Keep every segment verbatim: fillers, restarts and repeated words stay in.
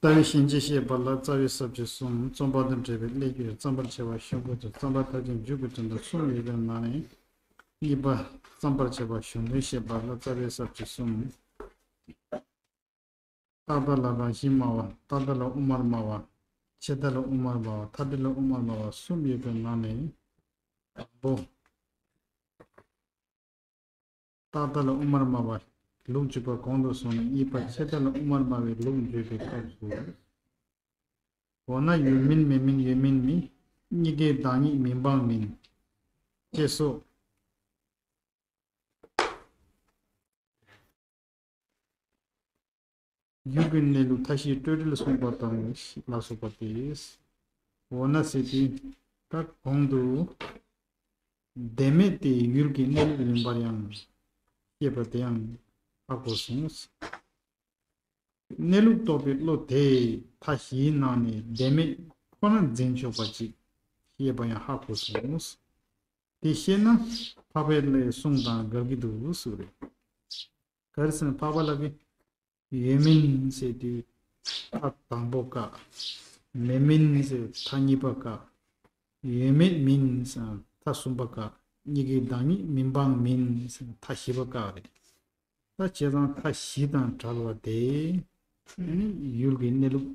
རྩ་བའི་ཞིང་སྤྱི་བཤད་པ་ལ་རྩ་བའི་ས་བཅད་གསུམ། རྩོམ་པ་དང་འབྲེལ་བའི་གནས་གྱུར། རྩོམ་པར་བྱ་བ་ཞུ་དགོས་དོན། རྩོམ་པ་མཐར་ཕྱིན་འཇུག་དགོས་དོན་དང་གསུམ་ཡོད་པའི་ནང་ནས། གཉིས་པ། རྩོམ་པར་བྱ་བ་གཞུང་ལུགས་བཤད་པ་ལ་རྩ་བའི་ས་བཅད་གསུམ། རྟག་མཐའ་ལ་རང་བཞིན་སྨྲ་བ། རྟག་མཐའ་ལ་དབུ་མར་སྨྲ་བ། ཆད་མཐའ་ལ་དབུ་མར་སྨྲ་བ། མཐའ་འབྲས་ལ་དབུ་མར་སྨྲ་བ་གསུམ་ཡོད་པའི་ནང་ནས། དང་པོ། རྟག་མཐའ་ལ་དབུ་མར་སྨྲ་བ་ལུགས་བརྗོད་པ་གོང་དུ་སོང་ནས། གཉིས་པ། ཆད་མཐའ་ལ་དབུ་མར་སྨྲ་བའི་ལུགས་བརྗོད་པའི་སྐབས་སུ། འོ་ན་ཡོད་མིན་མེད་མིན་ཡོད་མིན་མིན། གཉིས་ཀའི་བདག་ཉིད་མིན་སྤངས་མིན། ཅེས་སོ། ཡུལ་གྱི་གནས་ལུགས་མཐའ་བཞིའི་སྤྲོས་བྲལ་གསུངས་པ་དང་ལ་སོགས་པ་སྟེ། འོ་ན་ཟེར་དུས། ད་གོང་དུ། བདེན་མེད་དེ་ཡུལ་གྱི་གནས་ལུགས་ཡིན་པར་ཡང་བཤད་པ་དེ་ཡང་ཧ་གོ་སོང་། གནས་ལུགས་རྟོགས་པའི་བློ་དེས་མཐའ་བཞིའི་ནང་ནས་བདེན་མེད་ཁོ་ན་འཛིན་ཆོག་པ་ཅིག་བཤད་པ་ཡང་ཧ་གོ་སོང་། དེ་ཤེས་ན་འཕགས་པའི་ལྷའི་གསུང་དང་འགལ་གྱི་འདུག་ཟེར་བ་རེད། ག་རེ་ཟེར་ན་འཕགས་པ་ལྷ་གིས་ཡོད་མིན་ཟེར་དུས་མཐའ་དང་པོ་བཀག་མེད་མིན་ཟེར་མཐའ་གཉིས་པ་བཀག་ཡོད་མེད་མིན་ཟེར་མཐའ་གསུམ་པ་བཀག་གཉིས་ཀའི་བདག་ཉིད་མིན་སྤངས་མིན་ཟེར་མཐའ་བཞི་པ་བཀག་རེད། ད་བྱས་ཙང་མཐའ་བཞི་དང་བྲལ་བ་དེ་ནི་ཡུལ་གྱི་གནས་ལུགས་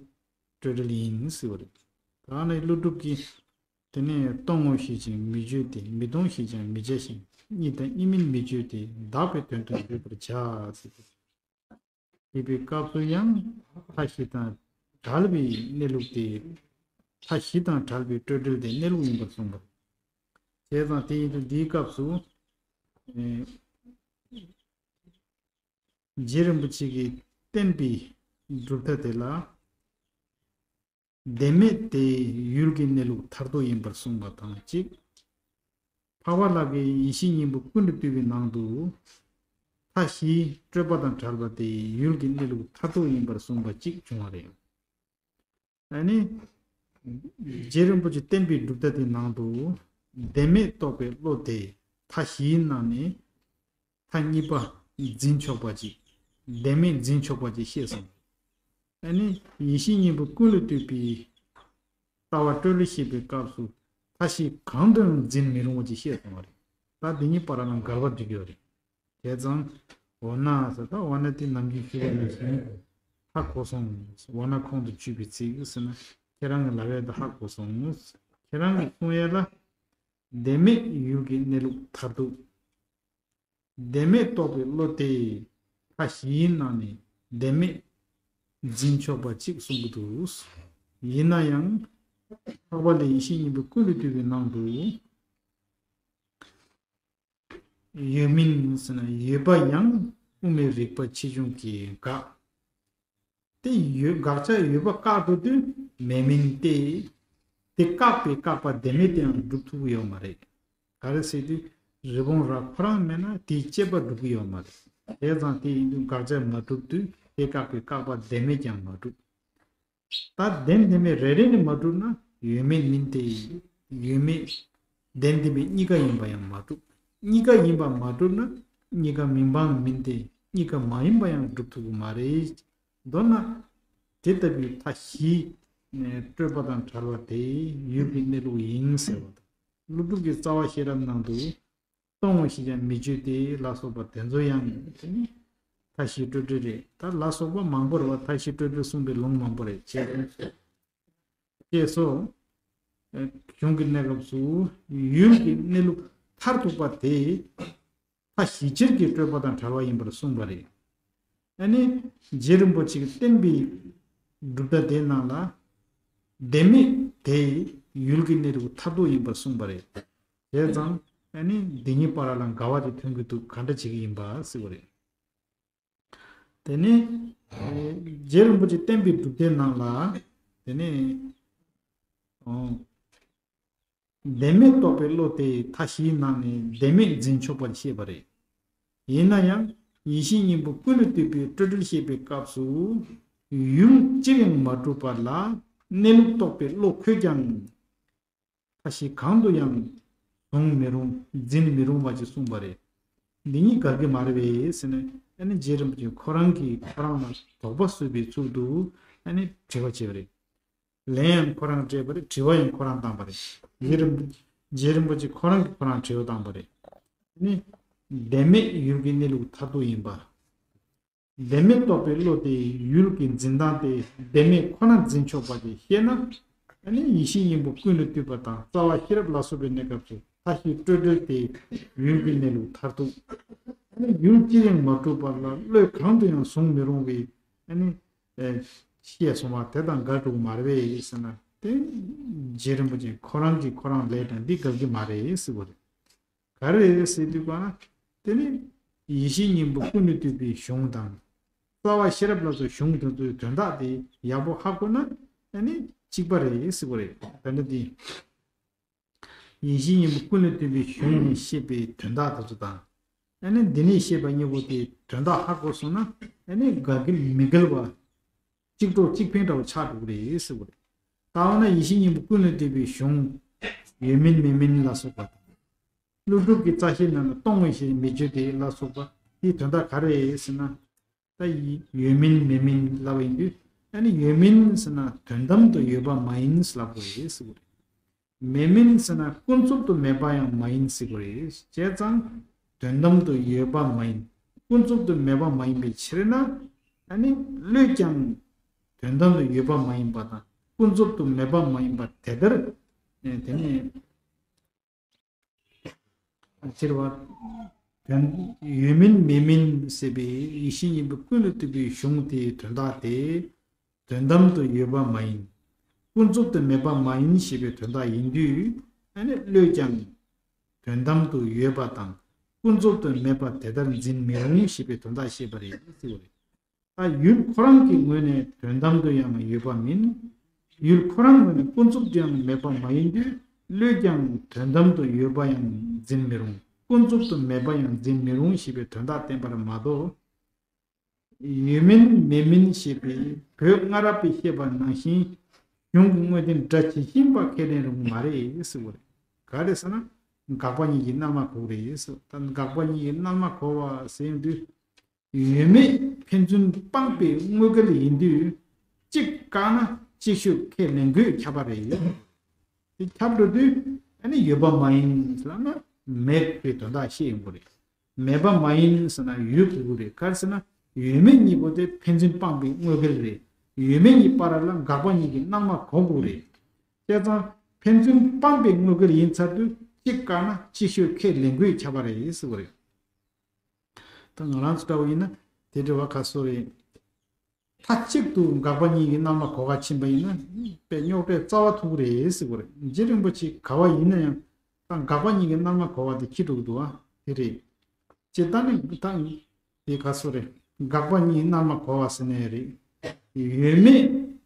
སྤྲོས་བྲལ་ཡིན་ཟེར་བ་རེད། ད་ནི་ཀླུ་སྒྲུབ་ཀྱིས། དེ་ནས་སྟོང་ངོ་ཤེས་ཤིང་མི་བརྗོད་དེ། མི་སྟོང་ཤེས་ཀྱང་མི་བྱ་ཞིང་། གཉིས་དང་གཉིས་མིན་མི་བརྗོད་དེ། བདག་པའི་དོན་དུ་བརྗོད་པར་བྱ། ཟེར་ཏེ། དེ་པའི་སྐབས་སུ་ཡང་མཐའ་བཞི་དང་བྲལ་བའི་གནས་ལུགས་དེ། མཐའ་བཞི་དང་བྲལ་བའི་སྤྲོས་བྲལ་དེ་གནས་ལུགས་ཡིན་པར་གསུངས་པ། བྱས་ཙང་དེ་ཡིན་དུས་འདིའི་སྐབས་སུ། ཨེ། རྗེ་རིན་པོ་ཆེ་གིས་བསྟན་པའི་གྲུབ་མཐའ་དེ་ལ། བདེན་མེད་དེ་ཡུལ་གྱི་གནས་ལུགས་མཐར་ཐུག་ཡིན་པར་གསུངས་པ་དང་གཅིག་འཕགས་པ་ལྷ་གིས་ཡེ་ཤེས་སྙིང་པོ་ཀུན་ལས་བཏུས་པའི་ནང་དུ། མཐའ་བཞིའི་སྤྲོས་པ་དང་བྲལ་བ་དེ་ཡུལ་གྱི་གནས་ལུགས་མཐར་ཐུག་ཡིན་པར་གསུངས་པ་གཅིག་བྱུང་བ་རེད། ཨ་ནི། རྗེ་རིན་པོ་ཆེ་བསྟན་པའི་གྲུབ་མཐའ་དེའི་ནང་དུ། བདེན་མེད་རྟོགས་པའི་བློ་དེ་མཐའ་བཞིའི་ནང་ནས། མཐའ་གཉིས་པ་འཛིན་ཆོག་པ་ཅིག་བདེན་མེད་འཛིན་ཆོག་པ་ཅིག་བཤད་སོང་། ཨ་ནི་ཡེ་ཤེས་སྙིང་པོ་ཀུན་ལས་བཏུས་པའི་ལྟ་བ་སྤྲོས་བྲལ་བཤད་པའི་སྐབས་སུ་མཐའ་བཞི་གང་དུ་ཡང་འཛིན་མི་རུང་བ་ཅིག་བཤད་སོང་བ་རེད། ད་འདི་གཉིས་བར་ལ་འགལ་བ་འགྲིག་གི་ཡོད་རེད། བྱས་ཙང་། འོ་ན་ཟེར། ད་འོ་ན་དེ་ནམ་རྒྱུན་ཞུས་པ་ནང་བཞིན་ཧ་གོ་སོང་། འོ་ན་ཁོང་དུ་ཆུད་པའི་ཚིག་ཟེར་ན་ཁྱེད་རང་གི་ལབ་ཡས་དེ་ཧ་གོ་སོང་། ཁྱེད་རང་གི་གསུང་ཡས་ལ། བདེན་མེད་ཡུལ་གྱི་གནས་ལུགས་མཐར་ཐུག་བདེན་མེད་རྟོགས་པའི་བློ་དེས་མཐའ་བཞིའི་ནང་ནས་བདེན་མེད་འཛིན་ཆོག་པ་ཅིག་གསུང་གི་འདུག་ཡིན་ན་ཡང་། འཕགས་པ་ལྷའི་ཡེ་ཤེས་སྙིང་པོ་ཀུན་ལས་བཏུས་པའི་ནང་དུ། ཡོད་མིན་ཟེར་ན་ཡོད་པ་ཡང་དབུ་མའི་རིགས་པ་ཆེ་ཆུང་གིས་དགག་དེ་ཡོད། དགག་བྱ་ཡོད་པ་བཀག་འགྲོ་དུས་མེད་མིན་ཏེ། དེ་བཀག་པའི་བཀག་པ་བདེན་མེད་དེ་ཡང་སྒྲུབ་ཐུབ་ཀྱི་ཡོད་མ་རེད། ག་རེ་ཟེར་དུས། རི་བོང་རྭ་ཁོ་རང་མེད་ན་དེའི་དཔྱད་པ་འགྲུབ་ཀྱི་ཡོད་མ་རེད། དེ་ཙང་དེ་ཡིན་དུས་དགག་བྱ་མ་གྲུབ་དུས་དེ་བཀག་པའི་བཀག་པ་བདེན་མེད་ཀྱང་མ་གྲུབ། ད་བདེན་བདེན་མེད་རེ་རེ་ནས་མ་གྲུབ་ན་ཡོད་མེད་མིན་ཏེ། ཡོད་མེད་བདེན་བདེན་མེད་གཉིས་ཀ་ཡིན་པ་ཡང་མ་གྲུབ། གཉིས་ཀ་ཡིན་པ་མ་གྲུབ་ན་གཉིས་ཀ་མིན་པའང་མིན་ཏེ་གཉིས་ཀ་མ་ཡིན་པ་ཡང་སྒྲུབ་ཐུབ་ཀྱི་མ་རེད། མདོར་ན། དེ་ལྟ་བུའི་མཐའ་བཞིའི་སྤྲོས་པ་དང་བྲལ་བ་དེ་ཡུལ་གྱི་གནས་ལུགས་ཡིན་ཟེར་བ་དང་། ཀླུ་སྒྲུབ་ཀྱི་རྩ་བ་ཤེས་རབ་ནང་དུ། སྟོང་ངོ་ཤེས་ཀྱང་མི་བརྗོད་དེ་ལ་སོགས་པ་དེ་ཚོ་ཡང་དེ་ནི་མཐའ་བཞིའི་སྤྲོས་བྲལ་རེད། ད་ལ་སོགས་པ་མང་པོ་རེད་བ། མཐའ་བཞིའི་སྤྲོས་བྲལ་གསུངས་པའི་ལུང་མང་པོ་རེད་བྱས། ཅེས་སོ། གཞུང་གི་གནས་སྐབས་སུ་ཡུལ་གྱི་གནས་ལུགས་མཐར་ཐུག་པ་དེ་མཐའ་བཞི་ཕྱིར་གྱི་སྤྲོས་པ་དང་བྲལ་བ་ཡིན་པར་གསུངས་པ་རེད། ཨ་ནི་རྗེ་རིན་པོ་ཆེས་བསྟན་པའི་གྲུབ་མཐའ་དེའི་ནང་ལ་བདེན་མེད་དེ་ཡུལ་གྱི་གནས་ལུགས་མཐར་ཐུག་ཡིན་པར་གསུངས་པ་རེད། བྱས་ཙང་ཨ་ནི་འདི་གཉིས་བར་ལ་འགལ་བ་དེ་ཐོན་གྱི་འདུག་ག་འདྲ་བྱེད་ཀྱི་ཡིན་པ་ཟེར་བ་རེད། དེ་ནས་རྗེ་རིན་པོ་ཆེས་བསྟན་པའི་གྲུབ་མཐའི་ནང་ལ་དེ་ནས་བདེན་མེད་རྟོགས་པའི་བློ་དེ་མཐའ་བཞིའི་ནང་ནས་བདེན་མེད་འཛིན་ཆོག་པར་བཤད་པ་རེད། ཡིན་ན་ཡང་ཡེ་ཤེས་སྙིང་པོ་ཀུན་ལས་བཏུས་པའི་སྤྲོས་བྲལ་བཤད་པའི་སྐབས་སུ་ཡུལ་ཅིར་ཡང་མ་གྲུབ་པ་ལ་གནས་ལུགས་རྟོགས་པའི་བློ་ཁོས་ཀྱང་མཐའ་བཞི་གང་དུ་ཡང་གཟུང་མི་རུང་འཛིན་མི་རུང་བ་ཞིག་གསུངས་པ་རེད། འདི་གཉིས་འགལ་གྱི་མ་རེད་པས་ཟེར་ནས་ཨ་ནི་རྗེ་རིན་པོ་ཆེས་ཁོ་རང་གིས་ཁོ་རང་ལ་དོགས་པ་གསུབ་པའི་ཚུལ་དུ་ ཨ་ནི་དྲི་བ་བྱས་པ་རེད། ལན་ཡང་ཁོ་རང་སྤྲད་པ་རེད། དྲི་བ་ཡང་ཁོ་རང་བཏང་པ་རེད། རྗེ་རིན་པོ་རྗེ་རིན་པོ་ཆེ་ཁོ་རང་གིས་ཁོ་རང་དྲི་བ་བཏང་པ་རེད། ཨ་ནི་བདེན་མེད་ཡུལ་གྱི་གནས་ལུགས་མཐར་ཐུག་ཡིན་པ། བདེན་མེད་རྟོགས་པའི་བློ་དེ་ཡུལ་གྱི་འཛིན་སྟངས་དེ་བདེན་མེད་ཁོ་ན་འཛིན་ཆོག་པ་དེ་ཤེས་ན། ཨ་ནི་ཡེ་ཤེས་སྙིང་པོ་ཀུན་ལས་བཏུས་པ་དང་རྩ་བ་ཤེས་རབ་ལ་སོགས་པའི་གནས་སྐབས་སུ་མཐའ་བཞི་སྤྲོས་བྲལ་དེ་ཡུལ་གྱི་གནས་ལུགས་མཐར་ཐུག་ཨ་ནི་ཡུལ་ཅི་ཡང་མ་གྲུབ་པ་ལ་བློས་གང་དུ་ཡང་བཟུང་མི་རུང་བའི་ཨ་ནི་ཤེས་སོང་བ་དེ་དང་འགལ་འགྲོ་གི་མ་རེད་པས་ཟེར་ན། དེ་རྗེ་རིན་པོ་ཆེ་ཁོ་རང་གིས་ཁོ་རང་ལས་དང་འདི་འགལ་གྱི་མ་རེད་ཟེར་བ་རེད། ག་རེ་རེད་ཟེར་དུས་ག་ན། དེ་ནི་ཡེ་ཤེས་སྙིང་པོ་ཀུན་ལས་བཏུས་པའི་གཞུང་དང་། རྩ་བ་ཤེས་རབ་ལ་སོགས་གཞུང་དེ་ཚོའི་དོན་དག་དེ་ཡག་པོ་ཧ་གོ་ན་ཨ་ནི་གཅིག་པ་རེད་ཟེར་བ་རེད། དེ་འདྲ་དེ། ཡེ་ཤེས་སྙིང་པོ་ཀུན་ལས་བཏུས་པའི་གཞུང་ནས་བཤད་པའི་དོན་དག་དེ་ཚོ་དང་། ཨ་ནི་འདི་ནས་བཤད་པ་གཉིས་པོ་དེ་དོན་དག་ཧ་གོ་སོང་ན་ཨ་ནི་འགལ་གྱི་མི་འགལ་བ། གཅིག་གྲོགས་གཅིག་ཕན་འདྲ་བོ་ཆགས་འགྲོ་གི་རེད་ཟེར་བ་རེད། ད་འོ་ན་ཡེ་ཤེས་སྙིང་པོ་ཀུན་ལས་བཏུས་པའི་གཞུང་། ཡོད་མིན་མེད་མིན་ལ་སོགས་པ་དང་། ཀླུ་སྒྲུབ་ཀྱི་རྩ་ཤེའི་ནང་ལ་སྟོང་ངོ་ཞེས་མི་བརྗོད་དེ་ལ་སོགས་པ་དེའི་དོན་དག་ག་རེ་རེད་ཟེར་ན། ད་ཡི་ཡོད་མིན་མེད་མིན་ལབ་པ་ཡིན་དུས་ཨ་ནི་ཡོད་མིན་ཟེར་ན་དོན་དམ་དུ་ཡོད་པ་མ་ཡིན་ལབ་དགོས་རེད་ཟེར་བ་རེད། མེད་མིན་ཟེར་ན་ཀུན་རྫོབ་ཏུ་མེད་པ་ཡང་མ་ཡིན་ཟེར་དགོས་རེད། བྱས་ཙང་དོན་དམ་དུ་ཡོད་པ་མ་ཡིན། ཀུན་རྫོབ་ཏུ་མེད་པ་མ་ཡིན་པའི་ཕྱིར་ན་ཨ་ནི་བློས་ཀྱང་དོན་དམ་དུ་ཡོད་པ་མ་ཡིན་པ་དང་ཀུན་རྫོབ་ཏུ་མེད་པ་མ་ཡིན་པ་དེ་ལྟར། ཨེ་དེ་ནས་ཕྱིར་བ། དོན་ཡོད་མིན་མེད་མིན་ཟེར་བའི་ཡེ་ཤེས་སྙིང་པོ་ཀུན་ལས་བཏུས་པའི་གཞུང་དེའི་དོན་དག་དེ། དོན་དམ་དུ་ཡོད་པ་མ་ཡིན། ཀུན་རྫོབ་ཏུ་མེད་པ་མ་ཡིན་ཞེས་པའི་དོན་དག་ཡིན་དུས། ཨ་ནི་བློས་ཀྱང་། དོན་དམ་དུ་ཡོད་པ་དང་། ཀུན་རྫོབ་ཏུ་མེད་པ་དེ་ལྟར་འཛིན་མི་རུང་ཞེས་པའི་དོན་དག་བཤད་པ་རེད་ཟེར་བ་རེད། ད་ཡུལ་ཁོ་རང་གི་ངོས་ནས་དོན་དམ་དུ་ཡང་ཡོད་པ་མིན། ཡུལ་ཁོ་རང་ངོས་ནས་ཀུན་རྫོབ་ཏུ་ཡང་མེད་པ་མ་ཡིན་དུས་བློས་ཀྱང་དོན་དམ་དུ་ཡོད་པ་ཡང་འཛིན་མི་རུང་། ཀུན་རྫོབ་ཏུ་མེད་པ་ཡང་འཛིན་མི་རུང་ཞེས་པའི་དོན་དག་བསྟན་པར་མ་གཏོགས། ཡོད་མིན་མེད་མིན་ཞེས་པའི་བོད་སྔ་རབས་པས་བཤད་པ་ནང་བཞིན་གཞུང་གི་དངོས་བསྟན་སྒྲ་ཇི་བཞིན་པ་ཁས་ལེན་རུང་མ་རེད་ཟེར་བ་རེད། ག་རེ་ཟེར་ན་དགག་པ་གཉིས་ཀྱི་རྣལ་མ་གོ་གི་རེད་ཟེར། ད་དགག་པ་གཉིས་ཀྱི་རྣལ་མ་གོ་བ་ཟེར་དུས། ཡོད་མེད་ཕན་ཚུན་སྤངས་པའི་དངོས་འགལ་ཡིན་དུས་གཅིག་བཀག་ན་གཅིག་ཤོས་ཁས་ལེན་དགོས་ཁྱབ་པ་རེད། དེ་ཁྱབ་འགྲོ་དུས་ཨ་ནི་ཡོད་པ་མ་ཡིན་ལབ་ན་མེད་པའི་དོན་དག་ཤེས་ཡོང་གི་རེད། མེད་པ་མ་ཡིན་ཟེར་ན་ཡོད་དགོས་ཀྱི་རེད། ག་རེ་ཟེར་ན་ཡོད་མེད་གཉིས་པོ་དེ་ཕན་ཚུན་སྤངས་པའི་དངོས་འགལ་རེད། ཡོད་མེད་གཉིས་བར་ལ་དགག་པ་གཉིས་ཀྱི་རྣལ་མ་གོ་དགོས་རེད། བྱས་ཙང་ཕན་ཚུན་སྤངས་པའི་དངོས་འགལ་ཡིན་ཚར་དུས་གཅིག་བཀག་ན་གཅིག་ཤོས་ཁས་ལེན་དགོས་ཁྱབ་པ་རེད་ཟེར་བ་རེད། ད་ང་རང་ཚོ་འདྲ་བོ་ཡིན་ན་དེ་འདྲ་བ་ཁ་སོ་རེད། མཐའ་གཅིག་ཏུ་དགག་པ་གཉིས་ཀྱི་རྣལ་མ་གོ་བ་ཕྱིན་པ་ཡིན་ན་དཔེ་རྙོག་དྲའི་རྩ་བ་ཐུག་གི་རེད་ཟེར་བ་རེད། རྗེ་རིན་པོ་ཆེ་ག་བ་ཡིན་ན་ཡང་ད་དགག་པ་གཉིས་ཀྱི་རྣལ་མ་གོ་བ་དེ་ཁྱི་འགྲོ་གི་འདུག་ཨ། དེ་རེད། ཇི་ལྟར་ནི་ད་དེ་ག་སོ་རེད། དགག་པ་གཉིས་རྣལ་མ་གོ་བ་ཟེར་ནའི་རེད། ཡོད་མེད་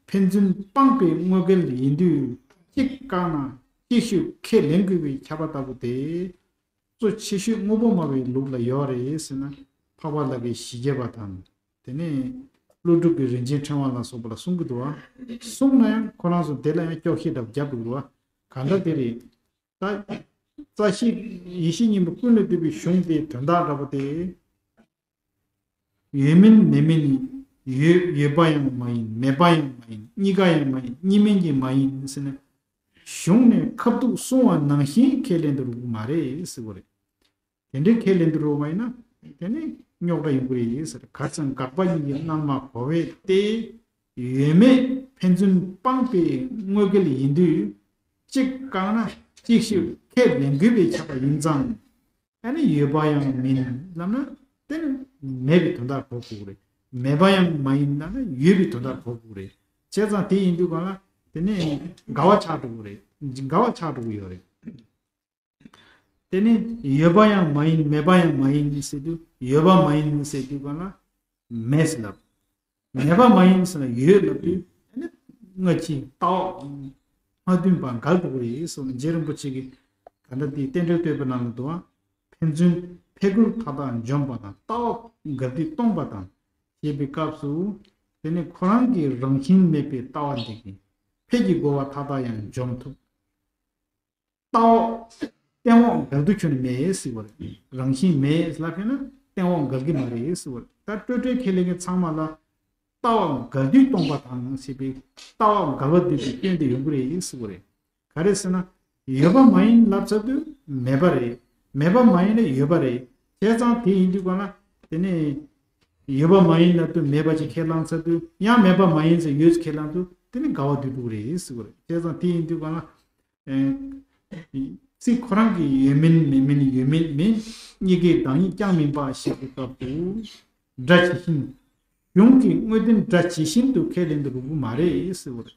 ཕན་ཚུན་སྤངས་པའི་དངོས་འགལ་ཡིན་དུས་གཅིག་བཀག་ན་གཅིག་ཤོས་ཁས་ལེན་དགོས་པའི་ཁྱབ་པ་ལྟ་བུ་དེ། གཙོ་ཆེ་ཤོས་དངོས་པོ་སྨྲ་བའི་ལུགས་ལ་ཡོད་རེད་ཟེར་ན་འཕགས་པ་ལགས་ཀྱི་ཞི་རྒྱས་པ་དང་། དེ་ནས་ཀླུ་སྒྲུབ་ཀྱི་རིན་ཆེན་ཕྲེང་བ་ལ་སོགས་པ་ལ་གསུང་གི་འདུག་བ། གསུངས་ན་ཡང་ཁོ་རང་ཚོ་དེ་ལ་ཡང་སྐྱོག་བཤད་འདྲ་པོ་རྒྱབ་འདུག་བ། གང་འདྲ་དེ་རེད། ད་རྩ་ཤེ་ཡེ་ཤེས་སྙིང་པོ་ཀུན་ལས་བཏུས་པའི་གཞུང་དེའི་དོན་དག་འདྲ་པོ་དེ། ཡོད་མིན་མེད་མིན་ཡིན། ཡོད་ཡོད་པ་ཡང་མ་ཡིན། མེད་པ་ཡང་མ་ཡིན། གཉིས་ཀ་ཡང་མ་ཡིན། གཉིས་མིན་གྱི་མ་ཡིན་ཟེར་ནས། གཞུང་ནས་ཁ་ཐུག་གསུང་བ་ནང་བཞིན་ཁས་ལེན་དུ་རུང་གི་མ་རེད་ཟེར་བ་རེད། དེ་འདྲའི་ཁས་ལེན་དུ་རུང་བ་ཡིན་ན་དེ་ནི་རྙོག་དྲ་ཡོང་གི་རེད་ཟེར། ག་ཚང་དགག་པ་གཉིས་ཀྱི་རྣལ་མ་གོ་བས་ཏེ། ཡོད་མེད་ཕན་ཚུན་སྤངས་པའི་དངོས་འགལ་ཡིན་དུས། གཅིག་བཀག་ན་གཅིག་ཤོས་ཁས་ལེན་དགོས་པའི་ཁྱབ་པ་ཡིན་ཙང་། ཨ་ནི་ཡོད་པ་ཡང་མིན་ལབ་ན་དེ་ནི་མེད་པའི་དོན་དག་གོ་དགོས་རེད། མེད་པ་ཡང་མ་ཡིན་ལབ་ན་ཡོད་པའི་དོན་དག་གོ་དགོས་རེད། བྱས་ཙང་དེ་ཡིན་དུས་གང་ལ་དེ་ནི་འགལ་བ་ཆགས་འགྲོ་གི་རེད། འགལ་བ་ཆགས་འགྲོ་གི་ཡོད་རེད། དེ་ནི་ཡོད་པ་ཡང་མ་ཡིན། མེད་པ་ཡང་མ་ཡིན་ཟེར་དུས་ཡོད་པ་མ་ཡིན་ཟེར་དུས་གང་ལ་མེད་ལབ། མེད་པ་མ་ཡིན་ཟེར་ན་ཡོད་ལབ་དུས་ཨ་ནི་སྔ་ཕྱི་ལྟ་བ་མ་མཐུན་པ་འགལ་འགྲོ་གི་རེད་གསུངས་ནས། རྗེ་རིན་པོ་ཆེ་གིས་ད་ལྟ་འདིའི་རྟེན་འབྲེལ་བསྟོད་པའི་ནང་ལ་འདུག་བ། ཕན་ཚུན་འཕེལ་འགྱུར་མཐའ་དག་འཇོམས་པ་དང་། ལྟ་བ་འགལ་འདུས་སྟོང་པ་དང་ཞེས་པའི་སྐབས་སུ། དེ་ནི་ཁོ་རང་གི་རང་བཞིན་མེད་པའི་ལྟ་བ་འདི་གིས་ཕས་ཀྱི་རྒོལ་བ་མཐའ་དག་ཡང་འཇོམས་ཐུབ། ལྟ་བ་སྟེང་འོག་འགལ་འདུ་ཁྱོན་ནས་མེད་ཟེར་བ་རེད། རང་བཞིན་མེད་ལབ་ཕྱིན་ན་སྟེང་འོག་འགལ་གྱི་མ་རེད་ཟེར་བ་རེད། ད་སྤྲོས་བྲལ་ཁས་ལེན་མཁན་ཚང་མ་ལ། བ་འགལ་དུས་སྟོང་པ་དང་ཞེས་པའི་ལྟ་བ་འགལ་བ་སྡུད་པའི་སྐྱོན་དེ་ཡོང་གི་རེད་ཟེར་བ་རེད། ག་རེ་ཟེར་ན། ཡོད་པ་མ་ཡིན་ལབ་ཚར་དུས་མེད་པ་རེད། མེད་པ་མ་ཡིན་ལ་ཡོད་པ་རེད། བྱས་ཙང་དེ་ཡིན་དུས་གང་ལ་དེ་ནས་ཡོད་པ་མ་ཡིན་ལབ་དུས་མེད་པ་ཅིག་ཁས་བླངས་ཚར་དུས་ཡང་མེད་པ་མ་ཡིན་ཟེར་ཡོད་ཅིག་ཁས་བླངས་དུས་དེ་ནི་འགལ་བ་སྡུད་འགྲོ་གི་རེད་ཟེར་བ་རེད། བྱས་ཙང་དེ་ཡིན་དུས་གང་ལ། ཚིག་ཁོ་རང་གི་ཡོད་མིན་མེད་མིན་ཡོད་མིན་མིན་གཉིས་ཀའི་བདག་ཉིད་ཀྱང་མིན་པ་ཞེས་པའི་སྐབས་སུ། སྒྲ་ཇི་བཞིན། གཞུང་གི་དངོས་བསྟན་སྒྲ་ཇི་བཞིན་དུ་ཁས་ལེན་དུ་རུང་གི་མ་རེད་ཟེར་བ་རེད།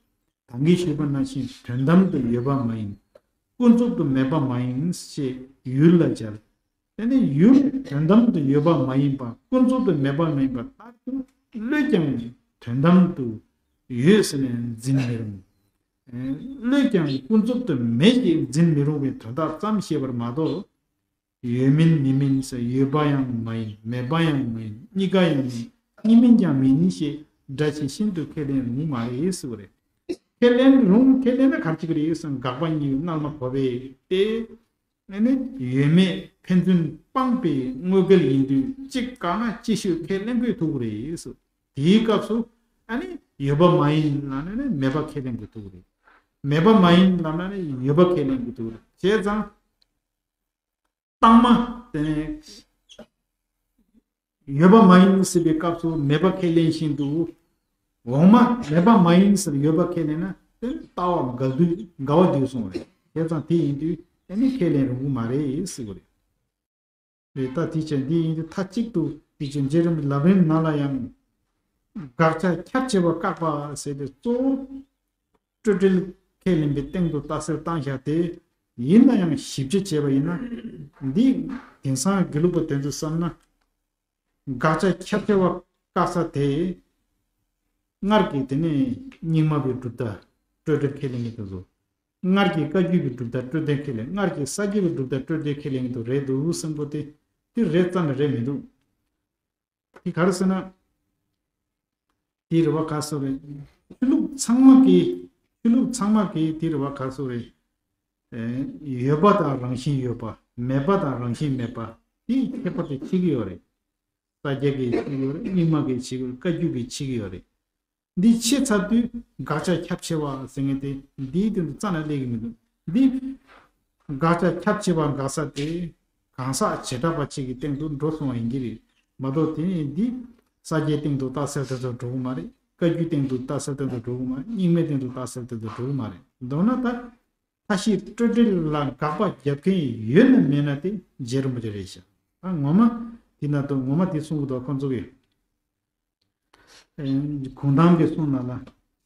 ད་གིན་ཞུས་པ་ནང་བཞིན་དོན་དམ་དུ་ཡོད་པ་མ་ཡིན། ཀུན་རྫོབ་ཏུ་མེད་པ་མ་ཡིན་ཞེས་ཡུལ་ལ་སྦྱར། དེ་ནི་ཡུལ་དོན་དམ་དུ་ཡོད་པ་མ་ཡིན་པ་ཀུན་རྫོབ་ཏུ་མེད་པ་མ་ཡིན་པ་ལྟར་དུ་བློས་ཀྱང་དོན་དམ་དུ་ཡོད་ཟེར་ནས་འཛིན་མི་རུང་། བློས་ཀྱང་ཀུན་རྫོབ་ཏུ་མེད་ཅེས་འཛིན་མི་རུང་བའི་དོན་དག་ཙམ་བཤད་པར་མ་གཏོགས། ཡོད་མིན་མེད་མིན་ཟེར་ཡོད་པ་ཡང་མ་ཡིན་མེད་པ་ཡང་མ་ཡིན་གཉིས་ཀ་ཡང་མིན་གཉིས་མིན་ཀྱང་མིན་ཞེས་སྒྲ་ཇི་བཞིན་དུ་ཁས་ལེན་རུང་མ་རེད་ཟེར་བ་རེད། ཁས་ལེན་རུང་ཁས་ལེན་ན་ག་རེ་བྱེད་ཀྱི་རེད་ཟེར་ན་དགག་པ་གཉིས་རྣལ་མ་གོ་བས་ཏེ། ཨ་ནི་ཡོད་མེད་ཕན་ཚུན་སྤངས་པའི་དངོས་འགལ་ཡིན་དུས་གཅིག་བཀག་ན་གཅིག་ཤོས་ཁས་ལེན་དགོས་ཐུག་གི་རེད་ཟེར། དེའི་སྐབས་སུ་ཨ་ནི་ཡོད་པ་མ་ཡིན་ལབ་ན་ནི་མེད་པ་ཁས་ལེན་དགོས་ཐུག་གི་རེད། མེད་པ་མ་ཡིན་ལབ་ན་ནི་ཡོད་པ་ཁས་ལེན་དགོས་ཐུག་གི་རེད། བྱས་ཙང་། སྟག་མ་དེ་ནས་ཡོད་པ་མ་ཡིན་ཟེར་བའི་སྐབས་སུ་མེད་པ་ཁས་ལེན་བཞིན་དུ། འོག་མ་མེད་པ་མ་ཡིན་ཟེར་ཡོད་པ་ཁས་ལེན་ན་དེ་ནི་ལྟ་བ་འགལ་དུས་འགལ་བ་འདུས་སོང་བས་བྱས་ཙང་དེ་ཡིན་དུས་དེ་ནི་ཁས་ལེན་རུང་གི་མ་རེད་ཟེར་བ་རེད། རེད་ད་དེ་བྱས་འདི་ཡིན་དུས་མཐའ་གཅིག་ཏུ་དེ་བྱས་རྗེ་རིན་པོ་ལམ་རིམ་ནང་ལ་ཡང་། དགག་བྱ་ཁྱབ་ཆེ་བ་བཀག་པ་ཟེར་ཏེ་གཙོ་བོ། སྤྲོས་བྲལ་ཁས་ལེན་པའི་སྟེང་དུ་ལྟ་གསལ་བཏང་བཞག་སྟེ། ཡིན་ན་ཡང་ཞིབ་དཔྱད་བྱས་པ་ཡིན་ན། འདི་དེང་སང་དགེ་ལུགས་པ་དེ་ཚོས་བསམ་ན། དགག་བྱ་ཁྱབ་ཆེ་བ་བཀག་ས་དེ། སྔར་གྱི་དེ་ནས་རྙིང་མ་པའི་གྲུབ་མཐའ་སྤྲོས་བྲལ་ཁས་ལེན་གྱི་དེ་ཚོ། སྔར་གྱི་བཀའ་བརྒྱུད་པའི་གྲུབ་མཐའ་སྤྲོས་བྲལ་ཁས་ལེན་སྔར་གྱི་ས་སྐྱ་པའི་གྲུབ་མཐའ་སྤྲོས་བྲལ་ཁས་ལེན་གྱི་དེ་རེད་འདུག་བསམ་པོ་དེ། དེ་རེད་རྩ་ནས་རེད་མི་འདུག་དེ་ག་རེ་ཟེར་ན། དེ་རེད་བ་ག་སོ་རེད། ཆོས་ལུགས་ཚང་མ་གིས་ཆོས་ལུགས་ཚང་མ་གིས་དེ་རེད་བ་ག་སོ་རེད། ཨེ། ཡོད་པ་དང་རང་བཞིན་ཡོད་པ་མེད་པ་དང་རང་བཞིན་མེད་པ་དེ་ཁྱད་པར་དེ་ཕྱེ་གི་ཡོད་རེད། ས་སྐྱ་གིས་ཕྱེ་གི་ཡོད་རེད་རྙིང་མ་གིས་ཕྱེ་གི་ཡོད་རེད་བཀའ་བརྒྱུད་ཀྱིས་ཕྱེ་གི་ཡོད་རེད། འདི་ཕྱེ་ཚར་དུས་དགག་བྱ་ཁྱབ་ཆེ་བ་ཟེར་མཁན་དེ་འདིའི་སྟེང་དུ་རྩ་ནས་སླེབས་ཀྱི་མི་འདུག་འདི་དགག་བྱ་ཁྱབ་ཆེ་བ་འགག་ས་དེ་གང་ཟག་བྱེ་བྲག་པ་གཅིག་གི་སྟེང་དུ་འགྲོ་སོང་བ་ཡིན་གྱི་རེད་མ་གཏོགས་དེ་ནི་འདི་ས་སྐྱའི་སྟེང་དུ་རྟགས་གསལ་དེ་ཚོ་འགྲོ་གི་མ་རེད། བཀའ་བརྒྱུད་སྟེང་དུ་རྟགས་གསལ་དེ་ཚོ་འགྲོ་གི་མ་རེད། རྙིང་མའི་སྟེང་དུ་རྟགས་གསལ་དེ་ཚོ་འགྲོ་གི་མ་རེད། མདོར་ན་ད་མཐའ་བཞི་སྤྲོས་བྲལ་ལ་དགག་པ་རྒྱབ་མཁན་ཡོད་ན་མེད་ན་དེ་རྗེ་རིན་པོ་ཆེ་རེད་ཤག་ཨ་ངོ་མ་དེ་ན་དུ་ངོ་མ་དེ་གསུང་གི་འདུག་ཁོང་ཚོ་གིས། གུང་ཐང་གི་གསུང་ནང་ལ་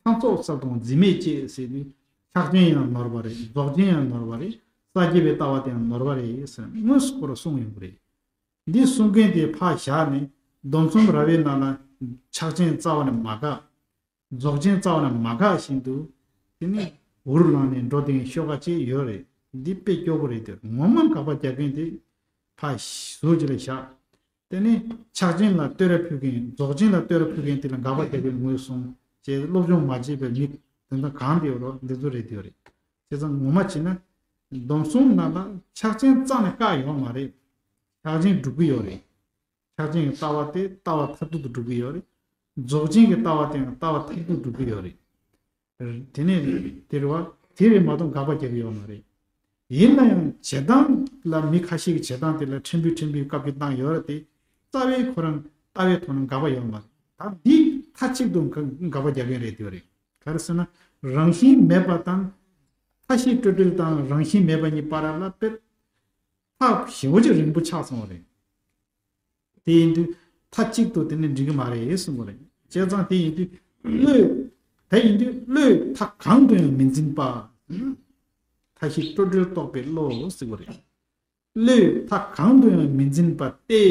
ཕྱག་རྫོགས་ས་དང་འཛིན་མེད་ཅེས་ཟེར་དུས་ཕྱག་ཆེན་ཡང་ནོར་བ་རེད། རྫོགས་ཆེན་ཡང་ནོར་བ་རེད། ས་སྐྱ་པའི་ལྟ་བ་དེ་ཡང་ནོར་བ་རེད་ཟེར་དངོས་སུ་ཁོ་རང་གསུངས་ཡོང་གི་རེད། འདི་གསུང་མཁན་དེ་ཕར་བཞག་ནས་སྡོམ་གསུམ་ར་བའི་ནང་ལ་ཕྱག་ཆེན་རྩ་བ་ནས་མ་བཀག་རྫོགས་ཆེན་རྩ་བ་ནས་མ་བཀག་བཞིན་དུ་དེ་ནི་འུར་ལངས་ནས་འགྲོ་བསྡད་མཁན་ཤོག་ཁ་ཅིག་ཡོད་རེད། འདི་དཔེ་སྐྱོ་པོ་རེད་དེ་ངོ་མ་དགག་པ་རྒྱག་མཁན་དེ་ཕར་ཟུར་ཅིག་ལ་བཞག་དེ་ནས་ཕྱག་ཆེན་ལ་བསྟོད་ར་ཕུལ་མཁན་རྫོགས་ཆེན་ལ་བསྟོད་ར་ཕུལ་མཁན་དེ་ལ་དགག་པ་རྒྱག་པའི་ངོས་བཟུང་བྱས་སློབ་སྦྱོང་མ་བྱས་པའི་མི་དེ་འདྲ་གང་དེ་ཡོད་རོགས་འདི་ཚོ་རེད་དེ་ཡོད་རེད། བྱས་ཙང་ངོ་མ་བྱས་ན་སྡོམ་གསུམ་ནང་ལ་ཕྱག་ཆེན་རྩ་ནས་བཀག་ཡོད་མ་རེད། ཕྱག་ཆེན་སྒྲུབ་ཀྱི་ཡོད་རེད། ཕྱག་ཆེན་གྱི་ལྟ་བ་དེ་ལྟ་བ་མཐར་ཐུག་ཏུ་སྒྲུབ་ཀྱི་ཡོད་རེད། རྫོགས་ཆེན་གྱི་ལྟ་བ་དེ་ཡང་ལྟ་བ་མཐར་ཐུག་སྒྲུབ་ཀྱི་ཡོད་རེད། དེ་ནས་དེ་རེད་བ། དེ་རེད་མ་གཏོགས་དགག་པ་རྒྱག་གི་ཡོད་མ་རེད། ཡིན་ན་ཡང་བྱེད་སྟངས་ལ་མི་ཁ་ཤས་ཀྱི་བྱེད་སྟངས་དེ་ལ་ཕྲན་བུ་ཕྲན་བུའི་བཀའ་བཀྱོན་བཏང་ཡོད་རེད་དེ། རྩ་བའི་ཁོ་རང་ལྟ་བའི་ཐོག་ནས་དགག་པ་ཡོད་མ་རེད། ད་འདི་མཐའ་གཅིག་ཏུ་དགག་པ་རྒྱག་མཁན་རེད་དེ་རེད། ག་རེ་ཟེར་ན། རང་བཞིན་མེད་པ་དང་། མཐའ་བཞི་སྤྲོས་བྲལ་དང་རང་བཞིན་མེད་པ་གཉིས་བར་ལ་དཔེ་ཐག་ཞེ་པོ་ཅིག་རིང་པོ་ཆགས་སོང་བ་རེད། དེ་ཡིན་དུས་མཐའ་གཅིག་ཏུ་དེ་ནི་འགྲིག་གི་མ་རེད་གསུངས་པ་རེད། བྱས་ཙང་དེ་ཡིན་དུས་བློས། དེ་ཡིན་དུས་བློས་མཐའ་གང་དུ་ཡང་མི་འཛིན་པ། མཐའ་བཞི་སྤྲོས་བྲལ་རྟོགས་པའི་བློ་ཟེར་བ་རེད། བློས་མཐའ་གང་དུ་ཡང་མི་འཛིན་པ་སྟེ།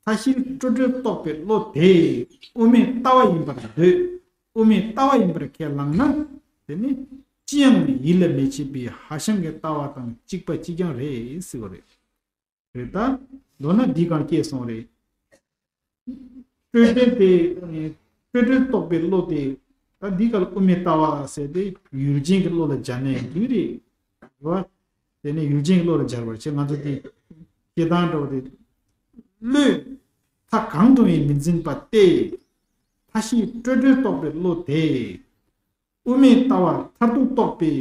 མཐའ་བཞི་སྤྲོས་བྲལ་རྟོགས་པའི་བློ་དེ་དབུ་མའི་ལྟ་བ་ཡིན་པར་འདོད། དབུ་མའི་ལྟ་བ་ཡིན་པར་ཁས་བླངས་ན། དེ་ནི་ཅི་ཡང་ཡིད་ལ་མི་བྱེད་པའི་ཧ་ཤང་གི་ལྟ་བ་དང་གཅིག་པ་གཅིག་རྐྱང་རེད་ཟེར་བ་རེད། རེད་ད། མདོར་ན་འདི་གང་སྐྱེས་སོང་རེད། སྤྲོས་བྲལ་དེ། སྤྲོས་བྲལ་རྟོགས་པའི་བློ་དེ། ད་འདི་ག་ལ་དབུ་མའི་ལྟ་བ་ཟེར་ཏེ་ཡུལ་ཅན་གྱི་བློ་ལ་སྦྱར་ནས་འདུས་རེད། རེད་བ། དེ་ནས་ཡུལ་ཅན་གྱི་བློ་ལ་སྦྱར་བར་བྱེད་ང་ཚོ་དེ། སྐྱེ་སྟངས་འདྲ་བོ་དེ། བློས། མཐའ་གང་དུ་ཡང་མི་འཛིན་པ་སྟེ། མཐའ་ མཐའ་བཞི་སྤྲོས་བྲལ་རྟོགས་པའི་བློ་དེ། དབུ་མའི་ལྟ་བ་མཐར་ཐུག་རྟོགས་པའི་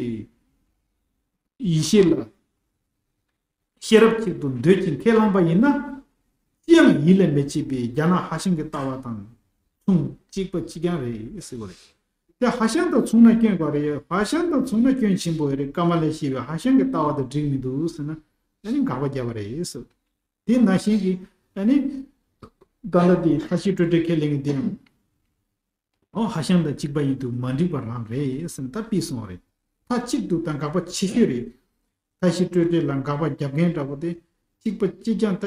ཡེ་ཤེས་ལ་ཤེས་རབ་ཅིག་ཏུ་འདོད་ཅིང་ཁས་བླངས་པ་ཡིན་ན། ཅི་ཡང་ཡིད་ལ་མི་བྱེད་པའི་རྒྱ་ནག་ཧྭ་ཤང་གི་ལྟ་བ་དང་མཚུངས་གཅིག་པ་གཅིག་རྐྱང་རེད་ཟེར་བ་རེད། དེ་ཧྭ་ཤང་དང་མཚུངས་ན་སྐྱོན་ག་རེ་ཡོད། ཧྭ་ཤང་དང་མཚུངས་ན་སྐྱོན་ཆེན་པོ་ཡོད་རེད། ཀ་མ་ལས་སྐྱེས་པའི་ཧྭ་ཤང་གི་ལྟ་བ་དང་འགྲིག་མི་འདུག་ཟེར་ན། ཨ་ནི་དགག་པ་བརྒྱབ་པ་རེད་ཟེར། དེ་ནང་བཞིན་གྱི་ཨ་ནི་ད་ལྟ་དེ་མཐའ་བཞི་སྤྲོས་བྲལ་ཁས་ལེན་གྱི་དེ་ཡང་། ཨོ་ཧྭ་ཤང་དང་གཅིག་པ་ཡིན་དུས་མ་འགྲིག་པ་རང་རེད་ཟེར་ན་ད་ཕྱིས་སོང་བ་རེད། མཐའ་གཅིག་ཏུ་ད་དགག་པ་ཆེ་ཤོས་རེད། མཐའ་བཞི་སྤྲོས་བྲལ་ལ་དགག་པ་རྒྱབ་མཁན་འདྲ་པོ་དེ་གཅིག་པ་གཅིག་རྐྱང་ད་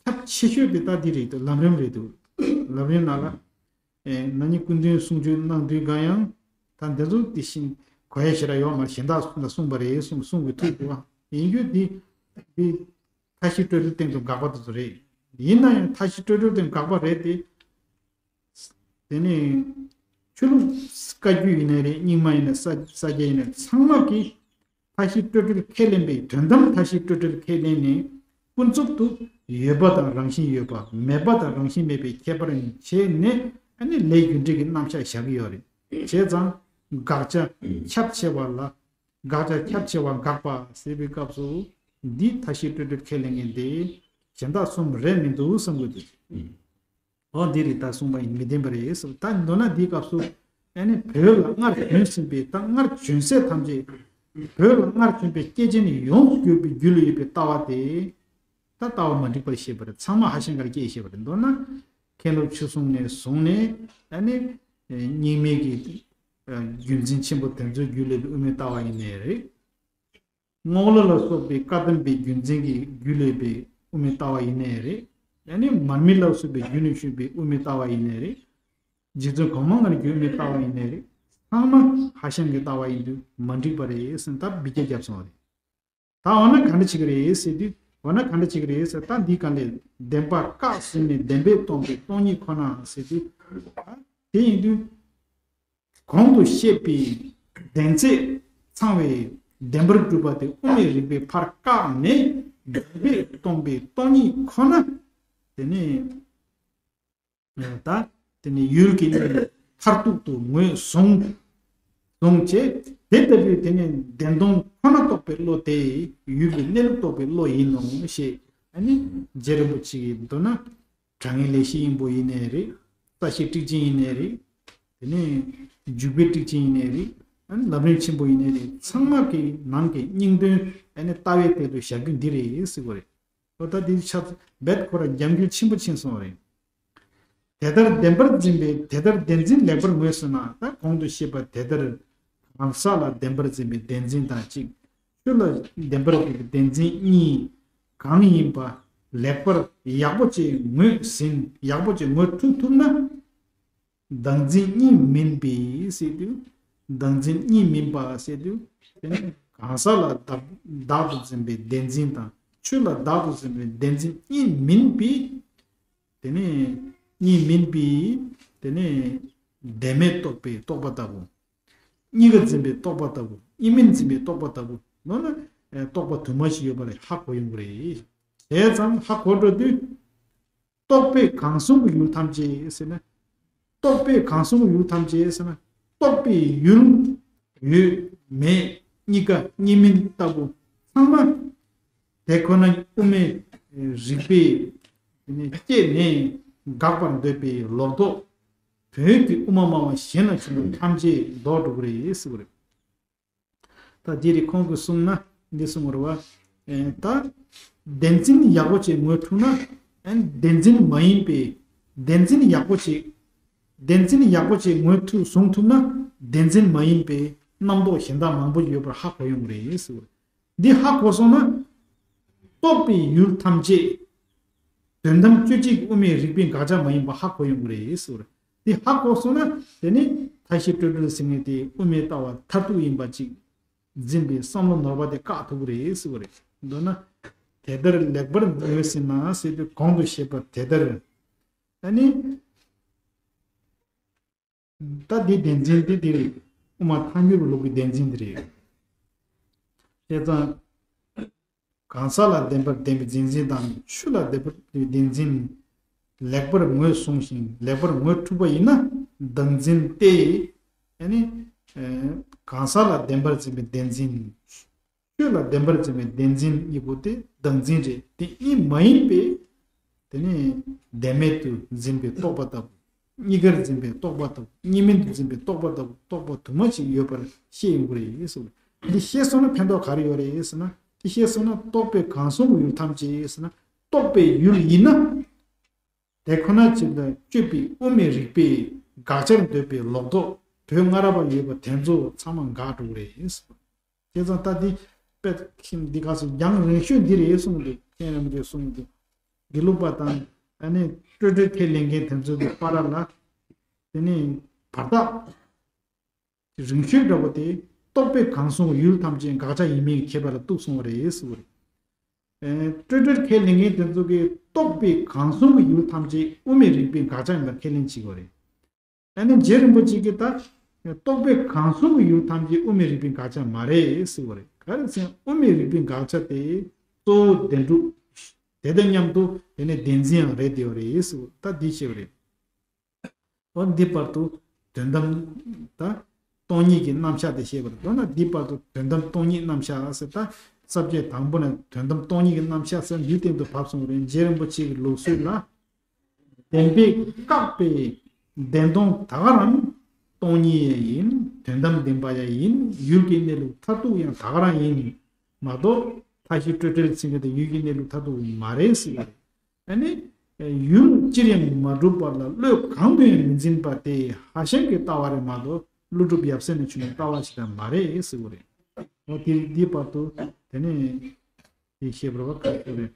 ཁྱབ་ཆེ་ཤོས་དེ་ད་འདི་རེད་འདུག་ལམ་རིམ་རེད་འདུག་ལམ་རིམ་ནང་ལ། ཨེ་ན་ནིང་སྐུ་མདུན་གསུང་ཆོས་གནང་དུས་གང་ཡང་ད་འདི་ཚོ་དེ་བཞིན་གོ་ཡ་ཞེ་དྲག་ཡོད་མ་རེད། གཞན་དག་ལ་གསུངས་པ་རེད་གསུངས་གསུང་གི་ཐུག་འདུག་ཨ། ཡིན་རྒྱུ་འདི་འདི་མཐའ་བཞི་སྤྲོས་བྲལ་སྟེང་དུ་དགག་པ་དེ་ཚོ་རེད། ཡིན་ན་ཡང་མཐའ་བཞི་སྤྲོས་བྲལ་སྟེང་དགག་པ་རེད་དེ། དེ་ནས་ཆོས་ལུགས་བཀའ་བརྒྱུད་ཡིན་ནའི་རེད། རྙིང་མ་ཡིན་ནའི་ས་ས་སྐྱ་ཡིན་ནའི་ཚང་མ་གིས་མཐའ་བཞི་སྤྲོས་བྲལ་ཁས་ལེན་པའི་དོན་དམ་མཐའ་བཞི་སྤྲོས་བྲལ་ཁས་ལེན་ནས་ཀུན་རྫོབ་ཏུ་ཡོད་པ་དང་རང་བཞིན་ཡོད་པ་མེད་པ་དང་རང་བཞིན་མེད་པའི་ཁྱད་པར་བྱས་ནས་ཨ་ནི་ལས་རྒྱུ་འབྲས་ཀྱི་རྣམ་གཞག་བཞག་གི་ཡོད་རེད། བྱས་ཙང་དགག་བྱ་ཁྱབ་ཆེ་བ་ལ་དགག་བྱ་ཁྱབ་ཆེ་བ་དགག་པ་ཟེར་བའི་སྐབས་སུ་འདི་མཐའ་བཞི་སྤྲོས་བྲལ་ཁས་ལེན་མཁན་དེ་གཞན་དག་གསུམ་རེད་མི་འདུག་བསམ་དགོས་འདུག་འོ་འདི་རེད་ད་གསུངས་པ་ཡིན་མི་བདེན་པ་རེད་ཟེར། ད་མདོར་ན་འདིའི་སྐབས་སུ་ཨ་ནི་བོད་ལ་སྔར་བྱོན་ཟིན་པའི་ད་སྔར་བྱོན་ཚད་ཐམས་ཅད་བོད་ལ་སྔར་བྱོན་པའི་སྐྱེས་ཆེན་ཡོངས་སུ་གྱུར་པའི་རྒྱུད་ལ་ཡོད་པའི་ལྟ་བ་དེ་ད་ལྟ་བ་མ་འགྲིག་པར་བཤད་པ་རེད། ཚང་མ་ཧྭ་ཤང་ཀར་སྐྱེས་བཤད་པ་རེད། མདོར་ན་མཁན་སློབ་ཆོས་གསུམ་ནས་བཟུང་ནས་ཨ་ནི་རྙིང་མའི་གི་རྒྱུད་འཛིན་ཆེན་པོ་དེ་ཚོའི་རྒྱུད་ལ་ཡོད་པའི་དབུ་མའི་ལྟ་བ་ཡིན་ནའི་རེད། རྔོག་ལོ་ལ་སོགས་པའི་བཀའ་གདམས་པའི་རྒྱུད་འཛིན་གྱི་རྒྱུད་ལས་པའི་དབུ་མའི་ལྟ་བ་ཡིན་ནའི་རེད། ཡང་ན་མར་མི་ལ་སོགས་པའི་རྒྱུད་ནས་བྱུང་བའི་དབུ་མའི་ལྟ་བ་ཡིན་ནའི་རེད། རྗེ་བཙུན་གོང་མ་ལྔ་ནས་བརྒྱུད་པའི་ལྟ་བ་ཡིན་ནའི་རེད། ཚང་མ་ཧྭ་ཤང་གི་ལྟ་བ་ཡིན་དུས་མ་འགྲིག་པ་རེད་ཟེར་ད་འབུད་རྒྱག་བརྒྱབ་སོང་བ་རེད། ད་འོ་ན་ག་འདྲ་བྱེད་ཀྱི་རེད་ཟེར་དུས་འོ་ན་ག་འདྲ་བྱེད་ཀྱི་རེད་ཟེར་ད་འདི་ག་ལས་བདེན་པ་བཀག་ཟིན་ནས་བདེན་པས་སྟོང་པའི་སྟོང་ཉིད་ཁོ་ན་ཟེར་དུས་དེ་ཡིན་དུས། གོང་དུ་བཤད་པའི་བདེན་ཚད་ཚང་བའི་བདེན་པར་གྲུབ་པ་དེ་དབུ་མའི་རིགས་པས་ཕར་བཀག་ནས་བདེན་པས་སྟོང་པའི་སྟོང་ཉིད་ཁོ་ན། དེ་ནས་ད་དེ་ནས་ཡུལ་གྱི་གནས་ལུགས་མཐར་ཐུག་ཏུ་ངོས་བཟུང་བཟུང་བྱས་དེ་ལྟ་བུའི་དེ་ནས་བདེན་སྟོང་ཁོ་ན་རྟོགས་པའི་བློ་དེ་ཡུལ་གྱི་གནས་ལུགས་རྟོགས་པའི་བློ་ཡིན་ནོ་ཞེས་ཨ་ནི་རྗེ་རིན་པོ་ཆེ་གིས་མདོར་ན། དྲང་ངེས་ལས་བཞི་དབྱིངས་པོ་ཡིན་ནའི་རེད། རྩ་ཤེ་ཊཱིཀ་ཆེན་ཡིན་ནའི་རེད། དེ་ནས་འཇུག་པའི་ཊཱིཀ་ཆེན་ཡིན་ནའི་རེད། ཨ་ནི་ལམ་རིམ་ཆེན་པོ་ཡིན་ནའི་རེད། ཚང་མ་གི་ནང་གི་སྙིང་དོན་ཨ་ནི་ལྟ་བའི་སྟེང་དུ་བཞག་རྒྱུ་འདི་རེད་ཟེར་བ་རེད། ཨོ་ད་འདི་ཆ་རྦད་ཁོ་ར་རྒྱབ་འགལ་ཆེན་པོ་ཕྱིན་སོང་བ་རེད། དེ་ལྟར་བདེན་པར་འཛིན་པའི་དེ་ལྟར་བདེན་འཛིན་ལེགས་པར་ངོས་ཟིན་ན་ད་གོང་དུ་བཤད་པ་དེ་ལྟར། གང་ཟག་ལ་བདེན་པར་འཛིན་པའི་བདེན་འཛིན་དང་གཅིག་ཆོས་ལ་བདེན་པར་འཛིན་པའི་བདེན་འཛིན་གཉིས། གང་ཡིན་པ་ལེགས་པར་ཡག་པོ་ཅིག་ངོས་ཟིན་ཡག་པོ་ཅིག་ངོས་ཐུབ་ཐུབ་ན། བདག་འཛིན་གཉིས་མིན་པའི་ཟེར་དུས། བདག་འཛིན་གཉིས་མིན་པ་ཟེར་དུས། དེ་ནི་གང་ཟག་ལ་བདག་བདག་ཏུ་འཛིན་པའི་བདེན་འཛིན་དང་ཆོས་ལ་བདག་ཏུ་འཛིན་པའི་བདེན་འཛིན་གཉིས་མིན་པའི། དེ་ནས་གཉིས་མིན་པའི། དེ་ནས་བདེན་མེད་རྟོགས་པའི་རྟོག་པ་ལྟ་བུ། གཉིས་ཀ་འཛིན་པའི་རྟོག་པ་ལྟ་བུ། གཉིས་མིན་འཛིན་པའི་རྟོག་པ་ལྟ་བུ། ནོ་ན། ཨེ་རྟོག་པ་དུ་མ་ཞིག་ཡོད་པ་ལས་ཧ་གོ་ཡོང་གི་རེད། བྱས་ཙང་ཧ་གོ་འགྲོ་དུས། རྟོག་པས་གང་གསུང་གི་ཡུལ་ཐམས་ཅད་ཟེར་ན། རྟོག་པས་གང་གསུང་གི་ཡུལ་ཐམས་ཅད་ཟེར་ན། རྟོག་པའི་ཡུལ། ཡོད། མེད། གཉིས་ཀ་གཉིས་མིན་ལྟ་བུ། ཚང་མ། དེ་ཁོ་ན་དབུ་མའི་རིགས་པས་དེ་ནས་བསྐྱེད་ནས་དགག་པར་འདོད་པའི་ལོག་རྟོག་བོད་ཀྱི་དབུ་མ་སྨྲ་བ་གཞན་ལ་བྱུང་བ་ཐམས་ཅད་ལྡོག་འགྲོ་གི་རེད་ཟེར་བ་རེད། ད་འདི་རེད་ཁོང་གིས་གསུངས་ན་འདི་གསུངས་པ་རེད་བ། ཨེ་ད་བདེན་འཛིན་ཡག་པོ་ཅིག་ངོས་ཐུབ་ན་ཨེ་བདེན་འཛིན་མ་ཡིན་པའི་བདེན་འཛིན་ཡག་པོ་ཅིག་བདེན་འཛིན་ཡག་པོ་ཅིག་ངོས་ཐུབ་བཟུང་ཐུབ་ན་བདེན་འཛིན་མ་ཡིན་པའི་རྣམ་རྟོག་གཞན་དག་མང་པོ་ཡོད་པར་ཧ་གོ་ཡོང་གི་རེད་ཟེར་བ་རེད། འདི་ཧ་གོ་སོང་ན། རྟོག་པའི་ཡུལ་ཐམས་ཅད། དོན་དམ་དཔྱོད་བྱེད་ཀྱི་དབུ་མའི་རིགས་པའི་དགག་བྱ་མ་ཡིན་པ་ཧ་གོ་ཡོང་གི་རེད་ཟེར། འདི་ཧ་གོ་སོང་ན་དེ་ནི་མཐའ་བཞི་སྤྲོས་བྲལ་ཟེར་མཁན་དེ་དབུ་མའི་ལྟ་བ་མཐར་ཐུག་ཡིན་པ་ཅིག་འཛིན་པའི་བསམ་བློ་ནོར་བ་དེ་བཀག་ཐུབ་ཀྱི་རེད་ཟེར་བ་རེད། མདོར་ན། དེ་ལྟར་ལེགས་པར་ངོས་ཟིན་ན་ཟེར་དུས་གོང་དུ་བཤད་པ་དེ་ལྟར། ཨ་ནི། ད་འདི་བདེན་འཛིན་འདི་འདི་རེད། དབུ་མ་ཐལ་འགྱུར་བའི་ལུགས་ཀྱི་བདེན་འཛིན་འདི་རེད། བྱས་ཙང་། གང་ཟག་ལ་བདེན་པར་བདེན་པའི་བདེན་འཛིན་དང་ཆོས་ལ་བདེན་པར་བདེན་པའི་བདེན་འཛིན། ལེགས་པར་ངོས་བཟུང་ཞིང་ལེགས་པར་ངོས་ཐུབ་པ་ཡིན་ན། བདག་འཛིན་ཏེ། ཨ་ནི་གང་ཟག་ལ་བདེན་པར་འཛིན་པའི་བདེན་འཛིན། ཆོས་ལ་བདེན་པར་འཛིན་པའི་བདེན་འཛིན་གཉིས་པོ་དེ་བདག་འཛིན་རེད། དེ་གཉིས་མ་ཡིན་པའི་དེ་ནི་བདེན་མེད་དུ་འཛིན་པའི་རྟོག་པ་ལྟ་བུ། གཉིས་ཀར་འཛིན་པའི་རྟོག་པ་ལྟ་བུ། གཉིས་མིན་དུ་འཛིན་པའི་རྟོག་པ་ལྟ་བུ། རྟོག་པ་དུ་མ་ཞིག་ཡོད་པར་བཤད་ཡོང་གི་རེད་ཟེར། འདི་ཤེས་སོང་ན་ཕན་ཐོགས་ག་རེ་ཡོད་རེད་ཟེར་ན། འདི་ཤེས་སོང་ན་རྟོག་པས་གང་གསུངས་པའི་ཡུལ་ཐམས་ཅད་ཟེར་ན། རྟོག་པའི་ཡུལ་ཡིན་ན། དེ་ཁོ་ན་ཅིག་ལ་དཔྱོད་པའི་དབུ་མའི་རིགས་པས་དགག་བྱར་འདོད་པའི་ལོག་རྟོག་དོན་སྔ་རབས་པ་ཡོད་པ་དེ་ཚོ་ཚང་མ་འགག་འགྲོ་གི་རེད། བྱས་ཙང་ད་འདི་དཔེ་ཁྱིམ་འདི་ག་སུ་ཡང་རིང་ཤོས་འདི་རེད་གསུངས་འདུག་མཁན་རིན་པོ་ཆེས་གསུངས་འདུག་དགེ་ལུགས་པ་དང་ཨ་ནི་སྤྲོས་བྲལ་ཁས་ལེན་མཁན་དེ་ཚོ་གི་བར་ལ་དེ་ནི་བར་ཐག་རིང་ཤོས་འདྲ་པོ་དེ། རྟོག་པས་གང་གསུངས་པའི་ཡུལ་ཐམས་ཅད་དགག་བྱ་ཡིན་མིན་ཁྱད་པར་ལ་གཏུགས་སོང་བ་རེད་ཟེར་བ་རེད། ཨེ། སྤྲོས་བྲལ་ཁས་ལེན་མཁན་དེ་ཚོ་གིས་རྟོག་པས་གང་གསུངས་པའི་ཡུལ་ཐམས་ཅད་དབུ་མའི་རིགས་པས་དགག་བྱ་ཡིན་པར་ཁས་ལེན་བྱེད་ཀྱི་ཡོད་རེད། ཨ་ནི་རྗེ་རིན་པོ་ཆེ་གིས་ད་རྟོག་པས་གང་གསུངས་པའི་ཡུལ་ཐམས་ཅད་དབུ་མའི་རིགས་པས་དགག་བྱ་མ་རེད་ཟེར་བ་རེད། ག་རེ་ཟེར་ན་དབུ་མའི་རིགས་པས་དགག་བྱ་དེ་གཙོ་བོ་བདེན་གྲུབ། དེ་དང་མཉམ་དུ་དེ་ནས་བདེན་འཛིན་ཡང་རེད་དེ་ཡོད་རེད་ཟེར་བ་ད་འདི་བཤད་པ་རེད། འོ་འདི་བར་དུ་དོན་དམ་ད་སྟོང་ཉིད་ཀྱི་རྣམ་གཞག་དེ་བཤད་པར་མདོར་ན་འདི་བར་དུ་དོན་དམ་སྟོང་ཉིད་རྣམ་གཞག་ཟེར། ད་ས་བཅད་དང་པོ་ནས་དོན་དམ་སྟོང་ཉིད་ཀྱི་རྣམ་གཞག་ཟེར་འདིའི་སྟེང་དུ་བབས་སོང་བ་རེད། རྗེ་རིན་པོ་ཆེ་གི་ལུགས་སྲོལ་ལ། བདེན་པས་བཀག་པའི་བདེན་སྟོང་ད་ག་རང་སྟོང་ཉིད་ཡང་ཡིན། དོན་དམ་བདེན་པ་ཡང་ཡིན། ཡུལ་གྱི་གནས་ལུགས་མཐར་ཐུག་ཡང་ད་ག་རང་ཡིན་མ་གཏོགས་མཐའ་བཞི་སྤྲོས་བྲལ་ཟེར་མཁན་དེ་ཡུལ་གྱི་གནས་ལུགས་མཐར་ཐུག་མ་རེད་ཟེར་བ་རེད། ཨ་ནི། ཡུལ་ཅིར་ཡང་མ་གྲུབ་པ་ལ་བློས་གང་དུ་ཡང་མི་འཛིན་པ་དེ་ཧ་ཤང་གི་ལྟ་བ་རེད་མ་གཏོགས་ཀླུ་སྒྲུབ་ཡབ་སྲས་ནས་བྱུང་བའི་ལྟ་བ་ཞིག་ཀྱང་མ་རེད་ཟེར་བ་རེད། འོ་དེ་འདི་བར་དུ་དེ་ནས་དེ་བཤད་པར་བ་ཁ་ཐུག་རེད།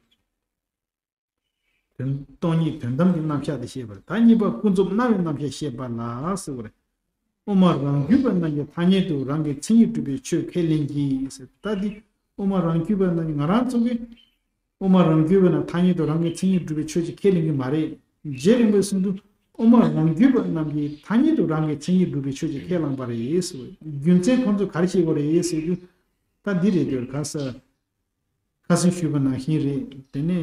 དོན་སྟོང་ཉིད་དོན་དམ་གྱི་རྣམ་གཞག་དེ་བཤད་པར་ད་གཉིས་པ་ཀུན་རྫོབ་སྣང་བའི་རྣམ་གཞག་བཤད་པ་ལ་ཟེར་བ་རེད། དབུ་མ་རང་རྒྱུད་པ་རྣམས་ཀྱིས་ཐ་སྙད་དུ་རང་གི་མཚན་ཉིད་སྒྲུབ་པའི་ཆོས་ཁས་ལེན་གྱི་ཟེར། ད་འདི་དབུ་མ་རང་རྒྱུད་པ་རྣམས་ཀྱིས་ང་རང་ཚོ་གིས་དབུ་མ་རང་རྒྱུད་པ་རྣམས་ཐ་སྙད་དུ་རང་གི་མཚན་ཉིད་སྒྲུབ་པའི་ཆོས་ཅིག་ཁས་ལེན་གྱི་མ་རེད། རྗེ་རིན་པོ་ཆེས་གསུངས་དུས་དབུ་མ་རང་རྒྱུད་པ་རྣམས་ཀྱིས་ཐ་སྙད་དུ་རང་གི་མཚན་ཉིད་སྒྲུབ་པའི་ཆོས་ཅིག་ཁས་བླངས་པ་རེད་ཟེར་བའི་རྒྱུ་མཚན་ཁོང་ཚོས་ག་རེ་བཤད་དགོས་རེད་ཟེར་དུས་ད་འདི་རེད་འདོད་ག་ས། ཁ་སང་ཞུས་པ་ནང་བཞིན་རེད། དེ་ནས་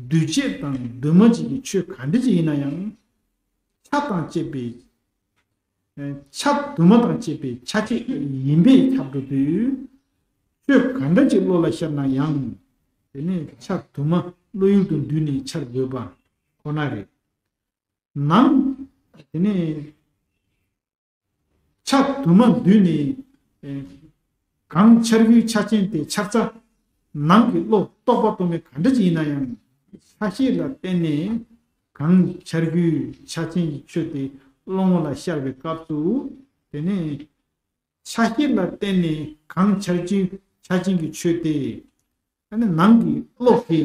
འདུས་བྱས་དང་འདུས་མ་བྱས་ཀྱི་ཆོས་ག་འདྲ་ཅིག་ཡིན་ན་ཡང་། ཆ་དང་བཅས་པའི། ཆ་དུ་མ་དང་བཅས་པའི་ཆ་ཤས་ཡིན་པས་ཁྱབ་འགྲོ་དུས། ཆོས་ག་འདྲ་ཅིག་བློ་ལ་ཤར་ན་ཡང་། དེ་ནས་ཆ་དུ་མ་བློ་ཡུལ་དུ་འདུས་ནས་འཆར་དགོས་པ་ཁོ་ན་རེད། ནང་། དེ་ནས། ཆ་དུ་མ་འདུས་ནས། ཨེ། གང་འཆར་རྒྱུའི་ཆ་ཅན་དེ་འཆར་ས། ནང་གི་བློ་རྟོག་པ་རྟོག་མེད་ག་འདྲ་ཅིག་ཡིན་ན་ཡང་། ཆ་ཤས་ལ་བརྟེན་ནས། གང་འཆར་རྒྱུའི་ཆ་ཅན་གྱི་ཆོས་དེ་བློ་ངོ་ལ་ཤར་བའི་སྐབས་སུ། དེ་ནས། ཆ་ཤས་ལ་བརྟེན་ནས་གང་འཆར་རྒྱུའི་ཆ་ཅན་གྱི་ཆོས་དེ། ཨ་ནི་ནང་གི་བློ་དེ།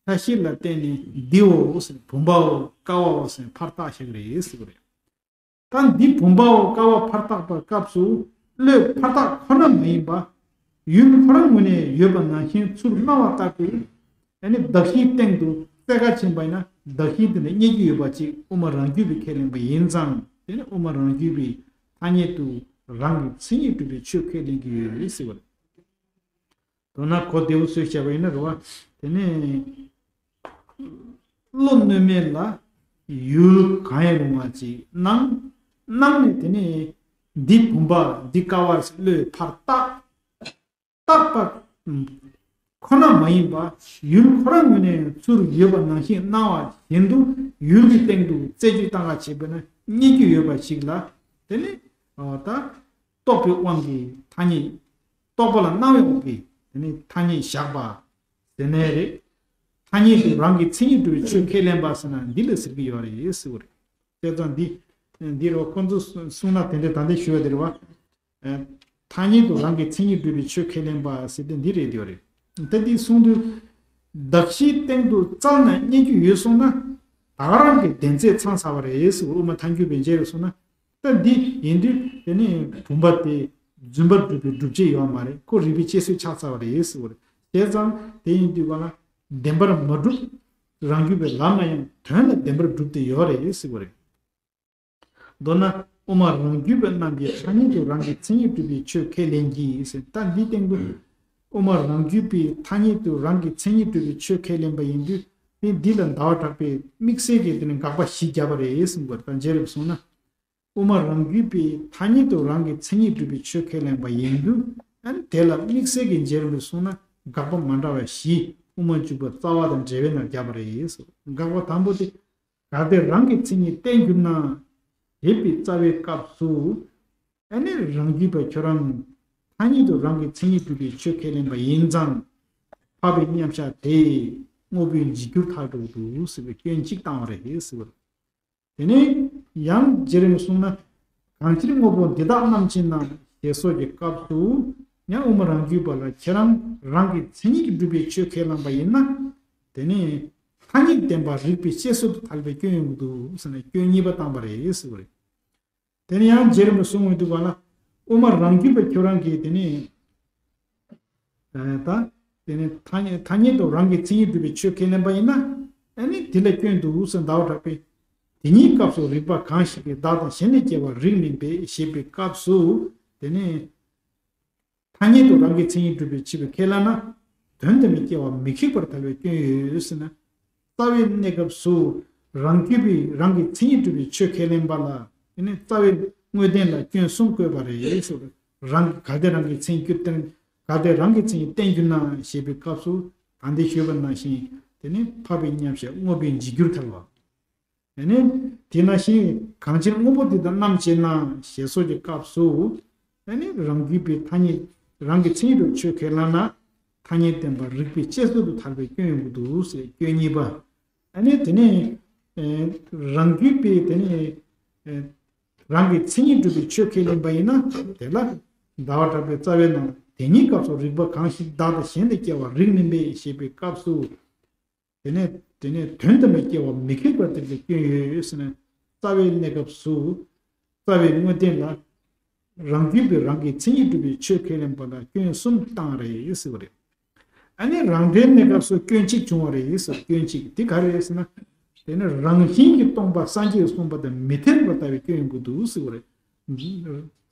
ཆ་ཤས་ལ་བརྟེན་ནས་འདིའོ་ཟེར་བུམ་པའོ་ཀ་བའོ་ཟེར་ཕར་བཏགས་བཞག་རེད་ཟེར་བ་རེད། ད་འདི་བུམ་པའོ་ཀ་བ་ཕར་བཏགས་པའི་སྐབས་སུ་བློས་ཕར་བཏགས་ཁོ་ན་མ་ཡིན་པ། ཡུལ་ཁོ་རང་ངོས་ནས་ཡོད་པ་ནང་བཞིན་ཚུར་སྣང་བ་ལྟར་དུ། ཨ་ནི་གདགས་གཞིའི་སྟེང་དུ་རྩལ་ཁ་ཕྱིན་པ་ཡིན་ན་གདགས་གཞི་དེ་ནི་རྙེད་རྒྱུ་ཡོད་པ་ཅིག་དབུ་མ་རང་རྒྱུད་པས་ཁས་ལེན་པ་ཡིན་ཙང་དེ་ནི་དབུ་མ་རང་རྒྱུད་པས་ཐ་སྙད་དུ་རང་གི་མཚན་ཉིད་སྒྲུབ་པའི་ཆོས་ཁས་ལེན་གྱི་ཡོད་ཟེར་བ་རེད། མདོར་ན་གོ་བདེ་བོ་བཟོས་བྱས་པ་ཡིན་ན་རེད་བ། དེ་ནས་བློ་གནོད་མེད་ལ་ཡུལ་གང་ཡང་རུང་བ་ཅིག་སྣང་། སྣང་ནས་དེ་ནས་འདི་བུམ་པ་འདི་ཀ་བ་ཟེར་བློས་ཕར་བཏགས། བཏགས་པ་ཁོ་ན་མ་ཡིན་པ་ཡུལ་ཁོ་རང་ངོས་ནས་ཚུར་ཡོད་པ་ནང་བཞིན་སྣང་བ་བཞིན་དུ་ཡུལ་གྱི་སྟེང་དུ་རྩད་གཅོད་བཏང་ག་བྱས་པ་ན་རྙེད་རྒྱུ་ཡོད་པ་ཞིག་ལ། དེ་ནི་ད་རྟོག་པའི་དབང་གིས་ཐ་སྙད། རྟོག་པ་ལ་སྣང་བའི་དབང་གིས་དེ་ནི་ཐ་སྙད་བཞག་པ་ཟེར་ནའི་རེད། ཐ་སྙད་དུ་རང་གི་མཚན་ཉིད་སྒྲུབ་པའི་ཆོས་ཁས་ལེན་པ་ཟེར་ན་འདི་ལ་ཟེར་གྱི་ཡོད་རེད་ཟེར་བ་རེད། དེ་ཙང་འདི། འདི་རུ་ཁོ་ཚོ་གསུང་ན་དེ་འདྲའི་ད་ལྟ་ཞུ་བ་དེ་རེད་བ། ཐ་སྙད་དུ་རང་གི་མཚན་ཉིད་སྒྲུབ་པའི་ཆོས་ཁས་ལེན་པ་ཟེར་དེ་འདི་རེད་དེ་རེད། ད་འདི་གསུང་དུས། གདགས་གཞིའི་སྟེང་དུ་རྩལ་ནས་རྙེད་རྒྱུ་ཡོད་སོང་ན། ད་ག་རང་གི་བདེན་ཚད་ཚང་ཚར་བ་རེད་ཟེར་དབུ་མ་ཐལ་འགྱུར་བས་མཇལ་རེད་སོང་ན། ད་འདི་ཡིན་དུས་དེ་ནི་བུམ་པ་དེ་རྫུན་པར་སྒྲུབ་པའི་སྒྲུབ་བྱེད་ཡོད་མ་རེད། ཁོ་རིགས་པས་དཔྱད་བཟོད་ཆགས་ཚར་བ་རེད་ཟེར་བ་རེད། བྱས་ཙང་དེ་ཡིན་དུས་ག་ལ་བདེན་པར་མ་གྲུབ། རང་རྒྱུད་པའི་ལམ་ན་ཡང་དོན་ལ་བདེན་པར་གྲུབ་སྟེ་ཡོད་རེད་ཟེར་བ་རེད། མདོར་ན་དབུ་མ་རང་རྒྱུད་པའི་རྣམས་ཀྱིས་ཐ་སྙད་དུ་རང་གི་མཚན་ཉིད་སྒྲུབ་པའི་ཆོས་ཁས་ལེན་གྱི་ཟེར། ད་འདིའི་སྟེང་དུ་དབུ་མ་རང་རྒྱུད་པས་ཐ་སྙད་དུ་རང་གི་མཚན་ཉིད་སྒྲུབ་པའི་ཆོས་ཁས་ལེན་པ་ཡིན་དུས་དེ་འདི་ལ་ཟླ་བ་གྲགས་པས་དམིགས་བསལ་གྱི་དེ་ནི་དགག་པ་བཞི་བརྒྱབ་པ་རེད་གསུངས་པར་ད་མཇལ་རབ་སོང་ན། དབུ་མ་རང་རྒྱུད་པས་ཐ་སྙད་དུ་རང་གི་མཚན་ཉིད་སྒྲུབ་པའི་ཆོས་ཁས་ལེན་པ་ཡིན་དུས། ཨ་ནི་དེ་ལ་དམིགས་བསལ་གྱི་རྗེ་རིན་པོ་ཆེས་གསུངས་ན་དགག་པ་མ་འདྲ་བ་བཞི་དབུ་མ་འཇུག་པ་རྩ་བ་དང་འབྲེལ་བའི་ནང་བརྒྱབ་པ་རེད། དགག་པ་དང་པོ་དེ། གལ་ཏེ་རང་གི་མཚན་ཉིད་བསྟན་གྱུར་ན། ཞེས་པའི་རྩ་བའི་སྐབས་སུ། ཨ་ནི་རང་རྒྱུད་པ་ཁྱོད་རང་ཐ་སྙད་དུ་རང་གི་མཚན་ཉིད་སྒྲུབ་པའི་ཆོས་ཁས་ལེན་པ་ཡིན་ཙང་། འཕགས་པའི་མཉམ་གཞག་དེ་དངོས་པོའི་འཇིག་གྱུར་ཐལ་དྲགས་འདུག་ཟེར་བའི་སྐྱོན་གཅིག་བཏང་བ་རེད་ཟེར་བ་རེད། དེ་ནས་ཡང་རྗེ་རིན་པོ་ཆེས་གསུངས་ན། གང་ཕྱིར་དངོས་པོ་འདི་དག་རྣམས་ཀྱིས་ན། ཞེས་སོགས་ཀྱི་སྐབས་སུ། ཡང་དབུ་མ་རང་རྒྱུད་པ་ལ་ཁྱེད་རང་རང་གི་མཚན་ཉིད་ཀྱིས་སྒྲུབ་པའི་ཆོས་ཁས་བླངས་པ་ཡིན་ན། དེ་ནས་ཐ་སྙད་བདེན་པ་རིགས་པས་དཔྱད་བཟོད་དུ་ཐལ་བའི་སྐྱོན་ཡོང་གི་འདུག་ཟེར་ནས་སྐྱོན་གཉིས་པ་བཏང་བ་རེད་ཟེར་བ་རེད། དེ་ནས་ཡང་རྗེ་རིན་པོ་ཆེས་གསུངས་ཡོང་དུས་ག་ལ། དབུ་མ་རང་རྒྱུད་པ་ཁྱོད་རང་གིས་དེ་ནས། ད། དེ་ནས་ཐ་སྙད་ཐ་སྙད་དུ་རང་གི་མཚན་ཉིད་སྒྲུབ་པའི་ཆོས་ཁས་ལེན་པ་ཡིན་ན། ཨ་ནི་དེ་ལ་སྐྱོན་འདུག་ཟེར་ཟླ་བ་གྲགས་པས། དེ་གཉིས་སྐབས་སུ་རིགས་པ་གང་ཞིག་གིས་བདག་དང་གཞན་ལས་སྐྱེ་བ་རིགས་མིན་པས་ཞེས་པའི་སྐབས་སུ། དེ་ནས། ཐ་སྙད་དུ་རང་གི་མཚན་ཉིད་སྒྲུབ་པའི་ཕྱིར་ཁས་བླངས་ན། དོན་དམ་པའི་སྐྱེ་བ་མི་ཁེགས་པར་ཐལ་བའི་སྐྱོན་ཡོད་ཟེར་ན། རྩ་བའི་གནས་སྐབས་སུ་རང་རྒྱུད་པས་རང་གི་མཚན་ཉིད་སྒྲུབ་པའི་ཆོས་ཁས་ལེན་པ་ལ། དེ་ནི་རྩ་བའི་དངོས་བསྟན་ལ་སྐྱོན་གསུམ་བཀོད་པ་རེད་ཟེར། རང་གི་གལ་ཏེ་རང་གི་མཚན་ཉིད་སྒྲུབ་བསྟན། གལ་ཏེ་རང་གི་མཚན་ཉིད་བསྟན་གྱུར་ན་ཞེས་པའི་སྐབས་སུ། ད་འདི་ཞུས་པ་ནང་བཞིན་དེ་ནི་འཕགས་པའི་མཉམ་གཞག་དངོས་པོའི་འཇིག་གྱུར་ཐལ་བ། དེ་ནི་དེ་ནང་བཞིན་གང་ཕྱིར་དངོས་པོ་འདི་དག་རྣམས་ཀྱིས་ན་ཞེས་སོགས་ཀྱི་སྐབས་སུ། ཨ་ནི་རང་རྒྱུད་པའི་ཐ་སྙད་རང་གི་མཚན་ཉིད་དུ་ཆོས་ཁས་བླངས་ན། ཐ་སྙད་བདེན་པ་རིགས་པས་དཔྱད་བཟོད་དུ་ཐལ་བའི་སྐྱོན་ཡོང་གི་འདུག་ཟེར་སྐྱོན་གཉིས་པ། ཨ་ནི་དེ་ནི། ཨེ། རང་རྒྱུད་པས་དེ་ནི། ཨེ། རང་གི་མཚན་ཉིད་སྒྲུབ་པའི་ཆོས་ཁས་ལེན་པ་ཡིན་ན་དེ་ལ། ཟླ་བ་གྲགས་པའི་རྩ་བའི་ནང་དེ་གཉིས་སྐབས་སུ་རིགས་པ་གང་ཞིག་བདག་དང་གཞན་ལས་སྐྱེ་བ་རིགས་མིན་པས་ཞེས་པའི་སྐབས་སུ། དེ་ནས་དེ་ནས་དོན་དམ་པའི་སྐྱེ་བ་མི་ཁེགས་པར་ཐལ་བའི་སྐྱོན་ཡོད་ཟེར་ན། རྩ་བའི་གནས་སྐབས་སུ། རྩ་བའི་དངོས་བསྟན་ལ། རང་རྒྱུད་པས་རང་གི་མཚན་ཉིད་སྒྲུབ་པའི་ཆོས་ཁས་ལེན་པ་ལ་སྐྱོན་གསུམ་བཏང་རེད་ཟེར་བ་རེད། ཨ་ནི་རང་འགྲེལ་གནས་སྐབས་སུ་སྐྱོན་གཅིག་བྱུང་བ་རེད་ཟེར། སྐྱོན་གཅིག་དེ་ག་རེ་རེད་ཟེར་ན། དེ་ནི་རང་བཞིན་གྱིས་སྟོང་པ་སངས་རྒྱས་གསུངས་པ་དང་མི་མཐུན་པར་ལྟ་བའི་སྐྱོན་ཡོང་གི་འདུག་ཟེར་བ་རེད།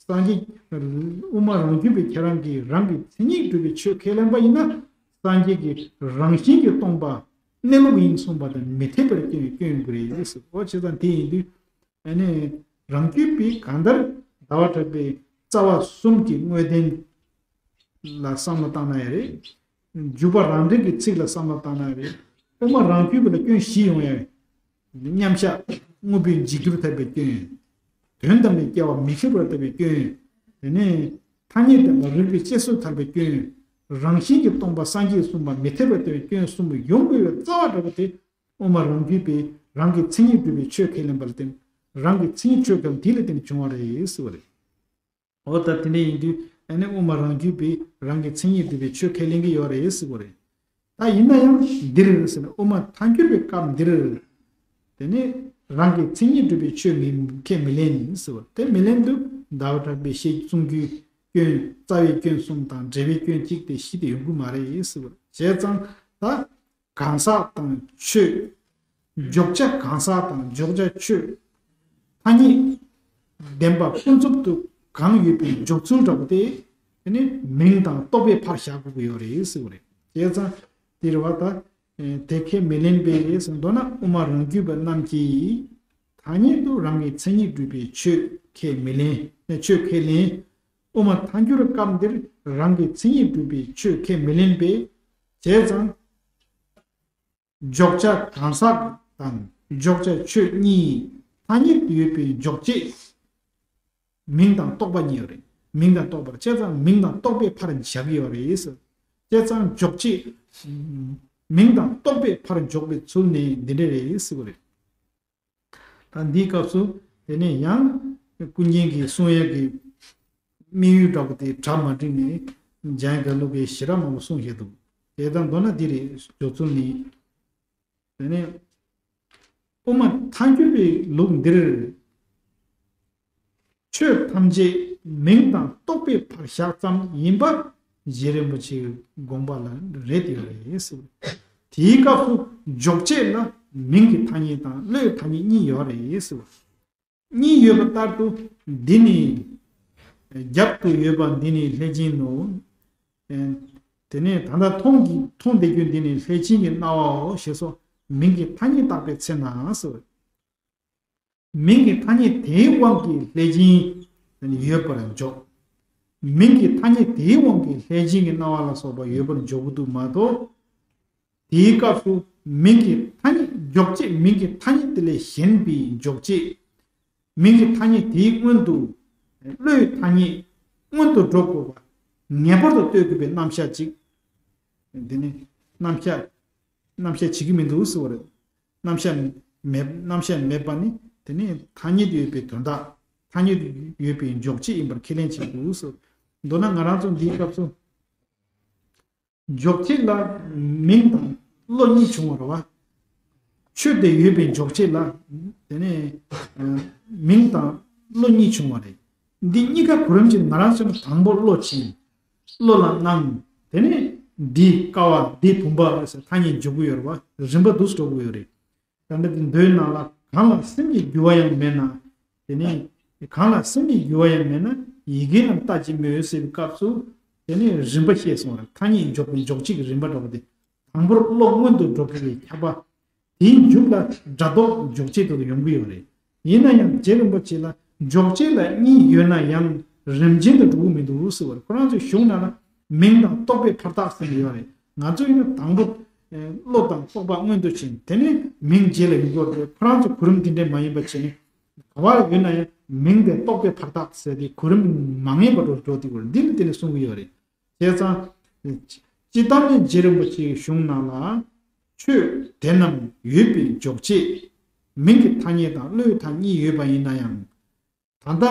སངས་རྒྱས། དབུ་མ་རང་རྒྱུད་པས་ཁྱེད་རང་གིས་རང་གི་མཚན་ཉིད་སྒྲུབ་པའི་ཆོས་ཁས་ལེན་པ་ཡིན་ན། སངས་རྒྱས་ཀྱིས་རང་བཞིན་གྱིས་སྟོང་པ་གནས་ལུགས་ཡིན་གསུངས་པ་དང་མི་མཐུན་པར་སྐྱོན་སྐྱོན་ཡོང་གི་རེད་ཟེར། འོ་བྱས་ཙང་དེ་ཡིན་དུས། ཨ་ནི་རང་རྒྱུད་པས་གང་ལྟར་ཟླ་བ་གྲགས་པའི་རྩ་བ་གསུམ་གྱི་དངོས་བསྟན་ལ་བསམ་བློ་བཏང་ན་ཡང་རེད། འཇུག་པ་རང་འགྲེལ་གྱི་ཚིག་ལ་བསམ་བློ་བཏང་ན་ཡང་རེད། དབུ་མ་རང་རྒྱུད་པ་ལ་སྐྱོན་བཞི་ཡོང་ཡ། མཉམ་གཞག་དངོས་པོའི་འཇིག་གྱུར་ཐལ་བའི་སྐྱོན། དོན་དམ་པའི་སྐྱེ་བ་མི་ཁེགས་པར་ཐལ་བའི་སྐྱོན། དེ་ནས་ཐ་སྙད་བདེན་པ་རིགས་པས་དཔྱད་བཟོད་ཐལ་བའི་སྐྱོན། རང་བཞིན་གྱིས་སྟོང་པ་སངས་རྒྱས་གསུངས་པ་མི་འཐད་པར་ཐལ་བའི་སྐྱོན་གསུམ་ཡོང་དགོས་པའི་རྩ་བ་འདྲ་པོ་དེ། དབུ་མ་རང་རྒྱུད་པས་རང་གི་མཚན་ཉིད་སྒྲུབ་པའི་ཆོས་ཁས་ལེན་པ་ལ་བརྟེན། རང་གི་མཚན་ཉིད་ཆོས་ཁས་དེ་ལ་བརྟེན་བྱུང་བ་རེད་ཟེར་བ་རེད། འོ་ད་དེ་འདྲ་ཡིན་དུས་ཨ་ནི་དབུ་མ་རང་རྒྱུད་པས་རང་གི་མཚན་ཉིད་སྒྲུབ་པའི་ཆོས་ཁས་ལེན་གྱི་ཡོད་རེད་ཟེར་བ་རེད། ད་ཡིན་ན་ཡང་འདིར་ཟེར་ན་དབུ་མ་ཐལ་འགྱུར་བའི་སྐབས་འདིར། དེ་ནི་རང་གི་མཚན་ཉིད་སྒྲུབ་པའི་ཆོས་མི་ཁས་མི་ལེན་ཟེར་བ་དེ་མི་ལེན་དུས་ཟླ་བ་གྲགས་པའི་བཤད་གསུང་རྒྱུའི་སྐྱོན་རྩ་བའི་སྐྱོན་གསུམ་དང་འབྲེལ་བའི་སྐྱོན་གཅིག་དེ་བཞི་དེ་ཡོང་གི་མ་རེད་ཟེར་བ་བྱས་ཙང་ད། གང་ཟག་དང་ཆོས། བརྗོད་བྱ་གང་ཟག་དང་བརྗོད་བྱ་ཆོས། ཐ་སྙད་བདེན་པ་ཀུན་རྫོབ་ཏུ་གང་ཡོད་པའི་འཇོག་ཚུལ་འདྲ་པོ་དེ། དེ་ནི་མིང་དང་རྟོག་པའི་ཕར་བཞག་དགོས་ཀྱི་ཡོད་རེད་ཟེར་བ་རེད། བྱས་ཙང་། དེ་རེད་བ་ད། དེ་ཁས་མི་ལེན་པས་ཟེར་མདོར་ན་དབུ་མ་རང་རྒྱུད་པ་རྣམས་ཀྱིས། ཐ་སྙད་དུ་རང་གི་མཚན་ཉིད་སྒྲུབ་པའི་ཆོས་ཁས་མི་ལེན། ཆོས་ཁས་ལེན། དབུ་མ་ཐལ་འགྱུར་སྐབས་འདིར་རང་གི་མཚན་ཉིད་སྒྲུབ་པའི་ཆོས་ཁས་མི་ལེན་པས། བྱས་ཙང་། བརྗོད་བྱ་གང་ཟག་དང་བརྗོད་བྱ་ཆོས་གཉིས་ཐ་སྙད་དུ་ཡོད་པའི་འཇོག་བྱེད། མིང་དང་རྟོག་པ་གཉིས་ཡོད་རེད། མིང་དང་རྟོག་པ་རེད། བྱས་ཙང་མིང་དང་རྟོག་པའི་ཕར་བཞག་གི་ཡོད་རེད། བྱས་ཙང་འཇོག་བྱེད། མིང་དང་རྟོག་པའི་ཕར་འཇོག་པའི་ཚུལ་ནི་འདི་འདྲ་རེད་ཟེར་བ་རེད། ད་འདིའི་སྐབས་སུ་དེ་ནས་ཡང་ཀུན་མཁྱེན་གྱིས་གསུང་ཡས་ཀྱི་དམིགས་ཡུལ་འདྲ་པོ་དེ་གྲ་མ་འགྲིག་ནས་འཇམ་དབྱངས་དགའ་ལུགས་ཀྱིས་ཞེ་དྲག་མང་པོ་གསུངས་བཞག་འདུག་དེ་དང་མདོར་ན་འདི་རེད། འཇོག་ཚུལ་ནི། དེ་ནས་དབུ་མ་ཐལ་འགྱུར་བའི་ལུགས་འདིར། ཆོས་ཐམས་ཅད་མིང་དང་རྟོག་པའི་ཕར་བཞག་ཙམ་ཡིན་པ་རྗེ་རིན་པོ་ཆེའི་དགོངས་པ་ལ་རེད་དེ་རེད་ཟེར། དེའི་སྐབས་སུ་འཇོག་བྱེད་ལ་མིང་གི་ཐ་སྙད་དང་བློའི་ཐ་སྙད་གཉིས་ཡོད་རེད་ཟེར། གཉིས་ཡོད་པ་ལྟར་དུ་འདི་ནི། རྒྱབ་ཏུ་ཡོད་པ་འདི་ནི་ལྷས་བྱིན་ནོ། དེ་ནས་ད་ལྟ་མཐོང་གི་མཐོང་བསྡད་རྒྱུ་འདི་ནི་ལྷས་བྱིན་གྱི་རྣ་བའོ་ཞེས་སོགས་མིང་གི་ཐ་སྙད་བཏགས་པའི་ཚེ་ན་ཟེར། མིང་གི་ཐ་སྙད་དེའི་དབང་གིས་ལྷས་སྦྱིན་ཡོད་པར་འཇོག་མིང་གི་ཐ་སྙད་དེའི་དབང་གིས་ལྷས་སྦྱིན་གྱི་སྣང་བ་ལ་སོགས་པ་ཡོད་པར་འཇོག་གི་འདུག་མ་གཏོགས། དེའི་སྐབས་སུ་མིང་གི་ཐ་སྙད་འཇོག་བྱེད་མིང་གི་ཐ་སྙད་དེ་ལས་གཞན་པའི་འཇོག་བྱེད། མིང་གི་ཐ་སྙད་དེའི་སྔོན་དུ་བློའི་ཐ་སྙད་སྔོན་དུ་འགྲོ་དགོས་པ་ངེས་པར་དུ་ལྟོས་དགོས་པའི་རྣམ་གཞག་ཅིག་དེ་ནི་རྣམ་གཞག་རྣམ་གཞག་བྱེད་ཀྱི་མི་འདུག་ཟེར་བ་རེད། རྣམ་གཞག་མེད་རྣམ་གཞག་མེད་པ་ནི་དེ་ནི་ཐ་སྙད་དུ་ཡོད་པའི་དོན་དག་ཐ་སྙད་དུ་ཡོད་པའི་འཇོག་བྱེད་ཡིན་པར་ཁས་ལེན་བྱེད་དགོས་སོ། མདོར་ན་ང་རང་ཚོ་འདིའི་སྐབས་སུ་འཇོག་བྱེད་ལ་མིང་དང་བློ་གཉིས་བྱུང་བ་རེད་བ། ཆོས་དེ་ཡོད་པའི་འཇོག་བྱེད་ལ་དེ་ནི་མིང་དང་བློ་གཉིས་བྱུང་བ་རེད། འདི་གཉིས་ཀ་གོ་རིམ་གྱིས་ང་རང་ཚོ་དང་པོ་བློ་ཕྱིན། བློ་ལ་སྣང་། དེ་ནས་འདི་ཀ་བ་འདི་བུམ་པ་ཟེར་ཐ་སྙད་འཇོག་གི་ཡོད་རེད་བ། རིམ་པ་འདུག་སེ་འགྲོ་གི་ཡོད་རེད། ད་ནི་མདོའི་ནང་ལ་གང་ལ་སེམས་ཀྱི་རྒྱུ་བ་ཡང་མེད་ན། དེ་ནས་གང་ལ་སེམས་ཀྱི་རྒྱུ་བ་ཡང་མེད་ན་ཡི་གེ་རྣམས་ལྟ་ཅི་སྨོས་ཟེར་བའི་སྐབས་སུ། དེ་ནས་རིམ་པ་བཤད་སོང་བ་རེད། ཐ་སྙད་འཇོག་པའི་འཇོག་བྱེད་ཀྱི་རིམ་པ་འདྲ་བོ་དེ། དང་པོར་བློ་སྔོན་དུ་འགྲོ་དགོས་པའི་ཁྱབ་པ། དེའི་མཇུག་ལ་སྒྲ་རྟོག་འཇོག་བྱེད་དུ་ཡོང་གི་ཡོད་རེད། ཡིན་ན་ཡང་རྗེ་རིན་པོ་ཆེ་ལ་འཇོག་བྱེད་ལ་གཉིས་ཡོད་ན་ཡང་རིམ་ཅན་དུ་འགྲོ་གི་མི་འདུག་ཟེར་བར་ཁོ་རང་ཚོའི་གཞུང་ནང་ལ་མིང་དང་རྟོག་པའི་ཕར་རྟགས་ཟེར་གྱི་ཡོད་རེད། ང་ཚོ་ཡིན་ན་དང་པོ་བློ་དང་རྟོག་པ་སྔོན་དུ་ཕྱིན། དེ་ནས་མིང་རྗེས་ལ་ཡོང་གི་ཡོད་རེད། ཁོ་རང་ཚོ་གོ་རིམ་དེ་འདྲས་མ་ཡིན་པ་བྱས་ནས་ག་བར་ཡོད་ན་ཡང་མིང་དེ་རྟོག་པའི་ཕར་རྟགས་ཟེར་ཏེ་གོ་རིམ་མ་ངེས་པ་འགྲོ་འགྲོ་དེ་གོ་རེད། འདི་ནི་དེ་ནས་གསུང་གི་ཡོད་རེད། བྱས་ཙང་། སྤྱིར་བཏང་ནི་རྗེ་རིན་པོ་ཆེའི་གཞུང་ནང་ལ། ཆོས་དེ་རྣམས་ཡོད་པའི་འཇོག་བྱེད། མིང་གི་ཐ་སྙད་དང་བློའི་ཐ་སྙད་ཡོད་པ་ཡིན་ན་ཡང་། ད་ལྟ་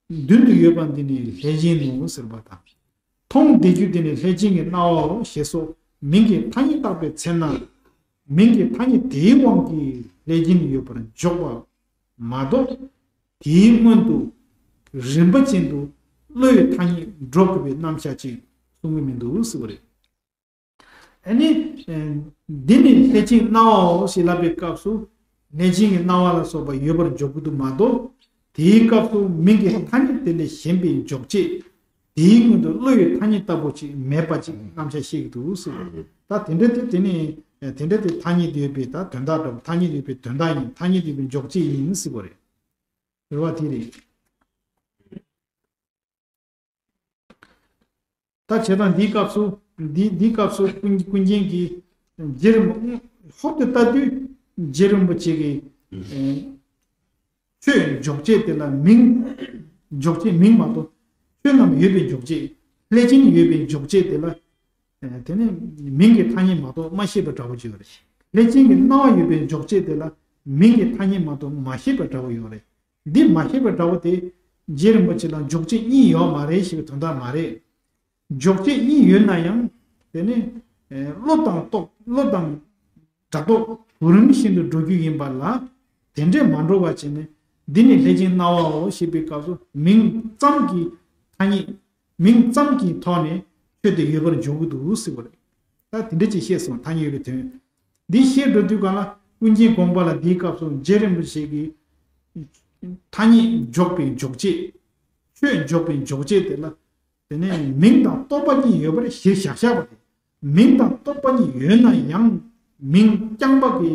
མདུན་དུ་ཡོད་པ་འདི་ནི་ལྷས་སྦྱིན་ནོ་ཟེར་བ་དང་། མཐོང་བདེ་རྒྱུ་དེ་ནི་ལྷས་སྦྱིན་གྱི་སྣང་བའོ་ཞེས་སོགས་མིང་གི་ཐ་སྙད་བཏགས་པའི་ཚེ་ན། མིང་གི་ཐ་སྙད་དེའི་དབང་གིས་ལྷས་སྦྱིན་ཡོད་པར་འཇོག་པ་མ་གཏོགས། དེའི་སྔོན་དུ་རིམ་པ་ཅན་དུ་བློའི་ཐ་སྙད་འགྲོ་དགོས་པའི་རྣམ་གཞག་ཅིག་གསུང་གི་མི་འདུག་ཟེར་བ་རེད། ཨ་ནི། འདི་ནི་ལྷས་སྦྱིན་སྣང་བའོ་ཞེས་ལབ་པའི་སྐབས་སུ། ལྷས་སྦྱིན་གྱི་སྣང་བ་ལ་སོགས་པ་ཡོད་པར་འཇོག་གི་འདུག་མ་གཏོགས། དེའི་སྐབས་སུ་མིང་གི་ཐ་སྙད་དེ་ལས་གཞན་པའི་འཇོག་བྱེད། དེའི་སྔོན་དུ་བློ་ཡི་ཐ་སྙད་ལྟ་བུ་ཅིག་མེད་པ་ཅིག་རྣམ་གཞག་བཤད་ཀྱི་འདུག་ཟེར་བ་རེད། ད་དེ་འདྲ་དེ་དེ་ནི། དེ་འདྲ་དེ་ཐ་སྙད་ཡོད་པའི་ད་དོན་དག་འདྲ་བོ་ཐ་སྙད་ཡོད་པའི་དོན་དག་ཡིན། ཐ་སྙད་ཡོད་པའི་འཇོག་བྱེད་ཡིན་ཟེར་བ་རེད། རེད་བ་དེ་རེད། ད་བྱས་ཙང་འདིའི་སྐབས་སུ། འདི་འདིའི་སྐབས་སུ་ཀུན་ཀུན་མཁྱེན་གྱིས་རྗེ་རིན་པོ་ཧོབ་ཏེ་ལྟ་དུས་རྗེ་རིན་པོ་ཆེ་གིས། ཨེ། ཆོས་འཇོག་བྱེད་དེ་ལ་མིང་། འཇོག་བྱེད་མིང་མ་གཏོགས། ཆོས་རྣམས་ཡོད་པའི་འཇོག་བྱེད། ལྷས་སྦྱིན་ཡོད་པའི་འཇོག་བྱེད་དེ་ལ། ཨེ། དེ་ནི་མིང་གི་ཐ་སྙད་མ་གཏོགས་མ་ཤེས་པ་འདྲ་བོ་ཅིག་ཡོད་རེད། ལྷས་སྦྱིན་གྱི་སྣང་བ་ཡོད་པའི་འཇོག་བྱེད་དེ་ལ་མིང་གི་ཐ་སྙད་མ་གཏོགས་མ་ཤེས་པ་འདྲ་བོ་ཡོད་རེད། འདི་མ་ཤེས་པ་འདྲ་བོ་དེ་རྗེ་རིན་པོ་ཆེ་ལ་འཇོག་བྱེད་གཉིས་ཡོད་མ་རེད་ཞེས་པའི་དོན་དག་མ་རེད། འཇོག་བྱེད་གཉིས་ཡོད་ན་ཡང་། དེ་ནི། ཨེ། བློ་དང་རྟོག་བློ་དང་སྒྲ་རྟོག་གོ་རིམ་བཞིན་དུ་འགྲོ་རྒྱུ་ཡིན་པ་ལ། དེ་འདྲས་མ་འགྲོ་བ་བྱས་ནས། འདི་ནི་ལྷས་སྦྱིན་སྣང་བའོ་ཞེས་པའི་སྐབས་སུ་མིང་ཙམ་གྱི་ཐ་སྙད། མིང་ཙམ་གྱི་ཐོག་ནས་ཆོས་དེ་ཡོད་པར་འཇོག་གི་འདུག་ཟེར་བ་རེད། ད་དེ་འདྲ་ཅིག་བཤད་སོང་། ཐ་སྙད་ཡོད་པའི་དོན། འདི་བཤད་འགྲོ་དུས་གང་ལ་ཀུན་མཁྱེན་དགོངས་པ་ལ་འདིའི་སྐབས་སུ་རྗེ་རིན་པོ་ཆེ་གིས་ཐ་སྙད་འཇོག་པའི་འཇོག་བྱེད། ཆོས་འཇོག་པའི་འཇོག་བྱེད་དེ་ལ། དེ་ནས་མིང་དང་རྟོག་པ་གཉིས་ཡོད་པར་གཞིར་བཞག་བཞག་པ་རེད། མིང་དང་རྟོག་པ་གཉིས་ཡོད་ན་ཡང་མིང་རྐྱང་པ་གི་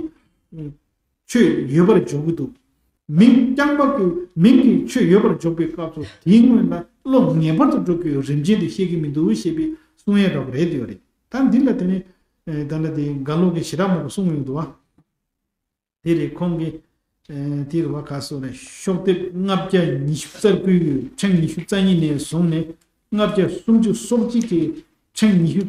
ཆོས་ཡོད་པར་འཇོག་གི་འདུག་མིང་རྐྱང་པ་གི་མིང་གི་ཆོས་ཡོད་པར་འཇོག་པའི་སྐབས་སུ་དེའི་སྔོན་ལ་བློ་ངེས་པར་དུ་འགྲོ་དགོས་རིམ་བྱེད་དུ་བཤད་ཀྱི་མི་འདུག་ཞེས་པའི་གསུང་ཡས་འདྲ་པོ་རེད་འདོད་རེད། ད་འདི་ལ་དེ་ནི། ད་ལྟ་དེ་ག་ལོག་གི་ཞེ་དྲག་མང་པོ་གསུང་ཡོང་འདུག་བ། དེ་རེད། ཁོང་གིས། ཨེ། དེ་རེད་བ། ག་སོ་རེད། ཤོག་ལྡེབ་ལྔ་བརྒྱ་ཉི་ཤུ་རྩ་དགུའི་ཕྲེང་ཉི་ཤུ་རྩ་གཉིས་ནས་བཟུང་ནས་ལྔ་བརྒྱ་སུམ་ཅུ་སོ་གཅིག་གི་ཕྲེང་ཉི་ཤུ་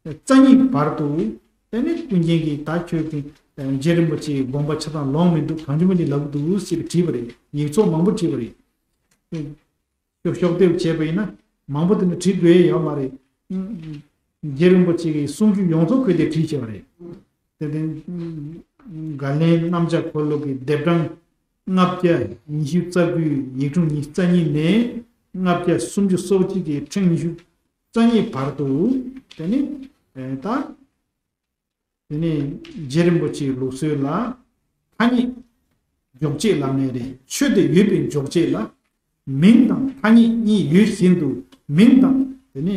རྩ་གཉིས་བར་དུ། དེ་ནི་ཀུན་མཁྱེན་གྱིས་ད་ཁྱོད་ཀྱི་རྗེ་རིན་པོ་ཆེའི་དགོངས་པ་ཆ་ཚང་ལོང་མི་འདུག་གང་བྱུང་མིན་འདི་ལབ་ཀྱི་འདུག་ཅེས་བྲིས་པ་རེད། ཡིག་ཚོགས་མང་པོ་བྲིས་པ་རེད། ཤོག་ཤོག་ལྡེབ་བྱས་པ་ཡིན་ན་མང་པོ་དེ་འདྲ་བྲིས་དགོས་ཡ་ཡོད་མ་རེད། རྗེ་རིན་པོ་ཆེ་གི་གསུང་རྒྱུན་ཡོངས་རྫོགས་ཁོས་དེ་བྲིས་བྱས་པ་རེད། དེ་དེ་དགའ་ལྡན་རྣམ་བཅའ་འཁོར་ལོ་གི་ལྡེབ་གྲངས་ལྔ་བརྒྱ་ཉི་ཤུ་རྩ་དགུའི་ཡིག་ཆུང་ཉི་ཤུ་རྩ་གཉིས་ནས་ལྔ་བརྒྱ་སུམ་ཅུ་སོ་གཅིག་གི་ཕྲེང་ཉི་ཤུ་རྩ་གཉིས་བར་དུ། དེ་ནི་ད། དེ་ནས་རྗེ་རིན་པོ་ཆེའི་ལུགས་སྲོལ་ལ་ཐ་སྙད་འཇོག་བྱེད་ལབ་ནས་རེད། ཆོས་དེ་ཡོད་པའི་འཇོག་བྱེད་ལ་མིང་དང་ཐ་སྙད་གཉིས་ཡོད་བཞིན་དུ། མིང་དང་དེ་ནས་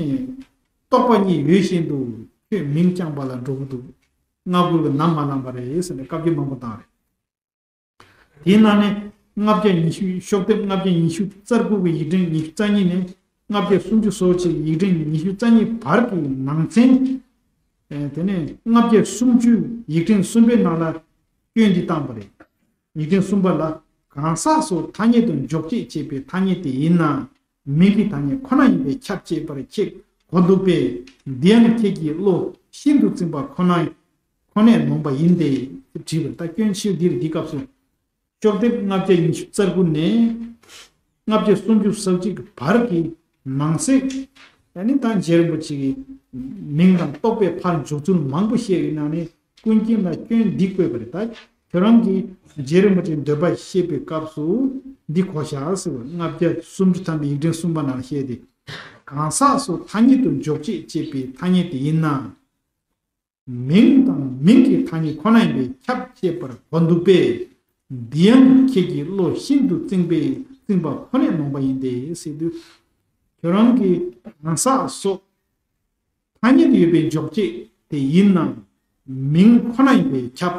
རྟོག་པ་གཉིས་ཡོད་བཞིན་དུ་ཁྱོད་མིང་རྐྱང་པ་ལ་འགྲོ་གི་འདུག་སྔ་རྒོལ་གྱིས་ནམ་མ་ལངས་པ་རེད་ཟེར་ནས་བཀའ་བཀྱོན་མང་པོ་བཏང་རེད། དེའི་ནང་ནས་ ལྔ་བརྒྱ་ཉི་ཤུ། ཤོག་ལྡེབ་ལྔ་བརྒྱ་ཉི་ཤུ་རྩ་དགུ་གི་ཡིག་ཕྲེང་ཉི་ཤུ་རྩ་གཉིས་ནས་ལྔ་བརྒྱ་སུམ་ཅུ་སོ་གཅིག་ཡིག་ཕྲེང་ཉི་ཤུ་རྩ་གཉིས་བར་གྱི་ནང་ཚན། ཨེ་དེ་ནས་ལྔ་བརྒྱ་སུམ་ཅུ་ཡིག་ཕྲེང་གསུམ་པའི་ནང་ལ་སྐྱོན་འདི་བཏང་པ་རེད། ཡིག་ཕྲེང་གསུམ་པ་ལ། གང་ཟག་སོགས་ཐ་སྙད་དུ་འཇོག་བྱེད་ཅེས་པའི་ཐ་སྙད་དེ་ཡིན་ན། མིང་གི་ཐ་སྙད་ཁོ་ན་ཡིན་པས་ཁྱབ་ཅེས་པར་ཁྱེད་གོ་འདུག་པས། འདི་ཡང་ཁྱེད་ཀྱི་བློ་ཤིན་ཏུ་བཙིམ་པ་ཁོ་ན་ཁོ་ནས་ནོངས་པ་ཡིན་ཏེ། དྲིས་པར། ད་སྐྱོན་ཆེ་འདིར་འདི་སྐབས་སུ། ཤོག་ལྡེབ་ལྔ་བརྒྱ་ཉི་ཤུ་རྩ་དགུ་ནས་ལྔ་བརྒྱ་སུམ་ཅུ་སོ་གཅིག་གི་བར་གྱི་ནང་གསེས། ཨ་ནི་ད་རྗེ་རིན་པོ་ཆེ་གིས་མིང་དང་རྟོག་པའི་ཕར་འཇོག་ཚུལ་མང་པོ་བཤད་ཡོད་ནང་ནས་ཀུན་མཁྱེན་ལ་སྐྱོན་འདི་བཀོད་པ་རེད། ད་ཁྱོད་རང་གིས་རྗེ་རིན་པོ་ཆེའི་འདོད་པ་བཤད་པའི་སྐབས་སུ་འདི་གོ་བཞག་ཟེར་བ། ལྔ་བརྒྱ་སུམ་ཅུ་ཐམ་པའི་ཡིག་ཕྲེང་གསུམ་པ་ནང་ལ་བཤད་དེ། གང་ཟག་སོགས་ཐ་སྙད་དུ་འཇོག་བྱེད་ཅེས་པའི་ཐ་སྙད་དེ་ཡིན་ན། མིང་དང་མིང་གི་ཐ་སྙད་ཁོ་ན་ཡིན་པས་ཁྱབ་ཅེས་པར་གོ་འདུག་པས། འདི་ཡང་ཁྱེད་ཀྱི་བློ་ཤིན་ཏུ་བཙིམ་པས་བཙིམ་པ་ཁོ་ནས་ནོངས་པ་ཡིན་ཏེ་ཟེར་དུས། ཁྱོད་རང་གི་གང་ཟག་སོགས་ཐ་སྙད་དུ་ཡོད་པའི་འཇོག་བྱེད་དེ་ཡིན་ན། མིང་ཁོ་ན་ཡིན་པས་ཁྱབ།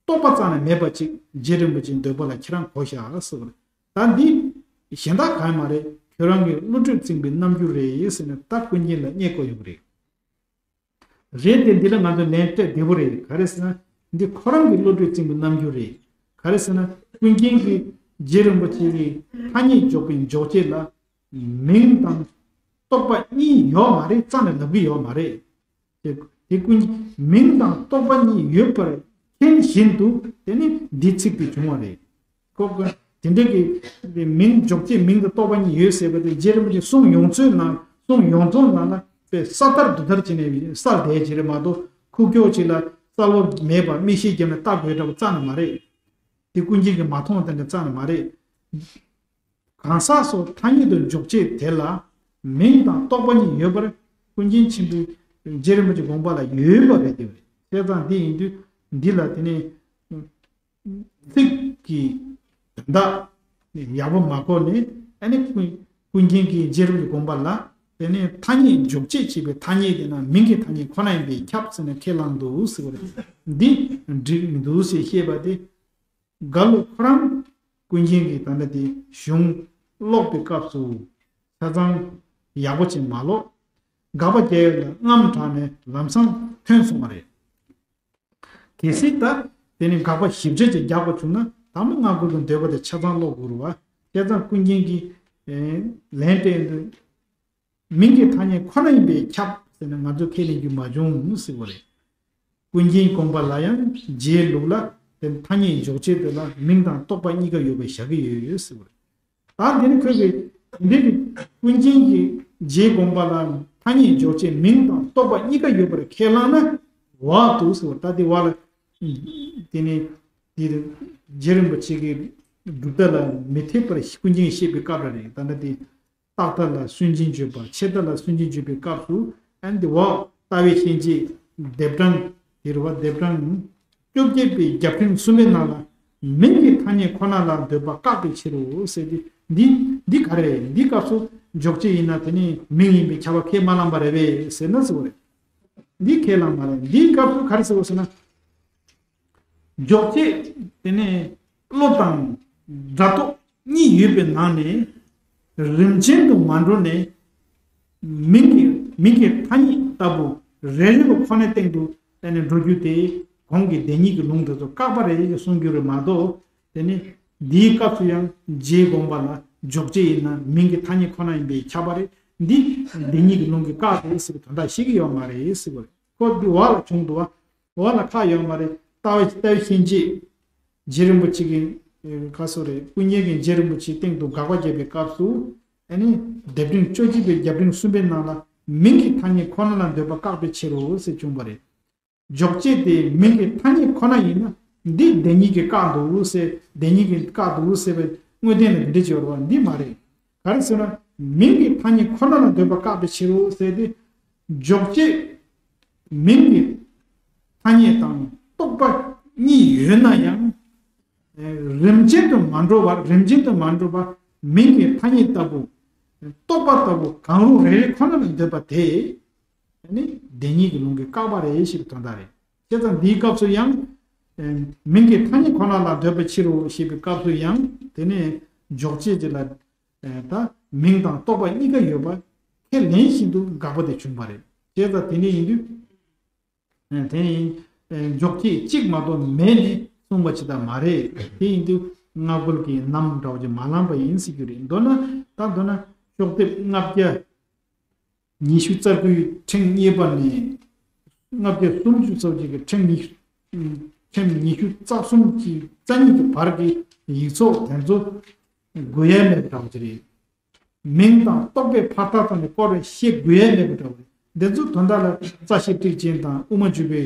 རྟོག་པ་རྩ་ནས་མེད་པ་ཅིག་རྗེ་རིན་པོ་ཆེའི་འདོད་པ་ལ་ཁྱེད་རང་གོ་བཞག་ཟེར་བ་རེད། ད་འདི་གཞན་དག་གང་ཡང་མ་རེད། ཁྱོད་རང་གི་བློ་གྲོས་བཙིམ་པའི་རྣམ་འགྱུར་རེད་ཟེར་ནས་ད་ཀུན་མཁྱེན་ལ་བསྙད་དགོས་ཡོང་གི་རེད། རེད་དེ། འདི་ལ་ང་ཚོ་ལན་སྤྲད་བདེ་པོ་རེད། ག་རེ་ཟེར་ན། འདི་ཁོ་རང་གི་བློ་གྲོས་བཙིམ་པའི་རྣམ་འགྱུར་རེད། ག་རེ་ཟེར་ན། ཀུན་མཁྱེན་གྱིས་རྗེ་རིན་པོ་ཆེ་གི་ཐ་སྙད་འཇོག་པའི་འཇོག་བྱེད་ལ་མིང་དང་རྟོག་པ་གཉིས་ཡོད་མ་རེད། རྩ་ནས་ལབ་ཀྱི་ཡོད་མ་རེད། དེ་དེ་ཀུན་མིང་དང་རྟོག་པ་གཉིས་ཡོད་པར་མཁྱེན་བཞིན་དུ་དེ་ནི་འདི་ཚིག་ཏུ་བྱུང་བ་རེད། ཁོ་ཁོ་དེ་འདྲ་གི་མིང་འཇོག་བྱེད་མིང་དང་རྟོག་པ་གཉིས་ཡོད་ཟེར་བ་དེ་རྗེ་རིན་པོ་ཆེ་གསུང་ཡོང་ཚུལ་ནང་གསུང་ཡོང་ཚུལ་ནང་ལ་དཔེ་ས་ལྟར་རྡོ་ལྟར་བྱས་ནས་ས་བསྡད་ཀྱི་རེད་མ་གཏོགས། ཁུག་ཀྱོག་ཅིག་ལ་གསལ་བོ་མེད་པ་མིག་ཤེལ་བརྒྱབ་ནས་ལྟ་དགོས་འདྲ་པོ་རྩ་ནས་མ་རེད། དེ་ཀུན་མཁྱེན་གྱིས་མ་མཐོང་བ་དེ་འདྲ་རྩ་ནས་མ་རེད། གང་ཟག་སོགས་ཐ་སྙད་དུ་འཇོག་བྱེད་དེ་ལ་མིང་དང་རྟོག་པ་གཉིས་ཡོད་པར་ཀུན་མཁྱེན་ཆེན་པོའི་རྗེ་རིན་པོ་ཆེ་དགོངས་པ་ལ་ཡོད་པ་རེད་དེ། བྱས་ཙང་འདི་ཡིན་དུས་འདི་ལ་དེ་ནས་ཚིག་གི་དོན་དག་ཡག་པོ་མ་གོ་ནས། ཨ་ནི་ཀུན་ཀུན་མཁྱེན་གྱི་རྗེ་རིན་པོ་ཆེ་དགོངས་པ་ལ་དེ་ནས་ཐ་སྙད་འཇོག་བྱེད་ཅེས་པའི་ཐ་སྙད་དེ་ན་མིང་གི་ཐ་སྙད་ཁོ་ན་ཡིན་པས་ཁྱབ་ཟེར་ནས་ཁས་བླངས་འདུག་ཟེར་བ་རེད། འདི་འགྲིག་མི་འདུག་ཟེར་བཤད་པ་དེ། དགའ་ལོ་ཁོ་རང་ཀུན་མཁྱེན་གྱིས་ད་ལྟ་དེ་གཞུང་ཀློག་པའི་སྐབས་སུ་ཆ་ཚང་ཡག་པོ་ཅིག་མ་ཀློག་དགག་པ་རྒྱག་ཡ་ལ་རྔམ་དྲགས་ནས་ལམ་སང་ཐོན་སོང་བ་རེད། གལ་སྲིད་ད་དེ་ནི་དགག་པ་ཞིབ་ཕྲ་ཅིག་རྒྱག་པ་བྱུང་ན། དང་པོ་སྔ་རྒོལ་གྱི་འདོད་པ་དེ་ཆ་ཚང་ཀློག་དགོས་རེད་བ། བྱས་ཙང་ཀུན་མཁྱེན་གྱིས་ལན་སྤྲད་དུས། མིང་གི་ཐ་སྙད་ཁོ་ན་ཡིན་པས་ཁྱབ་ཟེར་ནས་ང་ཚོས་ཁས་ལེན་རྒྱུ་མ་བྱུང་ཟེར་བ་རེད། ཀུན་མཁྱེན་དགོངས་པ་ལ་ཡང་རྗེའི་ལུགས་ལ་དེ་ཐ་སྙད་འཇོག་བྱེད་དེ་ལ་མིང་དང་རྟོག་པ་གཉིས་ཀ་ཡོད་པར་བཞག་གི་ཡོད་ཟེར་བ་རེད། ད་འདི་ནི་ཁོས་གི་འདི་གི་ཀུན་མཁྱེན་གྱི་རྗེའི་དགོངས་པ་ལ་ཐ་སྙད་འཇོག་བྱེད་མིང་དང་རྟོག་པ་གཉིས་ཀ་ཡོད་པར་ཁས་བླངས་ན་བ་འདུག་ཟེར་བ། ད་འདི་བ་ལ་དེ་ནི་འདི་རྗེ་རིན་པོ་ཆེ་གི་གྲུབ་མཐའ་ལ་མི་འཐད་པར་ཀུན་མཁྱེན་བཤད་པའི་སྐབས་རེད། ད་ལྟ་དེ། རྟག་མཐའ་ལ་སུན་འབྱིན་བརྗོད་པ། ཆད་མཐའ་ལ་སུན་འབྱིན་བརྗོད་པའི་སྐབས་སུ། ཨ་ནི་འོག་ལྟ་བའི་ཤན་འབྱེད་ལྡེབ་གྲངས་དེ་རེད་བ། ལྡེབ་གྲངས་བཅོ་བརྒྱད་པའི་རྒྱབ་ཕྲེང་གསུམ་པའི་ནང་ལ་མིང་གི་ཐ་སྙད་ཁོ་ན་ལ་འདོད་པ་བཀག་པའི་ཕྱིར་རོ་ཟེར་ཏེ། འདི་འདི་ག་རེ་རེད། འདིའི་སྐབས་སུ་འཇོག་བྱེད་ཡིན་ན་དེ་ནི་མིང་ཡིན་པས་ཁྱབ་པ་ཁས་མ་བླངས་པ་རེད་པས་ཟེར་ན་ཟེར་བ་རེད། འདི་ཁས་བླངས་མ་རེད། འདིའི་སྐབས་སུ་ག་རེ་ཟེར་བ་ཟེར་ན། འཇོག་བྱེད་དེ་ནི་བློ་དང་སྒྲ་རྟོག་གཉིས་ཡོད་པའི་ནང་ནས་རིམ་ཅན་དུ་མ་འགྲོ་ནས། མིང་གི་མིང་གི་ཐ་སྙད་ལྟ་བུ་རེ་རེ་བ་ཁོ་ནའི་སྟེང་དུ་དེ་ནི་འགྲོ་རྒྱུ་དེ་གོང་གི་བདེན་གཉིས་ཀྱི་ལུང་དེ་ཚོ་བཀག་པ་རེད་ཅེས་གསུང་རྒྱུ་རེད་མ་གཏོགས། དེ་ནི་འདིའི་སྐབས་སུ་ཡང་རྗེའི་དགོངས་པ་ལ་འཇོག་བྱེད་ཡིན་ན་མིང་གི་ཐ་སྙད་ཁོ་ན་ཡིན་པས་ཁྱབ་པ་རེད། འདི་བདེན་གཉིས་ཀྱི་ལུང་གིས་བཀག་སྟེ་ཟེར་བའི་དོན་དག་ཤེས་ཀྱི་ཡོད་མ་རེད་ཟེར་བ་རེད། ཁོ་འདི་འོག་ལ་བྱུང་འདུག་བ། འོག་ལ་ཁག་ཡོད་མ་རེད། ལྟ་བའི་ལྟ་བའི་ཤན་འབྱེད། རྗེ་རིན་པོ་ཆེ་གི་ཁ་སོ་རེད། ཀུན་མཁྱེན་གྱིས་རྗེ་རིན་པོ་ཆེའི་སྟེང་དུ་དགག་པ་བརྒྱབ་པའི་སྐབས་སུ། ཨ་ནི་ལྡེབ་ཕྲེང་བཅོ་བརྒྱད་པའི་རྒྱབ་ཕྲེང་གསུམ་པའི་ནང་ལ་མིང་གི་ཐ་སྙད་ཁོ་ན་ལ་འདོད་པ་བཀག་པའི་ཕྱིར་རོ་ཟེར་བྱུང་བ་རེད། འཇོག་བྱེད་དེ་མིང་གི་ཐ་སྙད་ཁོ་ན་ཡིན་ན་འདི་བདེན་གཉིས་ཀྱིས་བཀག་འདུག་ཟེར། བདེན་གཉིས་ཀྱིས་བཀག་འདུག་ཟེར་བའི་དངོས་བསྟན་ལ་འདི་འདྲ་བྱས་པ་རེད་བ། འདི་མ་རེད། ག་རེ་ཟེར་ན། མིང་གི་ཐ་སྙད་ཁོ་ན་ལ་འདོད་པ་བཀག་པའི་ཕྱིར་རོ་ཟེར་ཏེ། འཇོག་བྱེད་མིང་གི་ཐ་སྙད་དང་རྟོག་པ་གཉིས་ཡོད་ན་ཡང་། རིམ་ཅན་དུ་མ་འགྲོ་བར། རིམ་ཅན་དུ་མ་འགྲོ་བར་མིང་གི་ཐ་སྙད་ལྟ་བུ། རྟོག་པ་ལྟ་བུ་གང་རུང་རེ་རེ་ཁོ་ན་ལ་འདོད་པ་དེ། ནི་བདེན་གཉིས་ཀྱི་ལུང་གིས་བཀག་པ་རེད་ཞེས་པའི་དོན་དག་རེད། བྱས་ཙང་འདིའི་སྐབས་སུ་ཡང་། མིང་གི་ཐ་སྙད་ཁོ་ན་ལ་འདོད་པའི་ཕྱིར་རོ་ཞེས་པའི་སྐབས་སུ་ཡང་ དེ་ནས་འཇོག་བྱེད་ཅིག་ལ་ད་མིང་དང་རྟོག་པ་གཉིས་ཀ་ཡོད་པ་ཁས་ལེན་བཞིན་དུ་དགག་པ་དེ་བྱུང་བ་རེད། བྱས་ཙང་དེ་ནས་ཡིན་དུས། དེ་ནི་འཇོག་བྱེད་གཅིག་མ་གཏོགས་མེད་ནས་གསུངས་པ་ཅིག་ད་མ་རེད། དེ་ཡིན་དུས་སྔ་རྒོལ་གྱི་ནམ་འདྲ་བོ་ཅིག་མ་ལངས་པ་ཡིན་ཟེར་རྒྱུ་རེད། མདོར་ན་ད་མདོར་ན་ཤོག་ལྡེབ་ལྔ་བརྒྱ་ཉི་ཤུ་རྩ་དགུའི་ཕྲེང་གཉིས་པ་ནས་ལྔ་བརྒྱ་སུམ་ཅུ་ཙམ་ཅིག་གི་ཕྲེང་ཉི་ཕྲེང་ཉི་ཤུ་རྩ་གསུམ་གྱི་རྩ་གཉིས་ཀྱི་བར་གྱི་ཡིག་ཚོགས་དེ་ཚོ་དགོས་ཡ་མེད་པ་འདྲ་བོ་ཅིག་རེད། མིང་དང་རྟོག་པའི་ཕར་ཐག་ཐག་ནས་སྐོར་བཤད་དགོས་ཡ་མེད་པ་འདྲ་བོ་རེད། འདི་ཚོ་དོན་དག་ལ་རྩ་ཤེ་ཊཱིཀ་ཆེན་དང་དབུ་མ་འཇུག་པའི་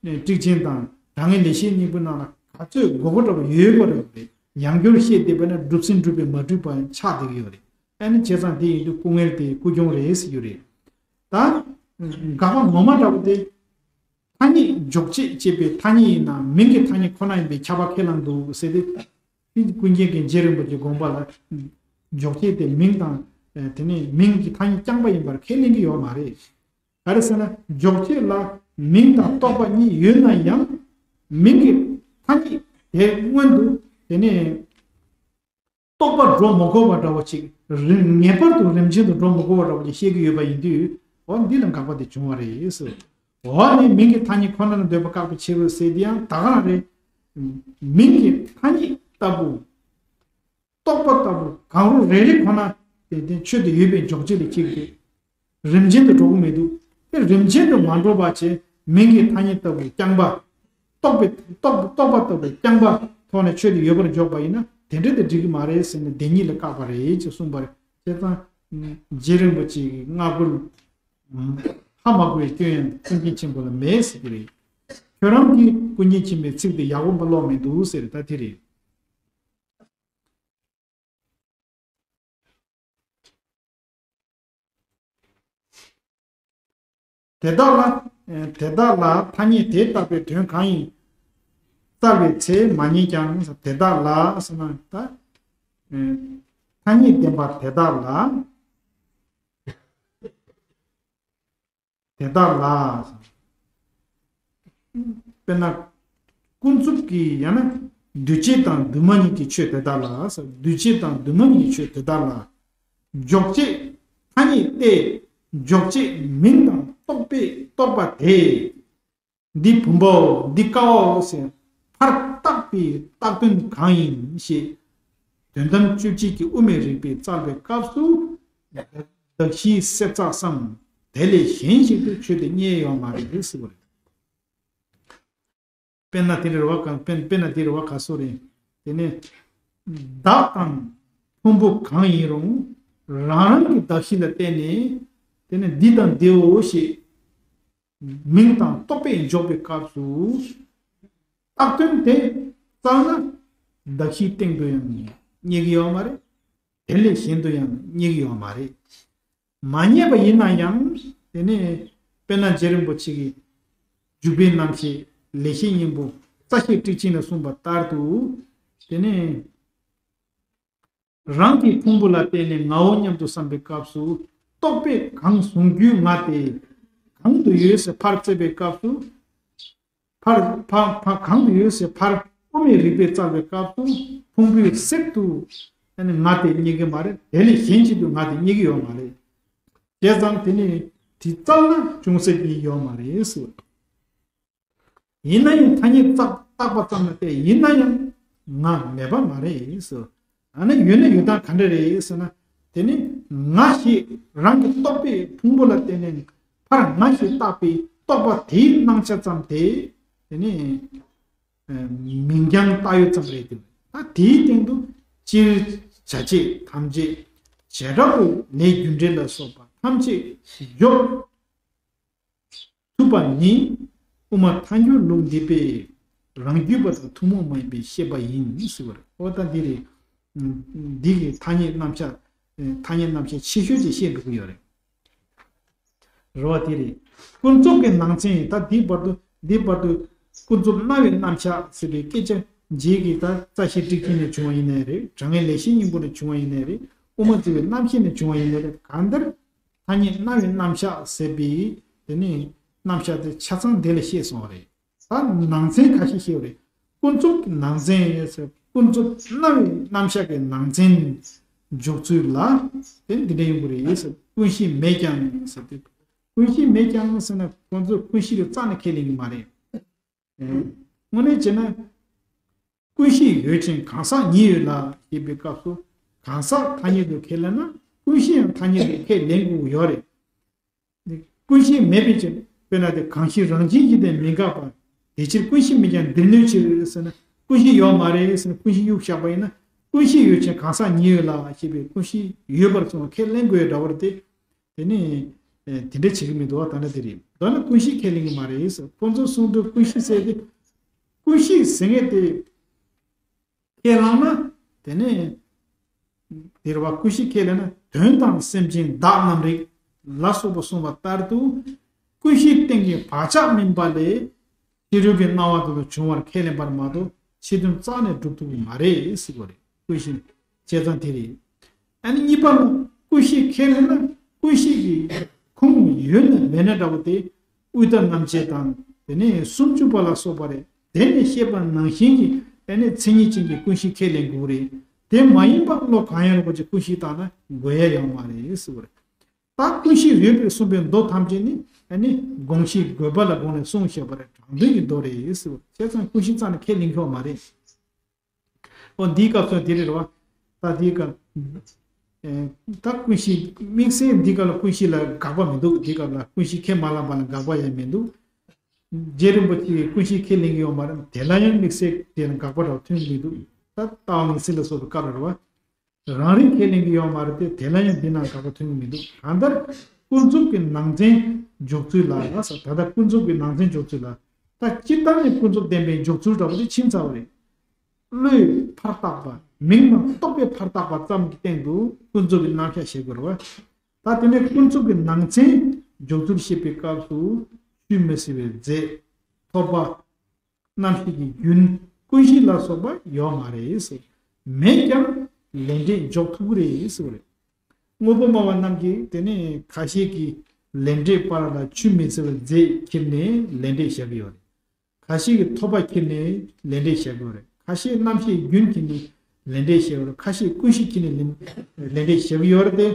ཊཱིཀ་ཆེན་དང་དྲང་ངེས་ལེགས་བཤད་སྙིང་པོའི་ནང་ལ་ག་ཚོད་དགོས་པ་འདྲ་བོ་ཡོད་པ་རེད། ཡང་བསྐྱར་བཤད་བསྡད་པ་ན་གྲུབ་ཟིན་གྲུབ་པའི་མ་གྲུབ་པ་ཆགས་བསྡད་ཀྱི་ཡོད་རེད། ཨ་ནི་བྱས་ཙང་དེ་ཡིན་དུས་སྐུ་ངལ་དེ་ཀུན་འབྱུང་རེད་ཟེར་རྒྱུ་རེད། ད་དགག་པ་ངོ་མ་འདྲ་བོ་དེ། ཐ་སྙད་འཇོག་བྱེད་ཅེས་པའི་ཐ་སྙད་ཡིན་ན་མིང་གི་ཐ་སྙད་ཁོ་ན་ཡིན་པའི་ཁྱབ་པ་ཁས་བླངས་འདུག་ཟེར་ཏེ། དེ་ཀུན་མཁྱེན་གྱི་རྗེ་རིན་པོ་ཆེའི་དགོངས་པ་ལ། འཇོག་བྱེད་དེ་མིང་དང་། དེ་ནས་མིང་གི་ཐ་སྙད་རྐྱང་པ་ཡིན་པར་ཁས་ལེན་གྱི་ཡོད་མ་རེད། ག་རེ་ཟེར་ན་འཇོག་བྱེད་ལ་མིང་དང་རྟོག་པ་གཉིས་ཡོད་ན་ཡང་། མིང་གི་ཐ་སྙད་དེ་སྔོན་དུ་དེ་ནས། རྟོག་པ་འགྲོ་མི་དགོས་པ་འདྲ་བོ་ཅིག་རིམ་ངེས་པར་དུ་རིམ་བྱོན་དུ་འགྲོ་མི་དགོས་པ་འདྲ་བོ་ཅིག་བཤད་ཀྱི་ཡོད་པ་ཡིན་དུས། འོ་འདི་ལ་དགག་པ་དེ་བྱུང་བ་རེད་ཟེར། འོ་ནི་མིང་གི་ཐ་སྙད་ཁོ་ན་ལ་འདོད་པ་བཀག་པའི་ཕྱིར་རོ་ཟེར་དེ་ཡང་ད་ག་རང་རེད། མིང་གི་ཐ་སྙད་ལྟ་བུ། རྟོག་པ་ལྟ་བུ་གང་རུང་རེ་རེ་ཁོ་ན་དེ་དེ་ཆོས་དེ་ཡོད་པའི་འཇོག་བྱེད་ལ་ཁྱེར་གྱི་རེད། རིམ་བྱོན་དུ་འགྲོ་གི་མི་འདུག་དེ་རིམ་བྱོན་དུ་མ་འགྲོ་བ་བྱས་མིང་གི་ཐ་སྙད་ལྟ་བུ་རྐྱང་པ། རྟོག་པའི་རྟོག་རྟོག་པ་ལྟ་བུ་རྐྱང་པ་ཐོག་ནས་ཆོས་དེ་ཡོད་པར་འཇོག་པ་ཡིན་ན་དེ་འདྲ་དེ་འགྲིག་གི་མ་རེད་ཟེར་ནས་བདེན་གཉིས་ལ་བཀག་པ་རེད་ཅེས་གསུངས་པ་རེད། བྱས་ཙང་རྗེ་རིན་པོ་ཆེ་གི་སྔ་རྒོལ་ཧ་མ་གོ་བའི་སྐྱོན་ཡང་ཀུན་མཁྱེན་ཆེན་པོ་ལ་མེད་ཟེར་གྱི་རེད། ཁྱོད་རང་གིས་ཀུན་མཁྱེན་ཆེན་པོའི་ཚིག་དེ་ཡག་པོ་མ་ཀློག་མི་འདུག་ཟེར་ད་དེ་རེད། དེ་དག་ལ། དེ་དག་ལ་ཐ་སྙད་དེ་ལྟ་བུའི་དོན་གང་ཡིན། བཙལ་བའི་ཚེ་མ་རྙེད་ཀྱང་། དེ་དག་ལ་ཟེར་ན་ད། ཐ་སྙད་བདེན་པ་དེ་དག་ལ། དེ་དག་ལ། དཔེར་ན། ཀུན་རྫོབ་ཀྱི་ཡང་ན་འདུས་བྱས་དང་འདུས་མ་ཡིན་གྱི་ཆོས་དེ་དག་ལ། འདུས་བྱས་དང་འདུས་མ་ཡིན་གྱི་ཆོས་དེ་དག་ལ། འཇོག་བྱེད་ཐ་སྙད་དེ། འཇོག་བྱེད་མིང་དང་རྟོག་པས་རྟོག་པ་དེ། འདི་བུམ་པའོ། འདི་ཀ་བའོ་ཟེར་ཕར་བཏགས་པའི་བཏགས་དོན་གང་ཡིན་ཞེས། དོན་དམ་དཔྱོད་བྱེད་ཀྱི་དབུ་མའི་རིགས་པས་བཙལ་བའི་སྐབས་སུ། གདགས་གཞིའི་གསེར་ཚགས་སམ། དེ་ལས་གཞན་ཞིག་ཏུ་ཆོས་དེ་རྙེད་ཡོད་མ་རེད་ཟེར་བ་རེད། དཔེར་ན་དེ་རེད་བ་ག་དཔེར་དཔེར་ན་དེ་རེད་བ་ག་སོ་རེད། དེ་ནས་བདག་དང་ཕུང་པོ་གང་ཡིན་རུང་རང་རང་གི་གདགས་གཞི་ལ་བརྟེན་ནས་དེ་ནས་འདི་དང་འདིའོ་ཞེས་མིང་དང་རྟོག་པས་འཇོག་པའི་སྐབས་སུ་བཏགས་དོན་དེ་བཙལ་ན་གདགས་གཞིའི་སྟེང་དུ་ཡང་རྙེད་ཀྱི་ཡོད་མ་རེད། དེ་ལས་གཞན་དུ་ཡང་རྙེད་ཀྱི་ཡོད་མ་རེད། མ་རྙེད་པ་ཡིན་ན་ཡང་དེ་ནི་དཔེར་ན་རྗེ་རིན་པོ་ཆེ་གིས་འཇུག་པའི་རྣམ་བཤད་ལེགས་བཤད་སྙིང་པོ་རྩ་ཤེ་ཊཱིཀ་ཆེན་ལ་གསུངས་པ་ལྟར་དུ་དེ་ནི་རང་གི་ཕུང་པོ་ལ་བརྟེན་ནས་ངའོ་སྙམ་དུ་བསམ་པའི་སྐབས་སུ་རྟོག་པས་གང་གཟུང་རྒྱུའི་ང་དེ་གང་དུ་ཡོད་ཟེར་ཕར་བཙལ་བའི་སྐབས་སུ། ཕར་ཕར་ཕར་གང་དུ་ཡོད་ཟེར་ཕར་དབུ་མའི་རིགས་པས་བཙལ་བའི་སྐབས་སུ་ཕུང་པོའི་གསེབ་ཏུ་ང་དེ་རྙེད་ཀྱི་མ་རེད། དེ་ལས་གཞན་ཞིག་ཏུ་ང་དེ་རྙེད་ཀྱི་ཡོད་མ་རེད། བྱས་ཙང་དེ་ནི་དེ་བཙལ་ན་ཅུང་ཟད་ཀྱང་ཡོད་མ་རེད་ཟེར། ཡིན་ན་ཡང་ཐ་སྙད་བཙག་བཏགས་པ་ཙམ་ལ་བརྟེན་ཡིན་ན་ཡང་ང་མེད་པ་མ་རེད་ཟེར། ཨ་ནི་ཡོད་ན་ཡོད་སྟངས་ག་འདྲ་རེད་ཟེར་ན། དེ་ནི་ང་ཞེས་རང་གི་རྟོག་པའི་ཕུང་པོ་ལ་བརྟེན་ནས་ཕར་ང་ཞེས་བཏགས་པའི་རྟོག་པ་དེའི་སྣང་ཆ་ཙམ་དེ། དེ་ནི་མིང་རྐྱང་བཏགས་ཡོད་ཙམ་རེད་དེ། ད་དེའི་སྟེང་དུ་སྤྱིར་བྱ་བྱེད་ཐམས་ཅད་བྱེ་བྲག་ཏུ་ལས་རྒྱུ་འབྲས་ལ་སོགས་པ་ཐམས་ཅད་འཇོག་ཐུབ་པ་ནི་དབུ་མ་ཐལ་འགྱུར་ལུགས་འདི་པས་རང་རྒྱུད་པ་དང་ཐུན་མོང་མ་ཡིན་པའི་བཤད་པ་ཡིན་ཟེར་བ་རེད། འོ་ད་འདི་རེད། འདི་གི་ཐ་སྙད་རྣམ་གཞག་ཐ་སྙད་རྣམ་གཞག་ཆེ་ཤོས་ཅིག་བཤད་འགྲོ་གི་ཡོད་རེད། རེད་བ། དེ་རེད། ཀུན་རྫོབ་ཀྱི་ནང་ཚན་ཡིན། ད་འདི་བར་དུ་འདི་བར་དུ་ཀུན་རྫོབ་སྣང་བའི་རྣམ་གཞག་ཟེར་བའི་སྐད་ཆ་རྗེས་ཀྱི་ད་རྩ་ཤེ་ཊཱིཀ་ཆེན་ནས་བྱུང་བ་ཡིན་ནའི་རེད། དྲང་ངེས་ལེགས་བཤད་སྙིང་པོ་ནས་བྱུང་བ་ཡིན་ནའི་རེད། དབུ་མ་འཛིན་པའི་རྣམ་བཤད་ནས་བྱུང་བ་ཡིན་ནའི་རེད། གང་ལྟར་ཐ་སྙད་སྣང་བའི་རྣམ་གཞག་ཟེར་བའི་དེ་ནི་རྣམ་གཞག་དེ་ཆ་ཚང་འདི་ལ་བཤད་སོང་བ་རེད། ད་ནང་ཚན་ཁ་ཤས་བཤད་པ་རེད། ཀུན་རྫོབ་ཀྱི་ནང་ཚན་ཟེར། ཀུན་རྫོབ་སྣང་བའི་རྣམ་གཞག་གི་ནང་ཚན་འཇོག་ཚུལ་ལ་དེ་འདི་འདྲ་ཡོང་གི་རེད་ཟེར། ཀུན་གཞི་མེད་ཀྱང་ཟེར་དུས། ཀུན་གཞི་མེད་ཀྱང་ཟེར་ན་ཁོང་ཚོས་ཀུན་གཞི་ལ་རྩ་ནས་ཁས་ལེན་གྱི་མ་རེད། དངོས་གནས་བྱས་ན། ཀུན་གཞི་ཡོད་ཅིང་གང་ཟག་ཉིད་ཡོད་ལ་ཞེས་པའི་སྐབས་སུ། གང་ཟག་ཐ་སྙད་དུ་ཁས་ལེན་ན། ཀུན་གཞི་ཡང་ཐ་སྙད་དུ་ཁས་ལེན་དགོས་ཀྱི་ཡོད་རེད། ཀུན་གཞི་མེད་པའི་ཕྱིར། དཔེར་ན་དེ་གང་ཞིག་རང་བཞིན་གྱིས་དེ་མི་འགག་པ། དེ་ཕྱིར་ཀུན་གཞི་མེད་ཀྱང་འདིར་གནོད་ཕྱིར་ཟེར་ན། ཀུན་གཞི་ཡོད་མ་རེད་ཟེར་ན། ཀུན་གཞི་གཡུག་བཞག་པ་ཡིན་ན། ཀུན་གཞི་ཡོད་ཅིང་གང་ཟག་ཉིད་ཡོད་ལ་ཞེས་པའི་ཀུན་གཞི་ཡོད་པར་སོང་བ་ཁས་ལེན་དགོས་འདྲ་བར་དེ། དེ་ནི། ཨེ། དེ་འདྲ་བྱེད་ཀྱི་མི་འདུག་བ། ད་ནི་དེ་རེད། མདོར་ན་ཀུན་གཞི་ཁས་ལེན་གྱི་མ་རེད་ཟེར། ཁོང་ཚོ་གསུང་དུས་ཀུན་གཞི་ཟེར་ཏེ། ཀུན་གཞི་ཟེར་མཁན་དེ་ཁས་བླངས་ན། དེ་ནི་དེ་རེད་བ། ཀུན་གཞི་ཁས་ལེན་ན་དོན་དམ་སེམས་ཅན་བདག་རྣམ་རིག་ལ་སོགས་པ་གསུངས་པ་ལྟར་དུ། ཀུན་གཞིའི་སྟེང་གི་བག་ཆགས་སྨིན་པ་ལས་ཕྱི་རོལ་གྱི་སྣང་བ་དེ་ཚོ་བྱུང་བར་ཁས་ལེན་པར་མ་གཏོགས་ཕྱི་དོན་རྩ་ནས་སྒྲུབ་ཐུབ་ཀྱི་མ་རེད་ཟེར་བ་རེད། ཀུན་གཞི། བྱས་ཙང་དེ་རེད། ཨ་ནི་གཉིས་པ་ལ་ཀུན་གཞི་ཁས་ལེན་ན་ཀུན་གཞི་གི་ཁུངས་ཡོད་ན་མེད་ན་འདྲ་བོ་དེ། དབུས་མཐའ་རྣམ་འབྱེད་དང་དེ་ནས་སུམ་ཅུ་པ་ལ་སོགས་པ་རེད། དེ་ནས་བཤད་པ་ནང་བཞིན་གྱི་ཨ་ནི་མཚན་ཉིད་ཅན་གྱི་ཀུན་གཞི་ཁས་ལེན་དགོས་རེད། དེ་མ་ཡིན་པ་བློ་གང་ཡང་རུང་བ་ཅིག་ཀུན་གཞི་བཏང་ན་དགོས་ཡ་ཡོད་མ་རེད་ཟེར་བ་རེད། ད་ཀུན་གཞི་ཡོད་པས་གསུངས་པའི་མདོ་ཐམས་ཅད་ནི་ཨ་ནི་དགོངས་གཞིའི་དགོས་པ་ལ་དགོངས་ནས་གསུངས་བཞག་པ་རེད། དྲང་དོན་གྱི་མདོ་རེད་ཟེར་བ། བྱས་ཙང་ཀུན་གཞི་རྩ་ནས་ཁས་ལེན་ཆོག་མ་རེད། ཨོ་འདིའི་སྐབས་སུ་དེ་རེད་བ། ད་འདིའི་སྐབས། ཨེ། ད་ཀུན་གཞི་དམིགས་བསལ་འདི་ག་ལ་ཀུན་གཞི་ལ་དགག་པ་མི་འདུག་འདི་སྐབས་ལ་ཀུན་གཞི་ཁས་མ་བླངས་པ་ལ་དགག་པ་ཡང་མི་འདུག་རྗེ་རིན་པོ་ཆེས་ཀུན་གཞི་ཁས་ལེན་གྱི་ཡོད་མ་རེད། དེ་ལ་ཡང་དམིགས་བསལ་དེ་ལ་དགག་པ་འདྲ་བ་ཐོན་གྱི་མི་འདུག་ད་ལྟ་བ་ངེས་གསལ་ལ་སོགས་པའི་སྐབས་རེད་བ། རང་རིག་ཁས་ལེན་གྱི་ཡོད་མ་རེད་དེ། དེ་ལ་ཡང་འདི་ན་དགག་པ་ཐོན་གྱི་མི་འདུག་གང་ལྟར་ཀུན་རྫོབ་ཀྱི་ནང་ཚན་འཇོག་ཚུལ་ལ་ལ་ཟེར། ད་ལྟ་ཀུན་རྫོབ་ཀྱི་ནང་ཚན་འཇོག་ཚུལ་ལ། ད་སྤྱིར་བཏང་ནས་ཀུན་རྫོབ་བདེན་པའི་འཇོག་ཚུལ་འདྲ་བོ་དེ་ཕྱིན་ཚར་བ་རེད། བློས་ཕར་བཏགས་པ། མིང་དང་རྟོག་པས་ཕར་བཏགས་པ་ཙམ་གྱི་སྟེང་དུ་ཀུན་རྫོབ་ཀྱི་རྣམ་གཞག་བྱེད་དགོས་རེད་བ། ད་དེ་ནས་ཀུན་རྫོབ་ཀྱི་ནང་ཚན་འཇོག་ཚུལ་བཤད་པའི་སྐབས་སུ་ཆུད་མི་ཟ་བའི་རྫས། ཐོབ་པ། རྣམ་ཤེས་ཀྱི་རྒྱུན། ཀུན་གཞི་ལ་སོགས་པ་ཡོད་མ་རེད་ཟེར། མེད་ཀྱང་ལས་འབྲས་འཇོག་ཐུབ་ཀྱི་རེད་ཟེར་བ་རེད། དངོས་པོ་སྨྲ་བ་རྣམས་ཀྱིས་དེ་ནས་ཁ་ཤས་ཀྱིས་ལས་འབྲས་བར་ལ་ཆུད་མི་ཟ་བའི་རྫས་ཁྱེར་ནས་ལས་འབྲས་བཞག་གི་ཡོད་རེད། ཁ་ཤས་ཀྱིས་ཐོབ་པ་ཁྱེར་ནས་ལས་འབྲས་བཞག་གི་ཡོད་རེད། ཁ་ཤས་རྣམ་ཤེས་རྒྱུན་ཁྱེར་ནས་ལས་འབྲས་བཞག་གི་ཡོད་རེད། ཁ་ཤས་ཀུན་གཞི་ཁྱེར་ནས་ལས་ལས་འབྲས་བཞག་གི་ཡོད་རེད་དེ།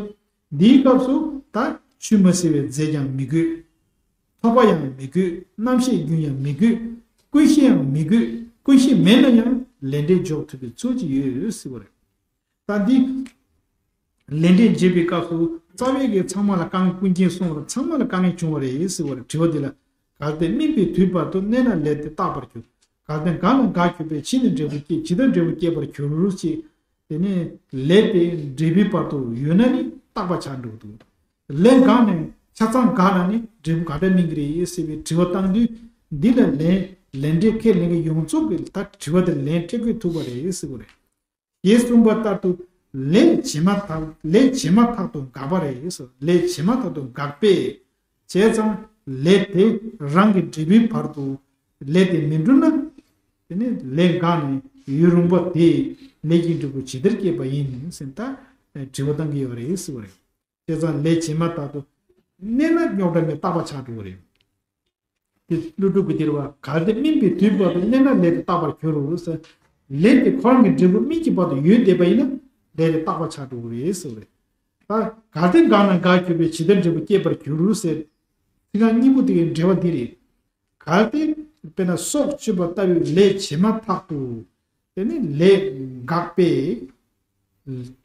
འདིའི་སྐབས་སུ་ད་ཆུད་མི་ཟ་བའི་རྫས་ཀྱང་མི་དགོས། ཐོབ་པ་ཡང་མི་དགོས། རྣམ་ཤེས་རྒྱུན་ཡང་མི་དགོས། ཀུན་གཞི་ཡང་མི་དགོས། ཀུན་གཞི་མེད་ན་ཡང་ལས་འབྲས་འཇོག་ཐུབ་པའི་ཚུལ་གྱིས་ཡོད་ཟེར་བ་རེད། ད་འདི་ལས་འབྲས་འཇོག་པའི་སྐབས་སུ་རྩ་བའི་གི་ཚང་མ་ལ་དཀའ་ངལ། ཀུན་མཁྱེན་གསུངས་པ་ཚང་མ་ལ་དཀའ་ངལ་བྱུང་བ་རེད་ཟེར་བ་རེད། དྲི་བ་འདི་ལ། གལ་ཏེ་སྨིན་པའི་དུས་བར་དུ་གནས་ན་ལས་དེ་རྟག་པར་འགྱུར། གལ་ཏེ་འགགས་ན་འགག་གྱུར་པས་ཕྱིས་ནས་འབྲས་བུ་སྐྱེ། ཇི་ལྟར་འབྲས་བུ་སྐྱེད་པར་འགྱུར་ཞེས། དེ་ནས་ལས་དེ་འབྲས་བུའི་བར་དུ་ཡོད་ན་ནི་རྟག་པ་ཆགས་འགྲོ་གི་འདུག་ལས་འགགས་ནས་ཆ་ཚང་འགགས་ན་ནི་འབྲས་བུ་ག་འདྲ་སྨིན་གྱི་རེད་ཟེར་བའི་དྲི་བ་བཏང་དུས། འདི་ལ་ལན་ལན་འབྲས་ཁས་ལེན་མཁན་ཡོངས་རྫོགས་ཀྱིས་ད་དྲི་བ་དེར་ལན་སྤྲད་དགོས་ཐུག་པ་རེད་ཟེར་བ་རེད། ཞེས་གསུངས་པ་ལྟར་དུ་ལས་བྱེད་མ་ཐག་ལས་བྱེད་མ་ཐག་ཏུ་འགག་པ་རེད་ཟེར། ལས་བྱེད་མ་ཐག་ཏུ་འགག་པས། བྱས་ཙང་ལས་དེ་རང་གི་འབྲས་བུའི་བར་དུ་ལས་དེ་མི་འགྲུབ་ན། དེ་ནི་ལས་འགགས་ནས་ཡུན་རིང་པོ་དེ་ལས་ཀྱི་འབྲས་བུ་ཇི་ལྟར་སྐྱེས་པ་ཡིན་ཟེར་ད་དྲི་བ་བཏང་གི་ཡོད་རེད་ཟེར་བ་རེད། བྱས་ཙང་ལས་བྱེད་མ་ཐག་ཏུ་གནས་ན་རྙོག་དྲ་མེད་རྟག་པ་ཆགས་འགྲོ་གི་རེད། དེ་ཀླུ་སྒྲུབ་ཀྱིས་དེ་རེད་བ། གལ་ཏེ་སྨིན་པའི་དུས་བར་དུ་གནས་ན་ལས་དེ་རྟག་པར་འགྱུར་རོ་ཟེར། ལས་དེ་ཁོ་རང་གི་འབྲས་བུ་སྨིན་གྱི་བར་དུ་ཡོད་བསྡད་པ་ཡིན་ན་ལས་དེ་རྟག་པ་ཆགས་འགྲོ་གི་རེད་ཟེར་བ་རེད། ད་གལ་ཏེ་འགགས་ན་འགག་གྱུར་པས་ཇི་ལྟར་འབྲས་བུ་སྐྱེད་པར་འགྱུར་ཟེར། ཚིག་རྐང་གཉིས་པོ་དེ་གའི་འགྲེལ་པ་འདི་རེད། གལ་ཏེ་དཔེར་ན་སྲོག་གཅོད་པ་ལྟ་བུའི་ལས་བྱེད་མ་ཐག་ཏུ། དེ་ནི་ལས་འགགས་པས།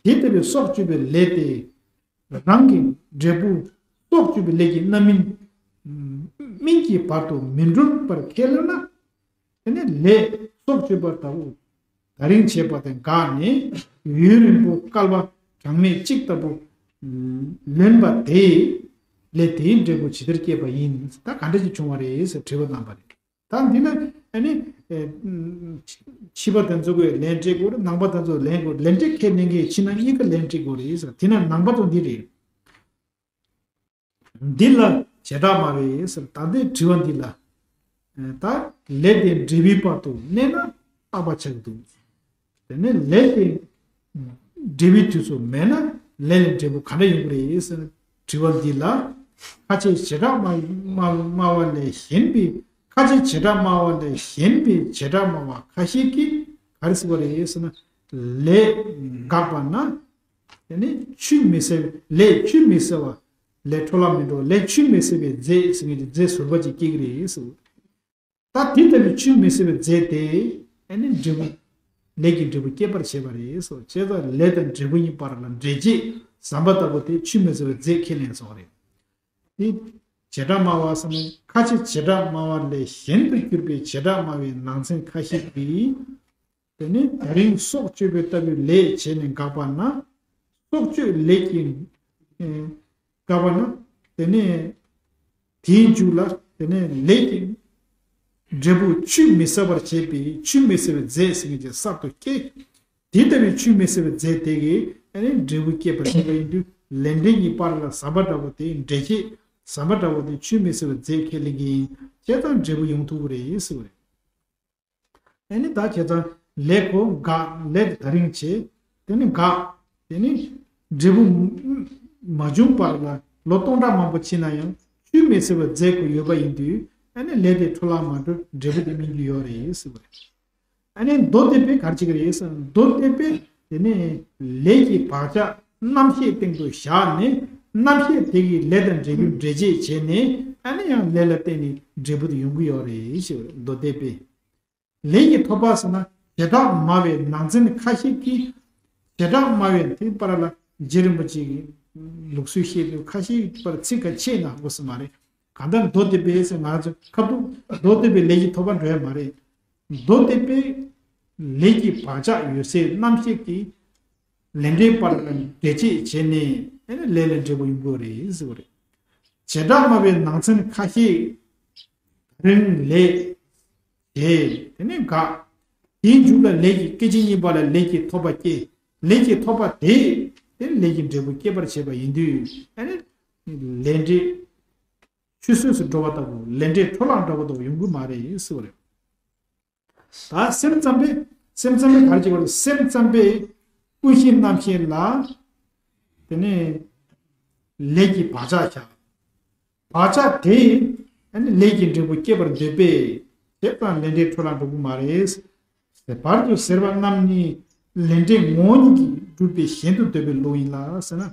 དེ་ལྟ་བུའི་སྲོག་གཅོད་པའི་ལས་དེ། རང་གི་འབྲས་བུ་སྲོག་གཅོད་པའི་ལས་ཀྱི་རྣམ་སྨིན། སྨིན་གྱི་བར་དུ་མི་འགྲུབ་པར་ཁས་ལེན་ན། དེ་ནི་ལས་སྲོག་གཅོད་པ་ལྟ་བུ། ད་རིང་བྱས་པ་དེ་འགགས་ནས་ཡུན་རིང་པོ་བསྐལ་པ་གྲངས་མེད་གཅིག་ལྟ་བུ་ལོན་པ་དེ་ལས་དེའི་འབྲས་བུ་ཇི་ལྟར་སྐྱེས་པ་ཡིན། ད་ག་འདྲ་ཞིག་བྱུང་བ་རེད་ཟེར་དྲི་བ་བཏང་པ་རེད། ད་འདི་ལ་ཨ་ནི་ཨེ་ཕྱི་པ་དེ་ཚོ་གིས་ལན་སྤྲད་དགོས་རེད། ནང་པ་དེ་ཚོ་ལན་དགོས། ལན་སྤྲད་ཁས་ལེན་མཁན་ཕྱི་ནང་གཉིས་ཀ་ལན་སྤྲད་དགོས་རེད་ཟེར། དེ་ན་ནང་པ་ཚོ་འདི་རེད། འདི་ལ་བྱེ་བྲག་སྨྲ་བས་ཟེར། ད་ལྟའི་དྲི་བ་འདི་ལ། ཨེ་ད་ལས་དེ་འབྲས་བུའི་བར་དུ་གནས་ན་རྟག་པ་ཆགས་ཀྱི་འདུག་དེ་ནས་ལས་དེ་འབྲས་བུའི་དུས་སུ་མེད་ན་ལས་ལས་འབྲས་བུ་ག་འདྲ་ཡོང་གི་རེད་ཟེར་དྲི་བ་འདི་ལ། ཁ་ཆེ་བྱེ་བྲག་སྨྲ་སྨྲ་སྨྲ་བ་ལས་གཞན་པའི། ཁ་ཆེ་བྱེ་བྲག་སྨྲ་བ་ལས་གཞན་པའི་བྱེ་བྲག་སྨྲ་བ་ཁ་ཤས་ཀྱིས་ ག་རེ་ཟེར་བ་རེད་ཟེར་ན། ལས་འགགས་པ་ན། དེ་ནི་ཆུད་མི་ཟ་བའི་ལས་ཆུད་མི་ཟ་བ། ལས་འཕྲོ་བརླག་མི་འགྲོ་བ། ལས་ཆུད་མི་ཟ་བའི་རྫས་ཟེར་མཁན་གྱི་རྫས་ཟུར་པ་ཅིག་སྐྱེ་གི་རེད་ཟེར། ད་དེ་ལྟ་བུའི་ཆུད་མི་ཟ་བའི་རྫས་དེ་ཨ་ནི་འབྲས་བུ། ལས་ཀྱི་འབྲས་བུ་སྐྱེད་པར་བྱེད་པ་རེད་ཟེར། བྱས་ཙང་ལས་དང་འབྲས་བུ་གཉིས་བར་ལ་འབྲེལ་བྱེད་ཟམ་པ་ལྟ་བུ་དེ་ཆུད་མི་ཟ་བའི་རྫས་ཁས་ལེན་སོང་རེད། དེ་བྱེ་བྲག་སྨྲ་བ་ཟེར་ན། ཁ་ཆེ་བྱེ་བྲག་སྨྲ་བ་ལས་གཞན་དུ་གྱུར་པའི་བྱེ་བྲག་སྨྲ་བའི་ནང་ཚན་ཁ་ཤས་ཀྱིས། དེ་ནི་ད་རིང་སྲོག་གཅོད་པའི་ལྟ་བུའི་ལས་བྱས་ནས་འགགས་པ་ན། སྲོག་གཅོད་ལས་ཀྱི། ཨེ། འགགས་པ་ན། དེ་ནི་དེའི་མཇུག་ལ། དེ་ནི་ལས་ཀྱི་འབྲས་བུ་ཆུད་མི་ཟ་བར་བྱེད་པའི་ཆུད་མི་ཟ་བའི་རྫས་ཟེར་མཁན་གྱི་གསར་དུ་སྐྱེ། དེ་ལྟ་བུའི་ཆུད་མི་ཟ་བའི་རྫས་དེ་གིས་ཨ་ནི་འབྲས་བུ་སྐྱེད་པར་བྱེད་པ་ཡིན་དུས། ལས་འབྲས་གཉིས་བར་ལ་ཟམ་པ་འདྲ་བོ་དེ། འབྲེལ་བྱེད་ཟམ་པ་འདྲ་བོ་དེ་ཆུད་མི་ཟ་བའི་རྫས་ཁས་ལེན་གྱི་ཡིན། བྱས་ཙང་འབྲས་བུ་ཡོང་ཐུབ་ཀྱི་རེད་ཟེར་བ་རེད། ཨ་ནི་ད་བྱས་ཙང་ལས་ཁོ་འགགས། ལས་དེ་ད་རིང་བྱས། དེ་ནི་འགགས། དེ་ནི་འབྲས་བུ་མ་བྱུང་བར་ལ་ལོ་སྟོང་ཕྲག་མང་པོ་ཕྱིན་ན་ཡང་ཆུད་མི་ཟ་བའི་རྫས་ཁོ་ཡོད་པ་ཡིན་དུས། ཨ་ནི་ལས་དེ་འཕྲོ་བརླག་མ་འགྲོ། འབྲས་བུ་དེ་སྨིན་རྒྱུ་ཡོད་རེད་ཟེར་བ་རེད། ཨ་ནི་མདོ་སྡེ་པས་ག་རེ་བྱེད་ཀྱི་རེད་ཟེར་ན། མདོ་སྡེ་པས་དེ་ནི་ལས་ཀྱི་བག་ཆགས་རྣམ་ཤེས་སྟེང་དུ་བཞག་ནས། རྣམ་ཤེས་དེ་གིས་ལས་དང་འབྲས་བུའི་འབྲེལ་བྱེད་བྱས་ནས། ཨ་ནི་ཡང་ལས་ལ་བརྟེན་ནས་འབྲས་བུ་དེ་ཡོང་གི་ཡོད་རེད་ཞེས་པ་རེད། མདོ་སྡེ་པས། ལས་ཀྱི་ཐོབ་པ་ཟེར་ན། བྱེ་བྲག་སྨྲ་བའི་ནང་ཚན་ཁ་ཤས་ཀྱིས། བྱེ་བྲག་སྨྲ་བའི་དེ་བར་ལ་རྗེ་རིན་པོ་ཆེ་གི་ལུགས་སྲོལ་བཤད་དུས། ཁ་ཤས་བར་ཚིག་ཁ་ཕྱེ་ན་ཧ་གོ་ས་མ་རེད། གང་ལྟར་མདོ་སྡེ་པས་ཟེར། ང་ཚོ་ཁ་ཐུག་མདོ་སྡེ་པའི་ལས་ཀྱི་ཐོབ་པ་འགྲོ་ཡ་མ་རེད། མདོ་སྡེ་པས་ལས་ཀྱི་བག་ཆགས་ཡོད་ཚད་རྣམ་ཤེས་ཀྱིས་ལས་འབྲས་བར་ལ་འབྲེལ་བྱེད་བྱས་ནས། ཨ་ནི་ལས་ལ་འབྲས་བུ་ཡོང་གི་རེད་ཟེར་བ་རེད། བྱེ་བྲག་སྨྲ་བའི་ནང་ཚན་ཁ་ཤས། ད་རིང་ལས་བྱས། དེ་ནས་འགགས། དེའི་མཇུག་ལ་ལས་ཀྱི། སྐད་ཅིག་གཉིས་པ་ལ་ལས་ཀྱི་ཐོབ་པ་སྐྱེ། ལས་ཀྱི་ཐོབ་པ་དེས་དེ་ལས་ཀྱི་འབྲས་བུ་སྐྱེད་པར་བྱེད་པ་ཡིན་དུས། ཨ་ནི་ལས་འབྲས་ཆུད་ཟོས་སུ་འགྲོ་བ་ལྟ་བུ། ལས་འབྲས་འཕྲོ་བརླག་འདྲ་བོ་དག་ཡོང་གི་མ་རེད་ཟེར་བ་རེད། ད་སེམས་ཙམ་པས། སེམས་ཙམ་པས་ག་རེ་བྱེད་པ་རེད། སེམས་ཙམ་པས་ཀུན་གཞི་རྣམ་ཤེས་ལ། དེ་ནས་ལས་ཀྱི་བག་ཆགས་བཞག་བག་ཆགས་དེས་ཨ་ནི་ལས་ཀྱི་འབྲས་བུ་སྐྱེད་པར་འདོད་པས། དེ་ཙམ་ལས་འབྲས་འཕྲོ་བརླག་འགྲོ་གི་མ་རེད། བར་དུ་ཟེར་བ་རྣམས་ནི་ལས་འབྲས་ངོ་བོ་ཉིད་ཀྱིས་གྲུབ་པའི་གཞན་དུ་འདོད་པའི་ལུགས་ཡིན་ལ་ཟེར་ན།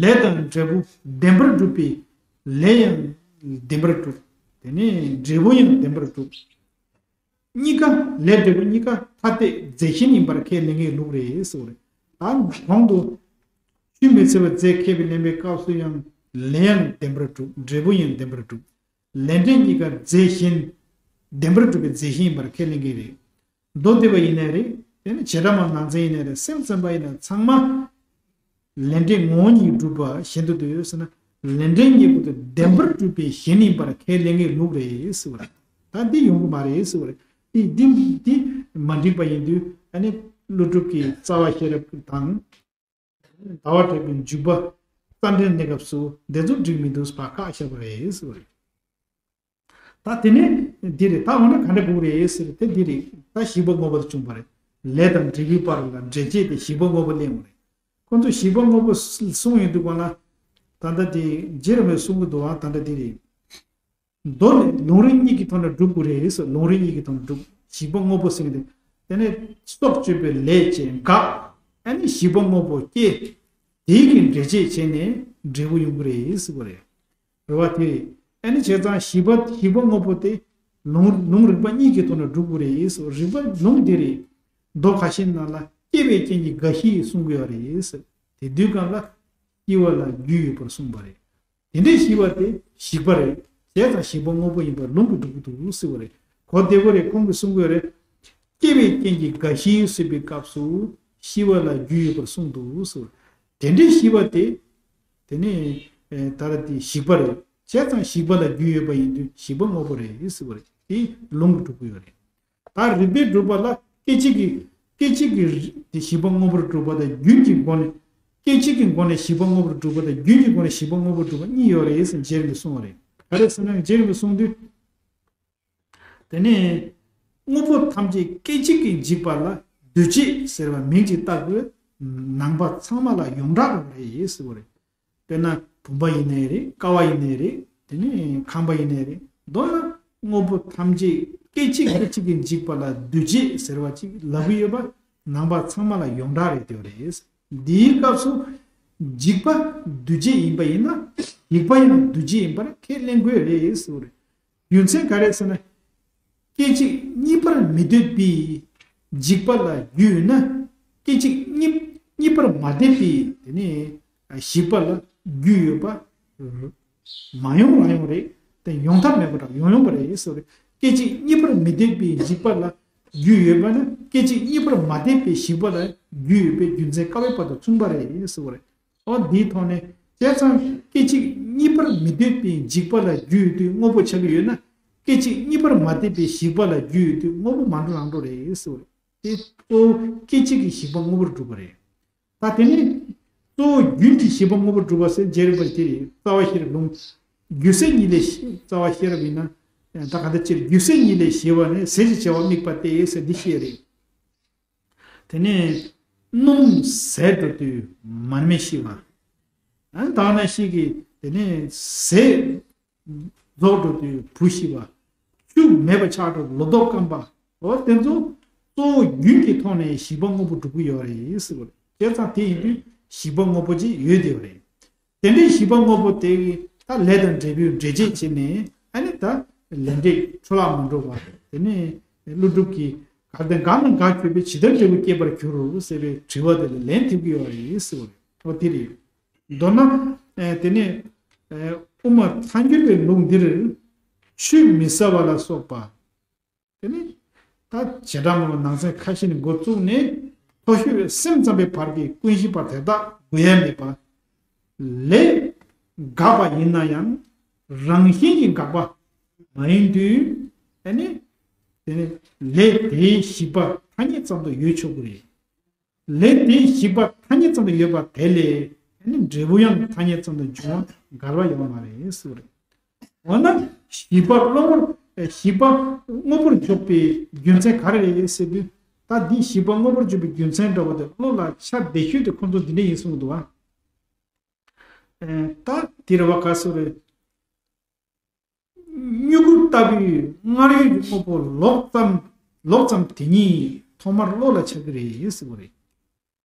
ལས་དང་འབྲས་བུ་བདེན་པར་གྲུབ་པའི་ལས་ཡང་བདེན་པར་གྲུབ། དེ་ནས་འབྲས་བུ་ཡང་བདེན་པར་གྲུབ། གཉིས་ཀ། ལས་འབྲས་བུ་གཉིས་ཀ་ཐ་དད་རྫས་གཞན་ཡིན་པར་ཁས་ལེན་མཁན་ལུགས་རེད་ཟེར་བ་རེད། ད་གོང་དུ་ཆུད་མི་ཟ་བའི་རྫས་ཁས་པའི་ལེན་པའི་སྐབས་སུ་ཡང་ལས་ཡང་བདེན་པར་གྲུབ། འབྲས་བུ་ཡང་བདེན་པར་གྲུབ། ལས་འབྲས་གཉིས་ཀ་རྫས་གཞན། བདེན་པར་གྲུབ་པའི་རྫས་གཞན་ཡིན་པར་ཁས་ལེན་མཁན་རེད། མདོ་སྡེ་པ་ཡིན་ནའི་རེད། དེ་ནི་བྱེ་བྲག་སྨྲ་བའི་ནང་ཚན་ཡིན་ནའི་རེད། སེམས་ཙམ་པ་ཡིན་ན་ཚང་མ། ལས་འབྲས་ངོ་བོ་ཉིད་གྲུབ་པ་གཞན་དུ་འདོད་ཟེར་ན། ལས་འབྲས་གཉིས་པོ་དེ་བདེན་པར་གྲུབ་པའི་གཞན་ཡིན་པར་ཁས་ལེན་མཁན་ལུགས་རེད་ཟེར་བ་རེད། ད་འདི་ཡོང་གི་མ་རེད་ཟེར་བ་རེད། འདི་འདི་འདི་མ་འགྲིག་པ་ཡིན་དུས། ཨ་ནི་ཀླུ་སྒྲུབ་ཀྱི་རྩ་བ་ཤེས་རབ་དང་། ཟླ་བ་གྲགས་པའི་འཇུག་པ་རྩ་འགྲེལ་གནས་སྐབས་སུ་དེ་ཚོ་འགྲིག་མི་འདུག་བར་བཀག་བཞག་པ་རེད་ཟེར་བ་རེད། ད་དེ་ནས་འདི་རེད། ད་འོ་ན་ག་འདྲ་དགོས་རེད་ཟེར་དེ་འདི་རེད། ད་བཞི་པ་དངོས་པོ་དེ་བྱུང་བ་རེད། ལས་དང་འབྲས་བུའི་བར་ལ་འབྲེལ་བྱེད་དེ་བཞི་པ་དངོས་པོ་གླེང་བ་རེད། ཁོ་ཚོས་བཞི་པ་དངོས་པོ་གསུངས་ཡོང་དུས་སྒང་ལ། ད་ལྟ་དེ་རྗེ་རིན་པོ་ཆེས་གསུང་གི་འདུག་བ། ད་ལྟ་འདི་རེད། མདོ་ནི་ལུང་རིགས་གཉིས་ཀྱི་ཐོག་ནས་སྒྲུབ་དགོས་རེད་ཟེར། ལུང་རིགས་གཉིས་ཀྱི་ཐོག་ནས་སྒྲུབ། བཞི་པ་དངོས་པོ་ཟེར་གྱི་འདུག་དེ་ནས་སྲོག་གཅོད་པའི་ལས་བྱས་འགགས། ཨ་ནི་བཞི་པ་དངོས་པོ་སྐྱེ། དེའི་གི་འབྲེལ་བྱེད་བྱས་ནས་འབྲས་བུ་ཡོང་གི་རེད་ཟེར་བ་རེད། རེད་བ། དེ་རེད། ཨ་ནི་བྱས་ཙང་བཞི་པ། བཞི་པ་དངོས་པོ་དེ་ལུང་ལུང་རིགས་པ་གཉིས་ཀྱི་ཐོག་ནས་སྒྲུབ་དགོས་རེད་ཟེར། རིགས་པ་ལུང་དེ་རེད། མདོ་ཁ་ཤས་ནང་ལ་སྐྱེ་བའི་རྐྱེན་གྱིས་རྒ་ཤི་གསུང་གི་ཡོད་རེད་ཟེར། དེ་དུས་སྒང་ལ་སྐྱེ་བ་ལ་རྒྱུ་ཡོད་པར་གསུངས་པ་རེད། དེ་འདྲའི་ཤེས་པ་དེ་ཞིག་པ་རེད། བྱས་ཙང་ཞིག་པ་དངོས་པོ་ཡིན་པར་ལུང་གིས་སྒྲུབ་ཀྱི་འདུག་ཟེར་བ་རེད། གོ་བདེ་པོ་རེད། ཁོང་གིས་གསུང་གི་ཡོད་རེད། སྐྱེ་བའི་རྐྱེན་གྱིས་རྒ་ཤི་ཟེར་བའི་སྐབས་སུ་ཤི་བ་ལ་རྒྱུ་ཡོད་པར་གསུངས་འདུག་ཟེར་བ་རེད། དེ་འདྲའི་ཤེས་པ་དེ། དེ་ནི་ཨེ་ད་ར་དེ་ཞིག་པ་རེད། བྱས་ཙང་ཞིག་པ་ལ་རྒྱུ་ཡོད་པ་ཡིན་དུས་ཞིག་པ་དངོས་པོ་རེད་ཟེར་བ་རེད། དེ་ལུང་གིས་སྒྲུབ་ཀྱི་ཡོད་རེད། ད་རིགས་པས་སྒྲུབ་པ་ལ་སྐད་ཅིག་གིས། སྐད་ཅིག་གིས་དེ་ཞིག་པ་དངོས་པོར་སྒྲུབ་པ་དང་རྒྱུན་གྱི་སྒོ་ནས། སྐད་ཅིག་གི་སྒོ་ནས་ཞིག་པ་དངོས་པོར་སྒྲུབ་པ་དང་རྒྱུན་གྱི་སྒོ་ནས་ཞིག་པ་དངོས་པོར་སྒྲུབ་པ་གཉིས་ཡོད་རེད་ཟེར་རྗེ་རིན་པོ་ཆེས་གསུངས་པ་རེད། ག་རེ་ཟེར་ན་རྗེ་རིན་པོ་ཆེས་གསུངས་དུས། དེ་ནས་དངོས་པོ་ཐམས་ཅད་སྐད་ཅིག་གིས་འཇིག་པ་ལ་འདུ་བྱེད་ཟེར་བ་མིང་ཅིག་བཏགས་དགོས། ནང་པ་ཚང་མ་ལ་ཡོངས་གྲགས་རེད་ཟེར་བ་རེད། དཔེར་ན་བུམ་པ་ཡིན་ནའི་རེད། ཀ་བ་ཡིན་ནའི་རེད། དེ་ནས་ཁང་པ་ཡིན་ནའི་རེད། མདོར་ན་དངོས་པོ་ཐམས་ཅད་ སྐད་ཅིག་སྐད་ཅིག་གིས་འཇིག་པ་ལ་འདུ་བྱེད་ཟེར་བ་ཅིག་ལབ་ཀྱི་ཡོད་པ་ནང་པ་ཚང་མ་ལ་ཡོངས་གྲགས་རེད་དེ་རེད། འདིའི་སྐབས་སུ་འཇིག་པ་འདུ་བྱེད་ཡིན་པ་ཡིན་ན། འཇིག་པ་ཡང་འདུ་བྱེད་ཡིན་པར་ཁས་ལེན་དགོས་རེད་ཟེར་བ་རེད། རྒྱུ་མཚན་ག་རེ་ཟེར་ན། སྐད་ཅིག་གཉིས་པར་མི་སྡོད་པའི་འཇིག་པ་ལ་རྒྱུས་ཡོད་ན། སྐད་ཅིག་གཉིས་གཉིས་པར་མ་སྡོད་པའི་དེ་ནི་ཞིག་པ་ལ་རྒྱུས་ཡོད་པ་མ་ཡོང་རང་ཡོང་རེད། དེ་ཡོང་ཐབས་མེད་པ་དང་ཡོང་ཡོང་པ་རེད་ཟེར་བ་རེད། སྐད་ཅིག་གཉིས་པར་མི་སྡོད་པའི་འཇིག་པ་ལ་རྒྱུས་ཡོད་པ་ན། སྐད་ཅིག་གཉིས་པར་མ་སྡོད་པའི་ཞིག་པ་ལ་རྒྱུས་ཡོད་པའི་རྒྱུ་མཚན་དཀའ་བའི་བར་དུ་མཚུངས་པ་རེད་ཟེར་བ་རེད། འོ་འདིའི་ཐོག་ནས་བྱས་ཙང་སྐད་ཅིག་གཉིས་པར་མི་སྡོད་པའི་འཇིག་པ་ལ་རྒྱུས་ཡོད་དུས་དངོས་པོ་ཆགས་ཀྱི་ཡོད་ན། སྐད་ཅིག་གཉིས་པར་མ་སྡོད་པའི་ཞིག་པ་ལ་རྒྱུས་ཡོད་དུས་དངོས་པོ་མ་འགྲོ་རང་འགྲོ་རེད་ཟེར་བ་རེད། དེ་གཙོ་བོ་སྐད་ཅིག་གི་ཞིག་པ་དངོས་པོར་གྲུབ་པ་རེད། ད་དེ་ནས་གཙོ་བོ་རྒྱུན་གྱི་ཞིག་པ་དངོས་པོར་གྲུབ་པ་ཟེར་རྒྱས་རིམ་པར་དེ་རེད། རྩ་བ་ཤེས་རབ་ལུང་། རྒྱུ་སེམས་གཉིས་ལས་ཤེས། རྩ་བ་ཤེས་རབ་ཡིན་ན། ད་ག་འདྲ་ཅིར་རྒྱུ་སེམས་གཉིས་ལས་ཤེས་པ་ནི་ཟས་ཀྱི་བྱ་བ་དམིགས་པ་སྟེ་ཟེར་འདི་བཤད་རེད། དེ་ནས་སྣུམ་ཟད་འགྲོ་དུས་མར་མེ་ཤེས་པ། ཨ་ནི་དག་ན་ཤེས་ཀྱི་དེ་ནས་ཟས་རྫོགས་འགྲོ་དུས་བུ་ཤེས་པ། ཆུ་མེད་པ་ཆགས་འགྲོ་ལོ་ཏོག་སྐམ་པ། འོ་དེ་ཚོ་གཙོ་བོ་རྒྱུན་གྱི་ཐོག་ནས་ཞིག་པ་དངོས་པོ་གྲུབ་ཀྱི་ཡོད་རེད་ཟེར་བ་རེད། བྱས་ཙང་དེ་ཡིན་དུས་ཞིག་པ་དངོས་པོ་ཅིག་ཡོད་བསྡད་པ་རེད། དེ་འདྲའི་ཞིག་པ་དངོས་པོ་དེ་གིས་ད་ལས་དང་འབྲས་བུའི་འབྲས་བྱེད་བྱས་ནས། ཨ་ནི་ད་ལས་འབྲས་འཕྲོ་བརླག་མ་འགྲོ་བར། དེ་ནས་ཀླུ་སྒྲུབ་ཀྱིས་གལ་ཏེ་འགགས་ན་འགག་གྱུར་པས། ཇི་ལྟར་འབྲས་བུ་སྐྱེད་པར་འགྱུར་ཟེར་བའི་དྲི་བ་དེ་ལ་ལན་ཐེབས་ཀྱི་ཡོད་རེད་ཟེར་བ་རེད། འོ་དེ་རེད། མདོར་ན་ཨེ་དེ་ནས་ཨེ་དབུ་མ་ཐལ་འགྱུར་བའི་ལུགས་འདིར་ཆུད་མི་ཟ་བ་ལ་སོགས་པ། དེ་ནི་ད་བྱེ་བྲག་སྨྲ་བ་ནང་ཚན་ཁ་ཤས་ནས་འགོ་བཙུགས་ནས་མཐོ་ཤོས་པའི་སེམས་ཙམ་པའི་བར་གྱི་ཀུན་ཤེས་པ་དེ་དག་དགོས་ཡ་མེད་པ། ལས་འགགས་པ་ཡིན་ན་ཡང་རང་བཞིན་གྱིས་འགག་པ་མ་ཡིན་དུས། ཨ་ནི་དེ་ནི་ལས་དེའི་ཞིག་པ་ཐ་སྙད་ཙམ་དུ་ཡོད་ཆོག་གི་རེད། ལས་དེའི་ཞིག་པ་ཐ་སྙད་ཙམ་དུ་ཡོད་པ་དེ་ལས་ཨ་ནི་འབྲས་བུ་ཡང་ཐ་སྙད་ཙམ་དུ་འབྱུང་བ་འགལ་བ་ཡོད་མ་རེད་ཟེར་བ་རེད། འོ་ན་ཞིག་པ་བློ་ངོར་ཞིག་པ་དངོས་པོར་འཇོག་པའི་རྒྱུ་མཚན་ག་རེ་རེད་ཟེར་དུས། ད་འདི་ཞིག་པ་དངོས་པོར་འཇོག་པའི་རྒྱུ་མཚན་འདྲ་བོ་དེ་བློ་ལ་འཆར་བསྡད་ཤོས་དེ་ཁོང་ཚོ་འདི་འདྲ་ཡིན་གསུངས་འདུག་བ། ད་དེ་རེད་བ། ག་སོ་རེད། མྱུ་གུ་ལྟ་བུའི་སྔར་ཡོད་ཀྱི་དངོས་པོ་ལོག་ཙམ་ལོག་ཙམ་དེ་ཉིད་ཐོག་མར་བློ་ལ་འཆར་གྱི་རེད་ཟེར་བ་རེད།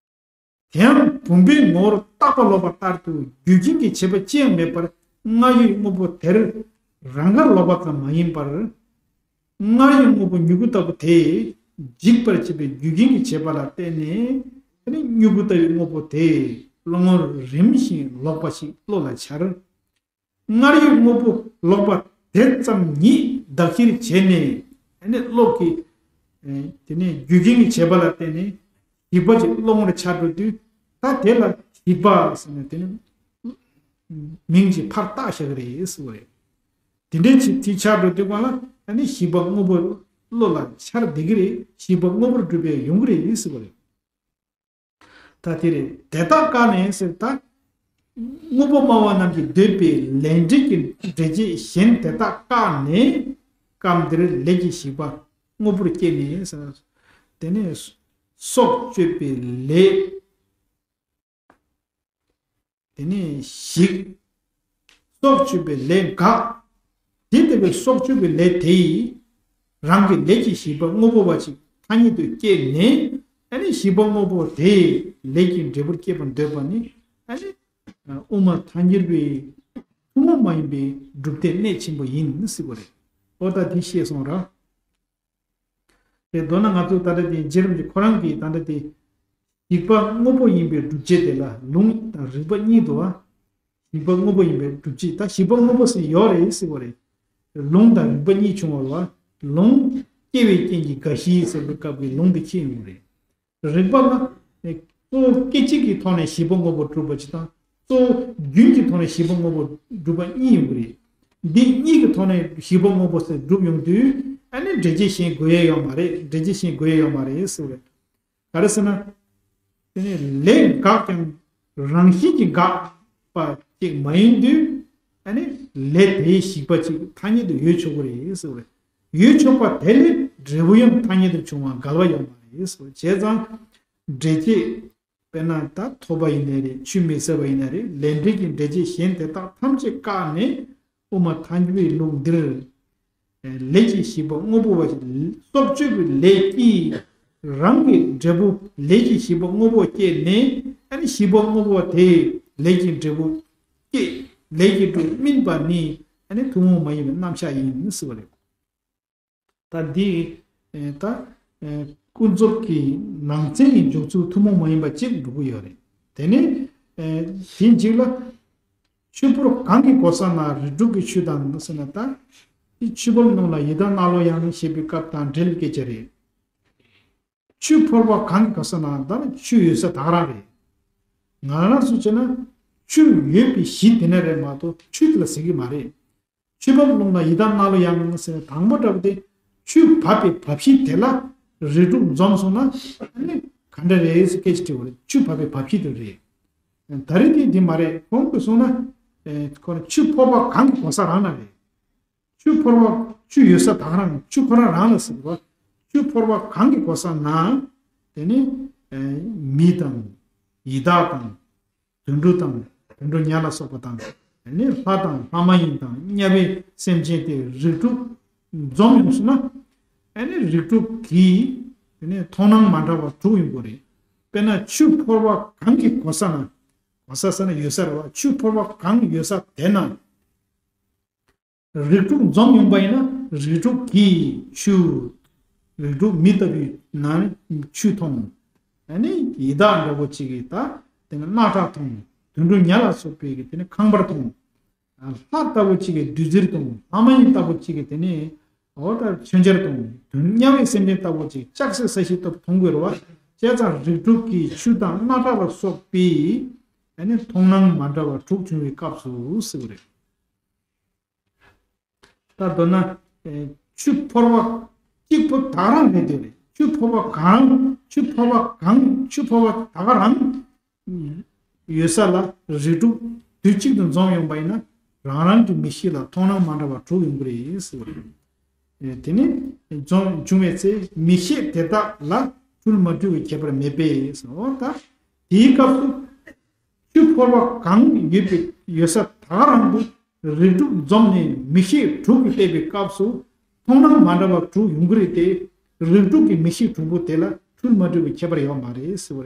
དེའང་བུམ་པའི་ངོ་བོར་བཏགས་པ་ལོག་པ་ལྟར་དུ་རྒྱུ་རྐྱེན་གྱི་བྱེད་པ་ཅི་ཡང་མེད་པར་སྔར་ཡོད་དངོས་པོ་དེར་རང་དགར་ལོག་པ་ཙམ་མ་ཡིན་པར། སྔར་ཡོད་དངོས་པོ་མྱུ་གུ་ལྟ་བུ་དེས་འཇིག་པར་བྱེད་པའི་རྒྱུ་རྐྱེན་གྱི་བྱེད་པ་ལ་བརྟེན་ནས། དེ་ནི་མྱུ་གུ་ལྟ་བུའི་དངོས་པོ་དེ་བློ་ངོར་རིམ་བཞིན་ལོག་པ་ཞིག་བློ་ལ་འཆར། སྔར་ཡོད་དངོས་པོ་ལོག་པ་དེ་ཙམ་ཉིད་བདག་གིར་བྱས་ནས། ཨ་ནི་བློ་གི་ཨེ་དེ་ནས་རྒྱུ་རྐྱེན་གྱི་བྱེད་པ་ལ་བརྟེན་ནས་ཞིག་པ་ཅིག་བློ་ངོར་འཆར་འགྲོ་དུས། ད་དེ་ལ་ཞིག་པ་ཟེར་ནས་དེ་ནི་མིང་ཅིག་ཕར་བཏགས་བཞག་གི་རེད་ཟེར་བ་རེད། དེ་འདྲའི་ཅིག་དེ་འཆར་འགྲོ་དུས་སྒང་ལ་ཨ་ནི་ཞིག་པ་དངོས་པོ་བློ་ལ་འཆར་བསྡད་ཀྱི་རེད། ཞིག་པ་དངོས་པོར་གྲུབ་པའི་ཡོང་གི་རེད་ཟེར་བ་རེད། ད་དེ་རེད། དེ་དག་བཀག་ནས་ཟེར། ད་དངོས་པོ་སྨྲ་བ་རྣམས་ཀྱིས་འདོད་པའི་ལས་འབྲས་ཀྱི་འབྲས་བྱེད་གཞན་དེ་དག་བཀག་ནས། སྐབས་འདིར་ལས་ཀྱི་ཞིག་པ་དངོས་པོར་སྐྱེས་ནས་ཟེར། དེ་ནས་སྲོག་གཅོད་པའི་ལས། དེ་ནས་ཞིག་སྲོག་གཅོད་པའི་ལས་འགགས། དེ་ལྟ་བུའི་སྲོག་གཅོད་པའི་ལས་དེ་ཡིས་རང་གི་ལས་ཀྱི་ཞིག་པ་དངོས་པོ་བ་ཅིག་ཐ་སྙད་དུ་སྐྱེས་ནས། ཨ་ནི་ཞིག་པ་དངོས་པོ་དེ་ལས་ཀྱི་འབྲས་བུར་སྐྱེད་པར་འདོད་པ་ནི། ཨ་ནི་དབུ་མ་ཐལ་འགྱུར་བའི་ཐུན་མོང་མ་ཡིན་པའི་གྲུབ་མཐའི་གནད་ཆེན་པོ་ཡིན་ཟེར་བ་རེད། ཨོ་ད་དེ་ཤེས་སོང་ར། དེ་མདོར་ན་ང་ཚོ་ད་ལྟ་དེ་རྗེ་རིན་པོ་ཆེ་ཁོ་རང་གིས་ད་ལྟ་དེ་ཞིག་པ་དངོས་པོ་ཡིན་པའི་སྒྲུབ་བྱེད་དེ་ལ་ལུང་དང་རིགས་པ་གཉིས་འདུག་བ། ཞིག་པ་དངོས་པོ་ཡིན་པའི་སྒྲུབ་བྱེད། ད་ཞིག་པ་དངོས་པོ་ཟེར་ཡོད་རེད་ཟེར་བ་རེད། ལུང་དང་རིགས་པ་གཉིས་བྱུང་བ་རེད་བ། ལུང་སྐྱེ་བའི་རྐྱེན་གྱིས་རྒ་ཤི་ཟེར་བའི་སྐབས་ཀྱི་ལུང་དེ་ཁྱེད་ཡོང་རེད། རིགས་པ་ལ་གཙོ་བོ་སྐད་ཅིག་གི་ཐོག་ནས་ཞིག་པ་དངོས་པོ་གྲུབ་པ་ཅིག་དང་། གཙོ་བོ་རྒྱུན་གྱི་ཐོག་ནས་ཞིག་པ་དངོས་པོ་གྲུབ་པ་གཉིས་ཡོང་གི་རེད། འདི་གཉིས་ཀྱི་ཐོག་ནས་ཞིག་པ་དངོས་པོ་ཟེར་གྲུབ་ཡོང་དུས། ཨ་ནི་འབྲས་བྱེད་གཞན་དགོས་ཡས་ཡོད་མ་རེད། འབྲས་བྱེད་གཞན་དགོས་ཡས་ཡོད་མ་རེད་ཟེར་བ་རེད། ག་རེ་ཟེར་ན། དེ་ནི་ལས་འགགས་ཀྱང་རང་བཞིན་གྱིས་འགག་པ་ཅིག་མ་ཡིན་དུས། ཨ་ནི་ལས་དེའི་ཞིག་པ་ཅིག་ཐ་སྙད་དུ་ཡོད་ཆོག་གི་རེད་ཟེར་བ་རེད། ཡོད་ཆོག་པ་དེ་ལས་འབྲས་བུ་ཡང་ཐ་སྙད་དུ་བྱུང་བ་འགལ་བ་ཡོད་མ་རེད་ཟེར་བ། བྱས་ཙང་འབྲས་བྱེད། དཔེར་ན་ད་ཐོབ་པ་ཡིན་ནའི་རེད། ཆུད་མི་ཟ་བ་ཡིན་ནའི་རེད། ལས་འབྲས་ཀྱི་འབྲས་བྱེད་གཞན་དེ་དག་ཐམས་ཅད་བཀག་ནས་དབུ་མ་ཐལ་འགྱུར་བའི་ལུགས་འདིར། ལས་ཀྱི་བྱེད་པ་དངོས་པོ་བ་སྲོག་གཅོད་པའི་ལས་ཀྱིས་རང་གི་འབྲས་བུ་ལས་ཀྱི་བྱེད་པ་དངོས་པོ་སྐྱེས་ནས་ཨ་ནི་བྱེད་པ་དངོས་པོ་དེས་ལས་ཀྱི་འབྲས་བུ་སྐྱེས་ལས་ཀྱི་འབྲས་བུ་སྨིན་པ་ནི་ཨ་ནི་ཐུན་མོང་མ་ཡིན་པའི་རྣམ་གཞག་ཡིན་ཟེར་བ་རེད། ད་འདི་ད་ཀུན་རྫོབ་ཀྱི་ནང་ཚན་གྱི་འཇོག་ཚུལ་ཐུན་མོང་མ་ཡིན་པ་གཅིག་འགྲོ་གི་ཡོད་རེད། དེ་ནི་དེ་གཅིག་ལ། ཆུ་ཕོར་གང་གིས་གོ་ས་ན་རིགས་དྲུག་གི་ཆུ་དང་ཟེར་ན་ད། དེ་ཆུ་བབ་ནང་ལ་ཡི་དྭགས་གནག་ལོ་ཡང་ཞེས་པའི་སྐབས་དང་འབྲེལ་སྐད་ཆ་རེད། ཆུ་ཕོར་པ་གང་གིས་གོ་ས་ན་ད་ནི་ཆུ་ཡོད་ས་ད་ག་རང་རེད། ང་རང་ཚོ་བྱས་ན་ཆུ་ཡོད་པའི་གཞི་དེ་ནས་རེད་མ་གཏོགས་ཆུ་དེ་ལ་ཟེར་གི་མ་རེད། ཆུ་བབ་ཀླུང་ན་ཡི་དྭགས་གནག་ལོ་ཡང་ཟེར་ནས་དང་པོ་འདྲ་པོ་དེ་ཆུ་བབས་པའི་བབས་གཞི་དེ་ལ་རིགས་དྲུག་འཛོམས་སོང་ན་ཨ་ནི་ག་འདྲ་རེད་ཟེར་སྐད་ཆ་དྲི་བ་རེད། ཆུ་བབས་པའི་བབས་གཞི་དེ་རེད། ད་རེས་དེ་འདི་མ་རེད། གོང་དུ་སོང་ན་ཁོ་ཆུ་ཕོར་པ་གང་གི་གོ་ས་རང་ན་རེད། ཆུ་ཕོར་པ་ཆུ་ཡོད་ས་ད་ག་རང་ཆུ་ཁོ་རང་རང་ལ་ཟེར་བ། ཆུ་ཕོར་པ་གང་གི་གོ་ས་ན་དེ་ནི་མི་དང་ཡི་དྭགས་དང་། དུད་འགྲོ་དང་། དུད་འགྲོ་ཉ་ལ་སོགས་པ་དང་། ཨ་ནི་ལྷ་དང་ལྷ་མ་ཡིན་དང་དམྱལ་བའི་སེམས་ཅན་དེ་རིགས་དྲུག་འཛོམས་ཡོང་སོང་ན། ཨ་ནི་རིགས་དྲུག་གི་དེ་ནས་མཐོང་སྣང་མ་འདྲ་བ་དྲུག་ཡོང་གི་རེད། དཔེར་ན་ཆུ་ཕོར་པ་གང་གི་གོ་ས་ན། གོ་ས་ཟེར་ན་ཡོད་ས་རེད་བ། ཆུ་ཕོར་པ་གང་ཡོད་ས་དེ་ན། རིགས་དྲུག་འཛོམས་ཡོང་པ་ཡིན་ན་རིགས་དྲུག་གིས་ཆུ། རིགས་དྲུག་མི་ལྟ་བུའི་ནང་ཆུ་མཐོང་། ཨ་ནི་ཡི་དྭགས་འདྲ་པོ་གཅིག་གིས་ད་དེ་ནི་རྣག་ཁྲག་མཐོང་། དུད་འགྲོ་ཉ་ལ་སོགས་པའི་གིས་དེ་ནི་ཁང་པར་མཐོང་། ལྷ་ལྟ་བུ་གཅིག་གིས་བདུད་རྩིར་མཐོང་། ལྷ་མ་ཡིན་ལྟ་བུ་གཅིག་གིས་དེ་ནི་འོ་ད་མཚོན་ཆར་མཐོང་། དུད་དམྱལ་བའི་སེམས་ཅན་ལྟ་བུ་གཅིག་ལྕགས་སྲེག་ས་གཞི་ལྟ་བུ་མཐོང་དགོས་རེད་བ། བྱས་ཙང་རིགས་དྲུག་གིས་ཆུ་དང་རྣག་ཁྲག་ལ་སོགས་པའི་ཨ་ནི་མཐོང་སྣང་མ་འདྲ་བ་དྲུག་བྱུང་བའི་སྐབས་སུ་ཟེར་བ་རེད། ད་མདོར་ན། ཆུ་ཕོར་པ་གཅིག་པོ་ད་ག་རང་རེད་དེ་རེད། ཆུ་ཕོར་པ་གང་ཆུ་ཕོར་པ་གང་ཆུ་ཕོར་པ་ད་ག་རང་ཡོད་ས་ལ་རིགས་དྲུག་དུས་གཅིག་ཏུ་འཛོམས་ཡོང་པ་ཡིན་ན་རང་རང་གི་མིག་ཤེས་ལ་མཐོང་སྣང་མ་འདྲ་བ་དྲུག་ཡོང་གི་རེད་ཟེར་བ་རེད། དེ་ནི་འཛོམས་བྱུང་བའི་ཚེ་མིག་ཤེས་དེ་དག་ལ་འཁྲུལ་མ་འཁྲུལ་བའི་ཁྱད་པར་མེད་པས་ཟེར་བ་ད། དེའི་སྐབས་སུ། ཆུ་ཕོར་པ་གང་ཡོད་པའི་ཡོད་ས་ད་ག་རང་དུ་རིགས་དྲུག་འཛོམས་ནས་མིག་ཤེས་དྲུག་གིས་བལྟས་པའི་སྐབས་སུ་མཐོང་སྣང་མ་འདྲ་བ་དྲུག་ཡོང་གི་རེད་དེ། རིགས་དྲུག་གི་མིག་ཤེས་དྲུག་པོ་དེ་ལ་འཁྲུལ་མ་འཁྲུལ་བའི་ཁྱད་པར་ཡོད་མ་རེད་ཟེར་བ་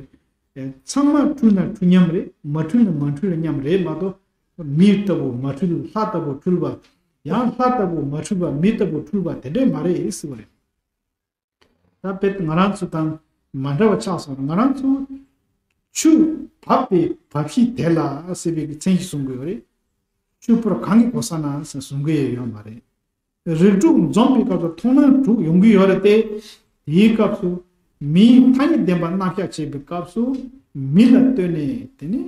རེད། ཚང་མ་འཁྲུལ་ན་འཁྲུལ་མཉམ་རེད། མ་འཁྲུལ་ན་མ་འཁྲུལ་མཉམ་རེད་མ་གཏོགས། མི་ལྟ་བུ་མ་འཁྲུལ་ལྷ་ལྟ་བུ་འཁྲུལ་བ། ཡང་ལྷ་ལྟ་བུ་མ་འཁྲུལ་བ་མི་ལྟ་བུ་འཁྲུལ་བ་དེ་འདྲས་མ་རེད་ཟེར་བ་རེད། ད་དཔེ་ང་རང་ཚོ་དང་མ་འདྲ་བ་ཆགས་སོང་། ང་རང་ཚོ་ཆུ་བབས་པའི་བབས་གཞི་དེ་ལ་ཟེར་བའི་མཚན་གཞི་གསུང་གི་ཡོད་རེད། ཆུ་ཕོར་གང་གི་གོ་ས་ན་ཟེར་གསུང་གི་ཡོད་མ་རེད། རིགས་དྲུག་འཛོམས་པའི་སྐབས་སུ་མཐོང་སྣང་དྲུག་ཡོང་གི་ཡོད་རེད་དེ། དེའི་སྐབས་སུ་མིའི་ཐ་སྙད་བདེན་པ་རྣམ་གཞག་བྱེད་པའི་སྐབས་སུ་མི་ལ་ལྟོས་ནས་དེ་ནི་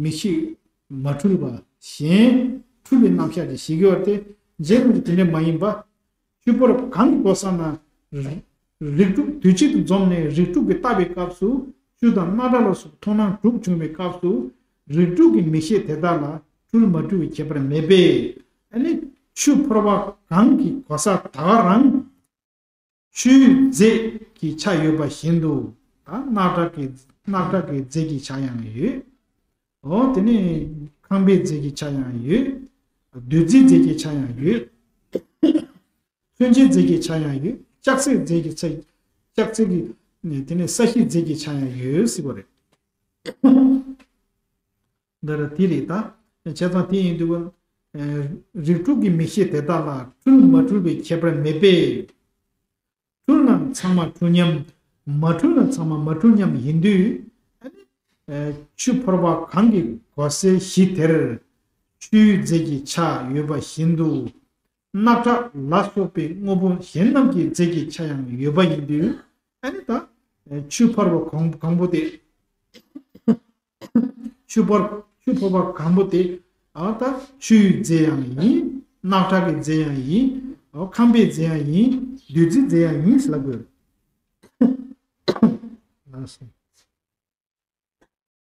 མིག་ཤེས་མ་འཁྲུལ་བ་གཞན་འཁྲུལ་བའི་རྣམ་གཞག་ཅིག་བྱེད་ཀྱི་ཡོད་རེད་དེ། རྗེས་ལུས་ཀྱི་དེ་འདྲ་མ་ཡིན་པ། ཆུ་ཕོར་གང་གི་གོ་ས་ན། རིགས་དྲུག་དུས་གཅིག་ཏུ་འཛོམས་ནས་རིགས་དྲུག་གིས་བལྟ་བའི་སྐབས་སུ་ཆུ་དང་རྣག་ཁྲག་ལ་སོགས་མཐོང་སྣང་དྲུག་བྱུང་བའི་སྐབས་སུ་རིགས་དྲུག་གི་མིག་ཤེས་དེ་དག་ལ་འཁྲུལ་མ་འཁྲུལ་བའི་ཁྱད་པར་མེད་པས། ཨ་ནི་ཆུ་ཕོར་པ་གང་གི་གོ་ས་ད་ག་རང་ཆུའི་རྫས་ཀྱི་ཆ་ཡོད་པ་བཞིན་དུ་ད་རྣག་ཁྲག་གི་རྣག་ཁྲག་གི་རྫས་ཀྱི་ཆ་ཡང་ཡོད། འོ་དེ་ནས་ཁང་པའི་རྫས་ཀྱི་ཆ་ཡང་ཡོད། བདུད་རྩིའི་རྫས་ཀྱི་ཆ་ཡང་ཡོད། མཚོན་ཆའི་རྫས་ཀྱི་ཆ་ཡང་ཡོད། ལྕགས་སྲེག་རྫས་ཀྱི་ཆ། ལྕགས་སྲེག་གི་ནས་དེ་ནས་ས་གཞིའི་རྫས་ཀྱི་ཆ་ཡང་ཡོད་ཟེར་བ་རེད། འདི་ར་དེ་རེད་ད། བྱས་ཙང་དེ་ཡིན་དུས། རིགས་དྲུག་གི་མིག་ཤེས་དེ་དག་ལ་འཁྲུལ་མ་འཁྲུལ་བའི་ཁྱད་པར་མེད་པས། འཁྲུལ་ན་ཚང་མ་འཁྲུལ་མཉམ། མ་འཁྲུལ་ན་ཚང་མ་མ་འཁྲུལ་མཉམ་ཡིན་དུས། ཨ་ནི། ཆུ་ཕོར་པ་གང་གི་གོ་སའི་གཞི་དེར་ཆུའི་རྫས་ཀྱི་ཆ་ཡོད་པ་བཞིན་དུ། རྣག་ཁྲག་ལ་སོགས་པའི་དངོས་པོ་གཞན་རྣམས་ཀྱི་རྫས་ཀྱི་ཆ་ཡང་ཡོད་པ་ཡིན་དུས། ཨ་ནི་ད། ཆུ་ཕོར་པ་གང་གང་པོ་དེ། ཆུ་ཕོར་ཆུ་ཕོར་པ་གང་པོ་དེ། ཨ་ད་ཆུའི་རྫས་ཡང་ཡིན། རྣག་ཁྲག་གི་རྫས་ཡང་ཡིན། ཨ་ཁང་པའི་རྫས་ཡང་ཡིན། བདུད་རྩིའི་རྫས་ཡང་ཡིན་ཟེར་ལབ་དགོས། ལགས་སོ།